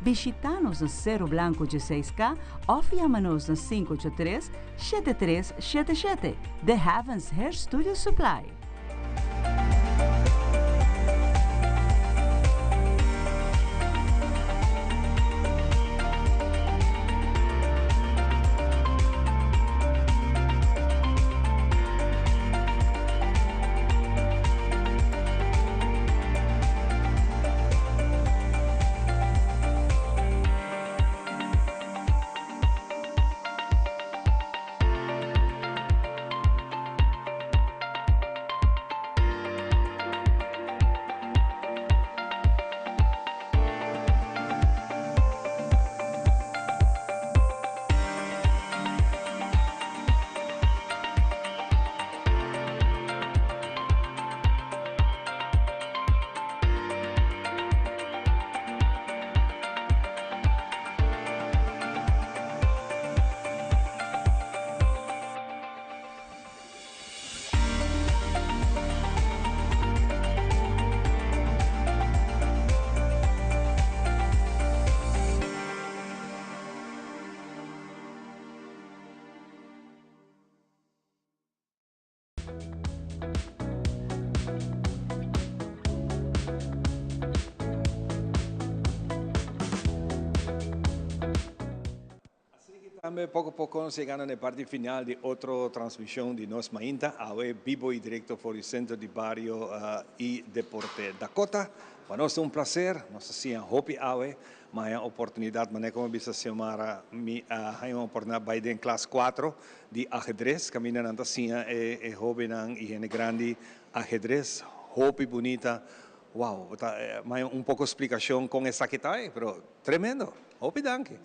[SPEAKER 5] Bishita nos na Cerro Blanco 16K of yama nos na 583 7377. The Heavens Hair Studio Supply.
[SPEAKER 1] Tambe poco poco nos yegando na e parti final di otro transmision di Nos Mainta, awe bibo y directo for di Centro di Bario y Deporte Dakota. Pa nos ta un placer, nos a siña hopi awe, ma haña oportunidad, manera como a bisa Xiomara, mi a haña un oportunidad bay den klas cuatro di ajedrez, caminda nan ta siña e hobennan y hende grandi ajedrez, hopi bunita, wow, ta haña un poco splicacion con esaki ta, pero tremendo, hopi danki.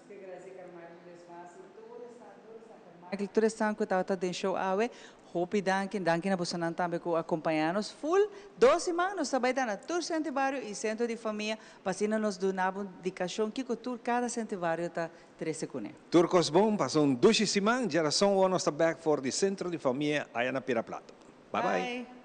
[SPEAKER 2] Michael, tur esnan cu tabata den show awe, hopi danki. Danki na bosonan tambe cu a acompaña nos full dos siman. Nos ta bay ta na tur centro di bario y centro di famia pa asina nos duna bo indicacion kico tur cada centro di bario ta trece cune.
[SPEAKER 1] Tur cos bon, pasa un dushi siman. Djerason wou nos ta back for di centro di famia aya na Pira Plat. Bye bye.
[SPEAKER 2] Bye.